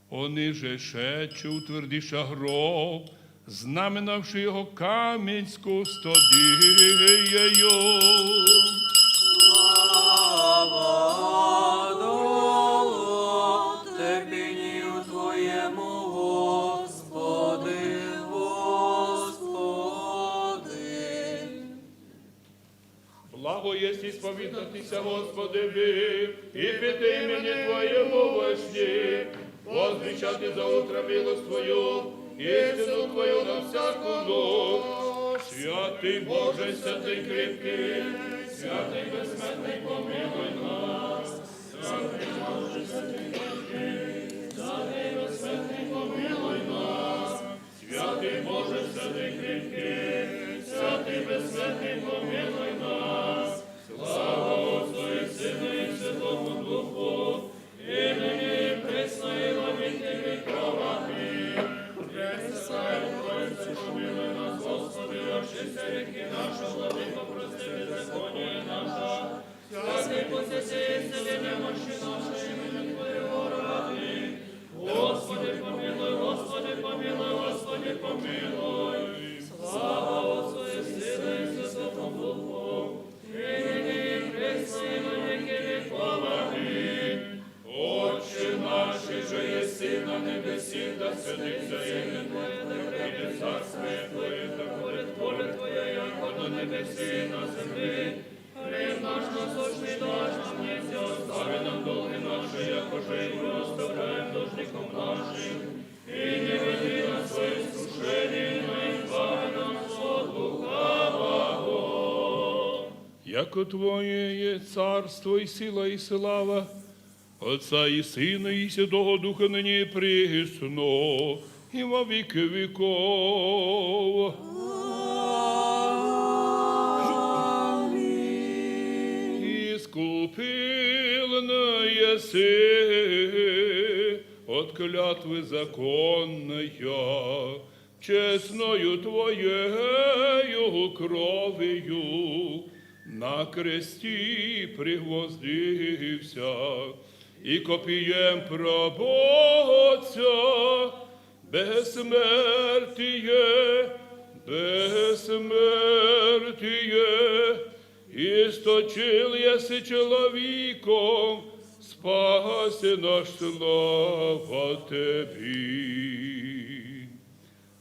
Они же шедши утвердивши гроб, знаменавши его камень с кустодиею. Слава Духу Терпению Твоему, Господи, Господи. Благо есть исповедаться Господи, и пред имени Твоему во сне, возвещать за утро милость Твою, истину Твою на всякую ночь. Святый Боже, святый крепкий, святый бессмертный, помилуй нас. Святый Боже, святый крепкий, святый бессмертный, помилуй нас. Святый Боже, святый крепкий, святый бессмертный, помилуй нас. Слава Отцу и Сыну и Святому Духу, и ныне и присно и во веки веков. Аминь. Пресвятая Троица, помилуй нас, Господи, и очисти грехи наши, Владыко, прости беззаконие наше. Святый Пусти сие исцели немощи наши именем Твоего ради. Господи, помилуй, Господи, помилуй, Господи, помилуй. Слава Отцу и Сыну и Святому Духу, и ныне и присно и во веки веков. Аминь. Отче наш, иже еси на небеси, да святится имя Твое, да придет царствие Твое, да будет воля Твоя, яко на небеси и на земли. Хлеб наш насущный дашь нам днесь, и остави нам долги наши, яко же и мы оставляем должникам нашим. И не введи нас во искушение, но избави нас от лукавого. Яко Твое есть царство и сила и слава, Отца и Сына и Святого Духа, ныне и присно, и во веки веков. Аминь. Искупленная си от клятвы законная, Честною Твоею кровью на кресте пригвоздився и копьем пробоця бессмертие, бессмертие, источил еси человеком, спаси наш, слава Тебе.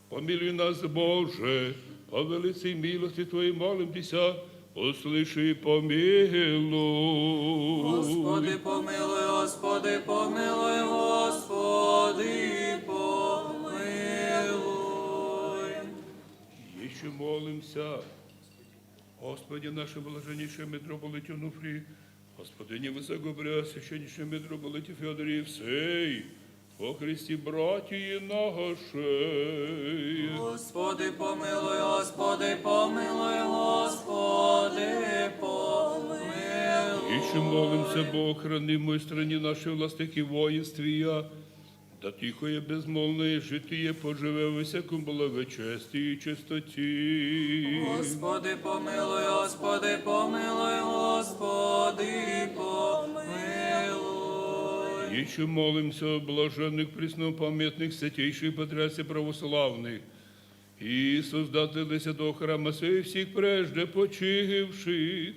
Помилуй нас, Боже, по великой милости Твоей молим Тися, услыши и помилуй. Господи, помилуй, Господи, помилуй, Господи, помилуй. Еще молимся. Господи, наше блаженнейшее митрополите Онуфрий, Господи, не высокопреосвященнейшее митрополите Феодорий, всей во Христе братья наши. Господи, помилуй, Господи, помилуй, Господи, помилуй. Еще молимся, Бог, храни мой стране нашей власти и воинстве, да тихое безмолвное житие поживе во всяком благочестии и чистоте. Господи, помилуй, Господи, помилуй, Господи, помилуй. Еще молимся о блаженных, преснопамятных, святейших патриархе православных и создателе святого храма сего и всех прежде почивших,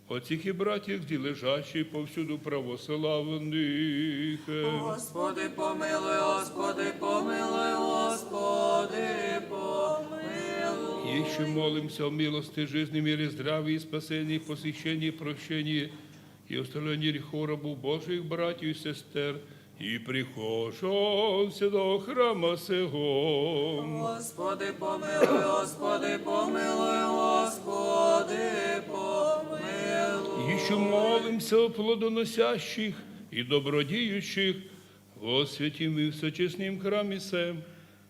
о всех и братьях, где лежащих повсюду православных. Господи, помилуй, Господи, помилуй, Господи, помилуй. Еще молимся о милости жизни, мире, здравии, спасении, посвящении, прощении и оставлении грехов рабов Божьих, братьев и сестер, и прихожан святого храма сего. Господи, помилуй, Господи, помилуй, Господи, помилуй. Еще молимся о плодоносящих и добродеющих во святом и всечестном храме сем,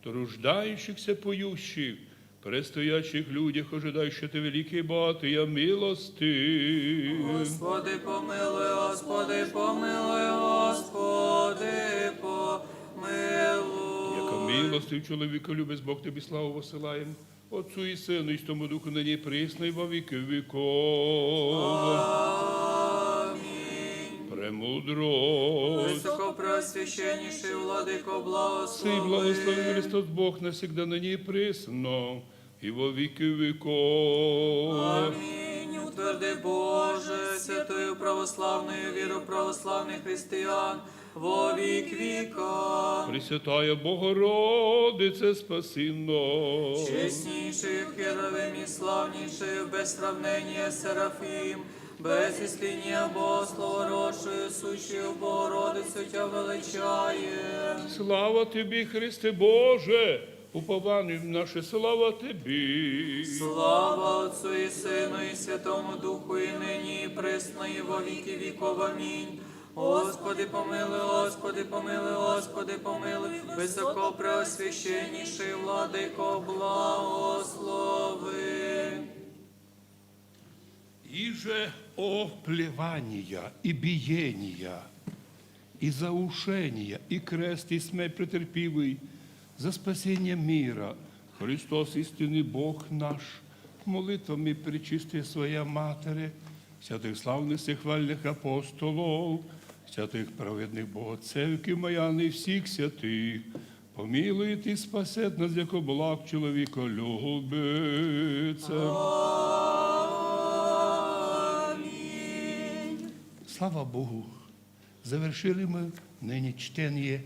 труждающихся, поющих, предстоящих людях, ожидающих это великие богатые милости. Господи, помилуй, Господи, помилуй, Господи, помилуй. Яко милостив, человеколюбец Бог, Тебе славу высылаем, Отцу и Сыну и Святому Духу, ныне и присно и во веки веков. Аминь. Премудрость. Высокопреосвященнейший Владыко, благослови. Сей благословен Христос Бог навсегда, ныне и присно, и во веки веков. Аминь. Утверди, Боже, святую православную веру православных христиан во век века. Пресвятая Богородица, спаси нас. Честнейший Херувим и славнейший без сравнения Серафим, без исключения апостол, росшую сущую Богородицу, Тебя величаем. Слава Тебе, Христе Боже, упование наше, слава Тебе. Слава Отцу и Сыну и Святому Духу, и ныне, и присно, и во веки веков. Аминь. Господи, помилуй, Господи, помилуй, Господи, помилуй, высокопреосвященнейший Владыко, благослови. Иже о плевания и биения, и заушения, и крест, и смерть претерпивый за спасение мира, Христос, истинный Бог наш, молитвами Пречистой Своей Матери, святых славных всех вальных апостолов, святых праведных богоцевки Маяны и всех святых, помилует и спасет нас, яко благ человеколюбец. Аминь. Слава Богу! Завершили мы ныне чтение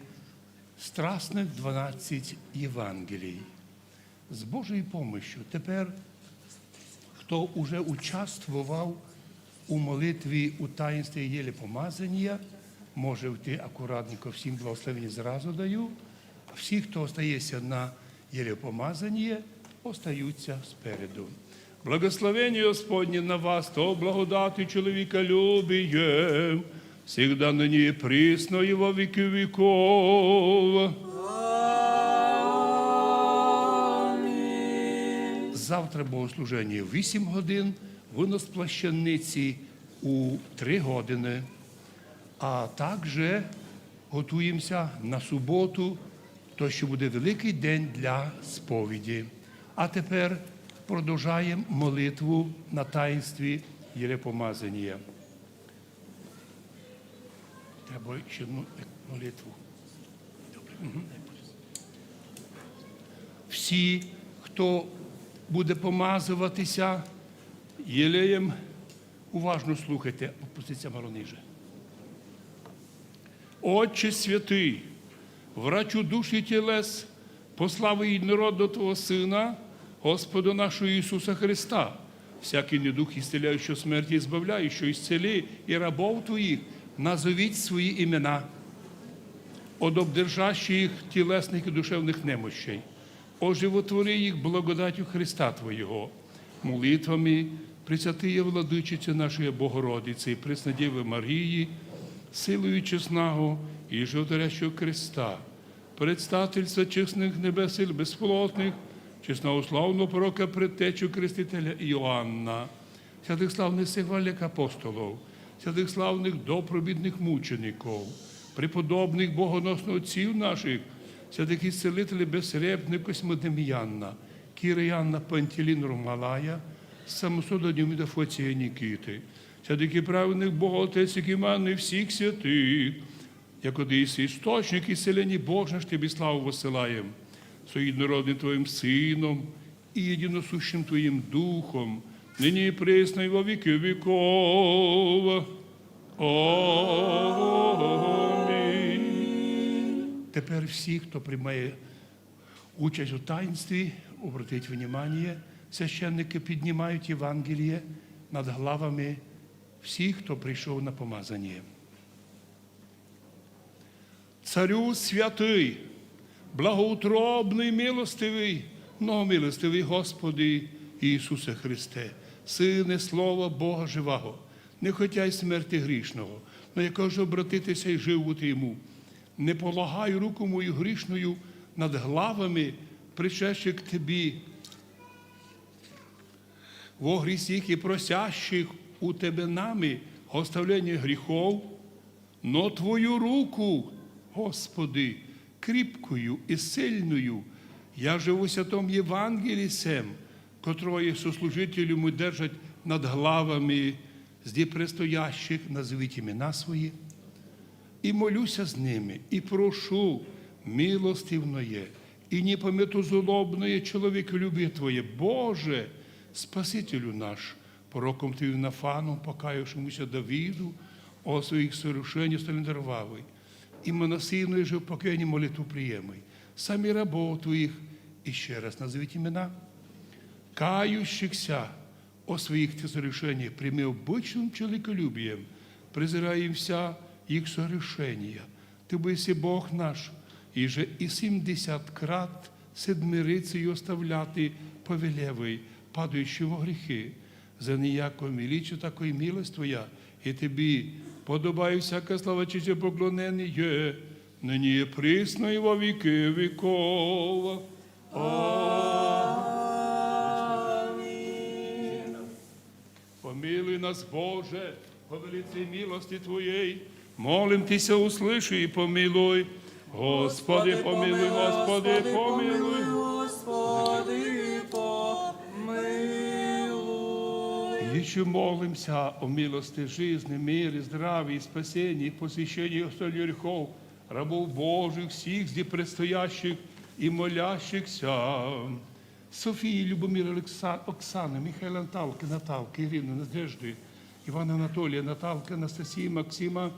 страстных двенадцать Евангелий. С Божьей помощью теперь, кто уже участвовал у молитвы, у таинства елепомазания, может, ты аккуратненько всем благословение сразу даю. Всех, кто остается на елепомазание, остаются спереду. Благословение Господне на вас, то благодатью человеколюбием, всегда ныне и присно и во веки веков. Аминь. Завтра богослужение в вісім годин, вынос плащаниці у три години. А также готуємося на суботу, То ще буде великий день для сповіді. А тепер продовжаємо молитву на таїнстві Єлея Помазанія. Треба ще одну молитву. Добре. Мгм. Всі, хто буде помазуватися єлеєм, уважно слухайте, опустіться мало ниже. Отче святый, врачу душ и телес, по славе единородного Твоего Сына, Господа нашего Иисуса Христа, всякий недуг, исцеляющий, смерти избавляющий, исцели и рабов Твоих, назовите свои имена, от обдержащих их телесных и душевных немощей, оживотвори их благодатью Христа Твоего, молитвами Пресвятые Владычицы нашей Богородицы, Преснодевы Марии, силою честного и животворящего креста, предстательства честных небес и бесплотных, честного славного пророка, предтечу крестителя Иоанна, святых славных всех великих апостолов, святых славных допробедных мучеников, преподобных богоносных отців наших, святых исцелителей бессребных Косьмы Дамиана, Кира Иоанна, Пантелеймона Малая, Самосуда, Диомеда, Фотия, Никиты, святых и праведных Бога Отец Экимана и всех святых, якоды есть источник исцеления Божьих, Тебе славу высылаем со единородным Твоим Сыном и единосущим Твоим Духом, ныне и пресно и во веки веков. Аминь. Тепер всі, хто приймає участь у таїнстві, обратіть внимание, священники піднімають Євангеліє над главами всіх, хто прийшов на помазання. Царю святый, благоутробный, милостивый, но милостивый Господи Иисусе Христе, Сыне Слова Бога живого, не хотя й смерти грішного, но якоже обратитися й живути йому, не полагай руку мою грішную над главами, пришедших к Тобі во гріхах і просящих у Тебе нами оставлення гріхов, но Твою руку, Господи, кріпкую і сильную, я живу святом Євангелії сем, котрого сослужителю держать над главами, зді предстоящих, назовіть імена свої, і молюся з ними, і прошу милостивноє і непомітно злобноє чоловіколюбіє Твоє, Боже, Спасителю наш, пророком Твоим Нафаном, покаявшемуся Давиду о своих согрешениях столь кровавый, и Манасею же в покаянии молитву приемый, сами рабов Твоих, и ще раз назовіть імена, кающихся о своих Ты согрешениях, прими обычным человеколюбием, презирая им вся их согрешения. Ты бы если Бог наш, и же и семьдесят крат седмирицею оставляти повелевый, падающий во грехи, за неяко величие такой милость Твоя, и Тебе подобает всякая слава, честь и поклонение, ныне и присно и во веки веков. Аминь. Помилуй нас, Боже, по великой милости Твоей, молим Тися, услыши и помилуй. Господи, помилуй, Господи, помилуй. Господи, помилуй. Еще молимся о милости жизни, мире, здравии, спасении, посвящении столь грехов, рабов Божьих, всех здесь предстоящих и молящихся. Софии, Любомира, Алекса-, Оксаны, Михаила, Наталки, Наталки, Ирины, Надежды, Ивана, Анатолия, Наталки, Анастасии, Максима,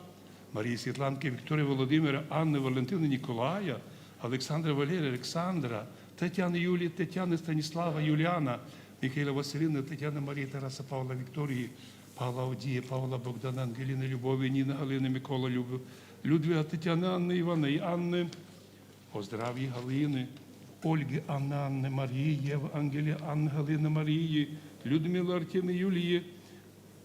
Марии, Светланки, Виктории, Владимира, Анны, Валентины, Николая, Александра, Валерия, Александра, Татьяны, Юлии, Татьяны, Станислава, Юлиана, Михаила, Василины, Татьяны, Марии, Тараса, Павла, Виктории, Павла, Авдея, Павла, Богдана, Ангелины, Любови, Нины, Галины, Миколы, Люб-, Людвига, Татьяны, Анны, Ивана и Анны. О здравии Галины, Ольги, Анны, Анны, Марии, Евы, Ангелы, Анны, Галины, Марии, Людмилы, Артемия, Юлии,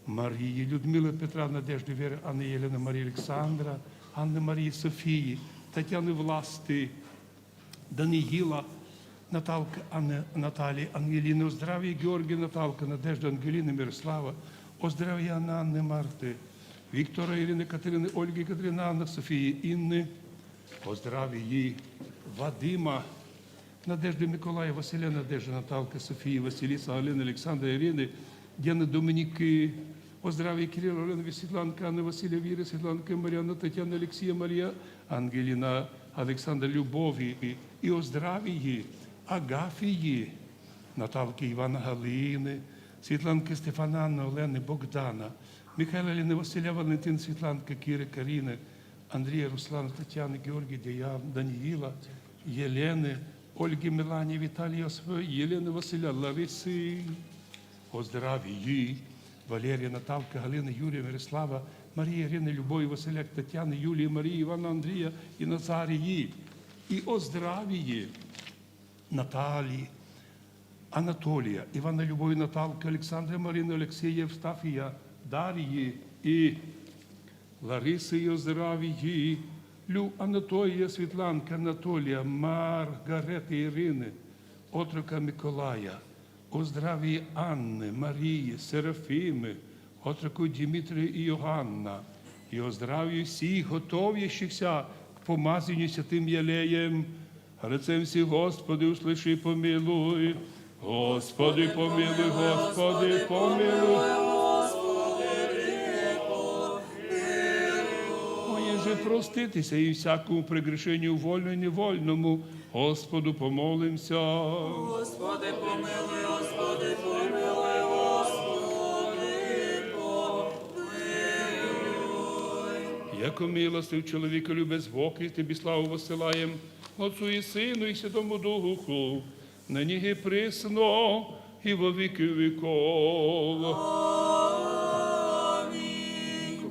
Марии, Людмилы, Петра, Надежды, Веры, Анны, Елены, Марии, Александра, Анны, Марии, Софии, Татьяны, Власты, Даниила, Наталка, Анны, Натальи, Ангелины, о здравии Георгия, Наталка, Надежды, Ангелины, Мирослава, о здравии Анны, Анны, Марты, Виктора, Ирины, Катерины, Ольги, Катерины, Анны, Софии, Инны, о здравии Вадима, Надежда, Миколай, Василия, Надежда, Наталка, София, Василиса, Алена, Александра, Ирины, Диана, Доминики. О здравии Кирилла, Олена, Светланка, Анна, Василия, Вера, Светланка, Марианна, Татьяна, Алексия, Мария, Ангелина, Александра, Любови. И о здравии Агафии, Наталки, Ивана, Галины, Светланки, Стефана, Анна, Олены, Богдана, Михаила, Лена, Василия, Валентина, Светланка, Кира, Карина, Андрея, Руслана, Татьяна, Георгия, Диана, Даниила, Елены, Ольги, Мелании, Виталия, Йосифа, Елены, Василия, Ларисы. О здравии Валерия, Наталка, Галина, Юрия, Мирослава, Мария, Ирина, Любовь, Василия, Татьяна, Юлия, Мария, Ивана, Андрея и Назарии. И о здравии Натальи, Анатолия, Ивана, Любовь, Наталка, Александра, Марина, Алексея, Евстафия, Дарьи и Ларисы. И о здравии Лю, Анатолия, Светланка, Анатолия, Маргарета, Ирины, отрока Миколая. О здравии Анны, Марии, Серафимы, отроку Дмитрия и Иоанна. И о здравии всех готовящихся к помазанию святым елеем. Рыцарь всех, Господи, услыши, помилуй. Господи, помилуй, Господи, помилуй. Ой, же проститеся и всякому прегрешению вольному и невольному, Господу помолимся. Господи, помилуй, Господи, помилуй, Господи, помилуй. Яко милостив человеколюбец Бог, и Тебе славу воссылаем, Отцу и Сыну и Святому Духу, ныне и присно и во веки веков. Аминь.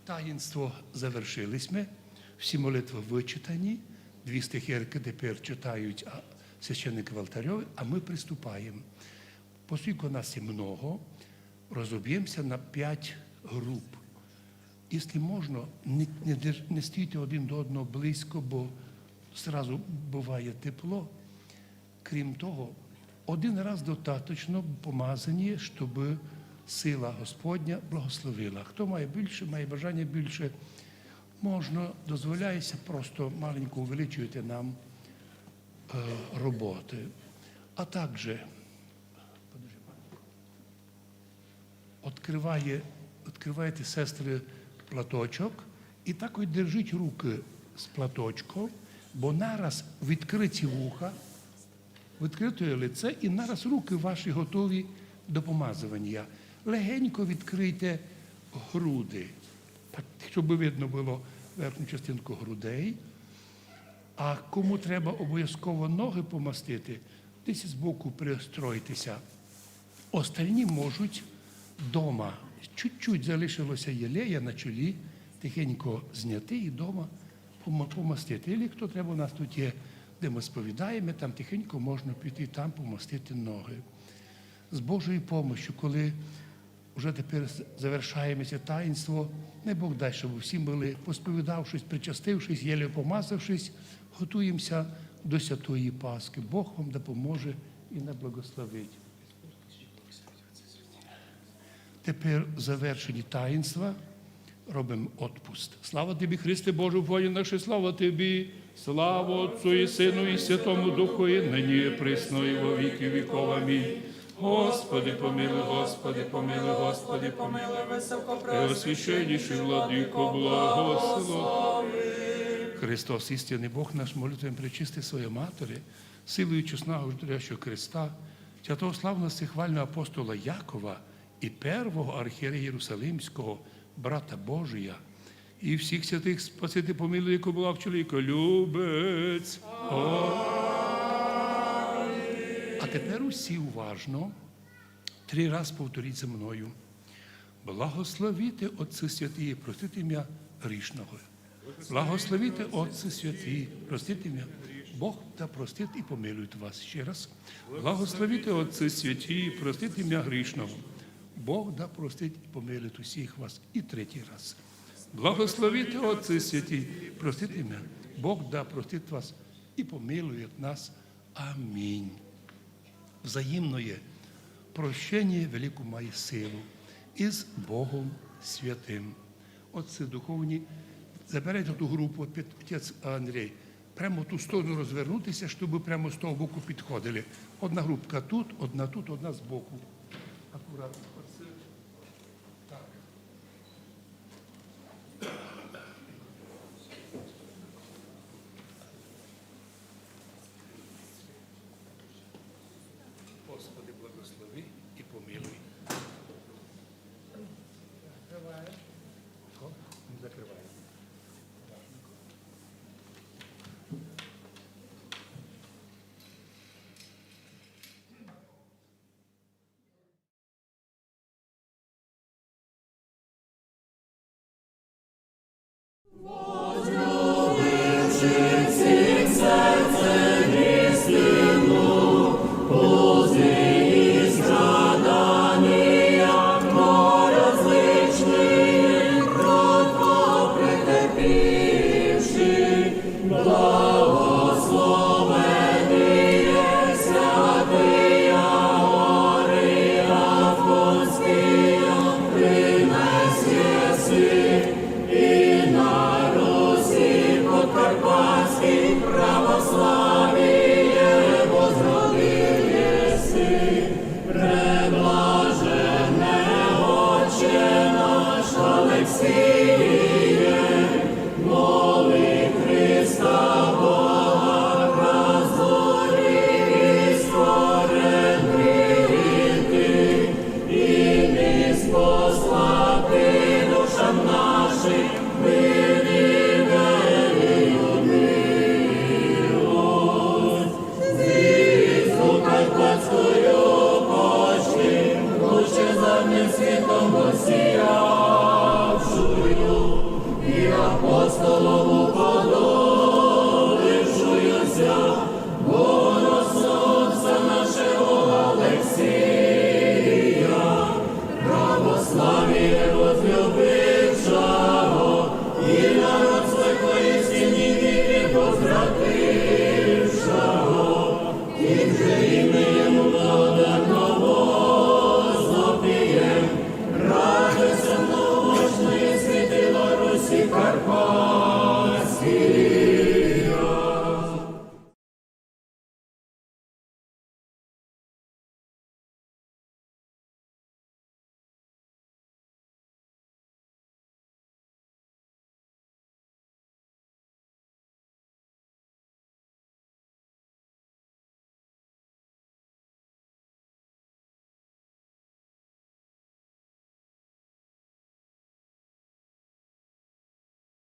Таинство завершилось мы. Все молитвы вычитаны. Две стихерки теперь читают, а, священник в алтарю, а мы приступаем. Поскольку нас и много, разобьемся на пять групп. Если можно, не, не, держ- не стійте один до одного близько, бо сразу буває тепло. Крім того, один раз достаточно помазання, щоб сила Господня благословила. Хто має більше, має бажання більше, можна, дозволяється, просто маленько увеличуєте нам е, роботи. А также відкриває, відкриваєте, сестри, платочок і так от держіть руки з платочком, бо нараз відкриті вуха, відкрите лице і нараз руки ваші готові до помазування. Легенько відкрийте груди, так, щоб видно було верхню частинку грудей. А кому треба обов'язково ноги помастити, десь збоку пристройтеся. Остальні можуть дома. Чуть-чуть залишилося єлея на чолі, тихенько зняти і дома пома- помастити. Або хто треба, у нас тут є, де ми сповідаємо, там тихенько можна піти, там помастити ноги. З Божою помощю, коли вже тепер з- завершаємо це таїнство, най Бог дасть, щоб всі були, посповідавшись, причастившись, єлі помазавшись, готуємося до святої Пасхи. Бог вам допоможе і наблагословить. Тепер в завершенні таїнства робимо отпуск. Слава Тобі, Христе Боже, Боже наш, слава Тобі! Слава Отцу і Сину і Святому Духу, і нині, і присно, і во віки віков. Амінь. Господи, помилуй, Господи, помилуй, Господи, помилуй, високопреосвященніший Владико, благослови. Христос, істинний Бог наш, молитвами пречисти своєї Матері, силою чесного животворящого креста, святого славного сихвального апостола Якова і первого архієрея Єрусалимського, брата Божия, і всіх святих спасити, помилуй, яко була в чоловіка любець. А тепер усі уважно три раз повторіть за мною. Благословите, Отцы святые, простит имя грішного. Благословите, Отцы святые, простит имя. Бог да простит и помилует вас. Ще раз. Благословите, Отцы святые, простит имя грішного. Бог да простит и помилует усіх вас. І третій раз. Благословите, Отцы святые, простит имя. Бог да простит вас и помилует нас. Амінь. Взаємноє прощення велику має силу із Богом святим. Отцы духовні, забирайте ту групу, отець Андрей. Прямо в ту сторону розвернутися, щоб прямо з того боку підходили. Одна групка тут, одна тут, одна збоку. Акуратно. Отцы. Так. Господи, благослови і помилуй. Закриваємо.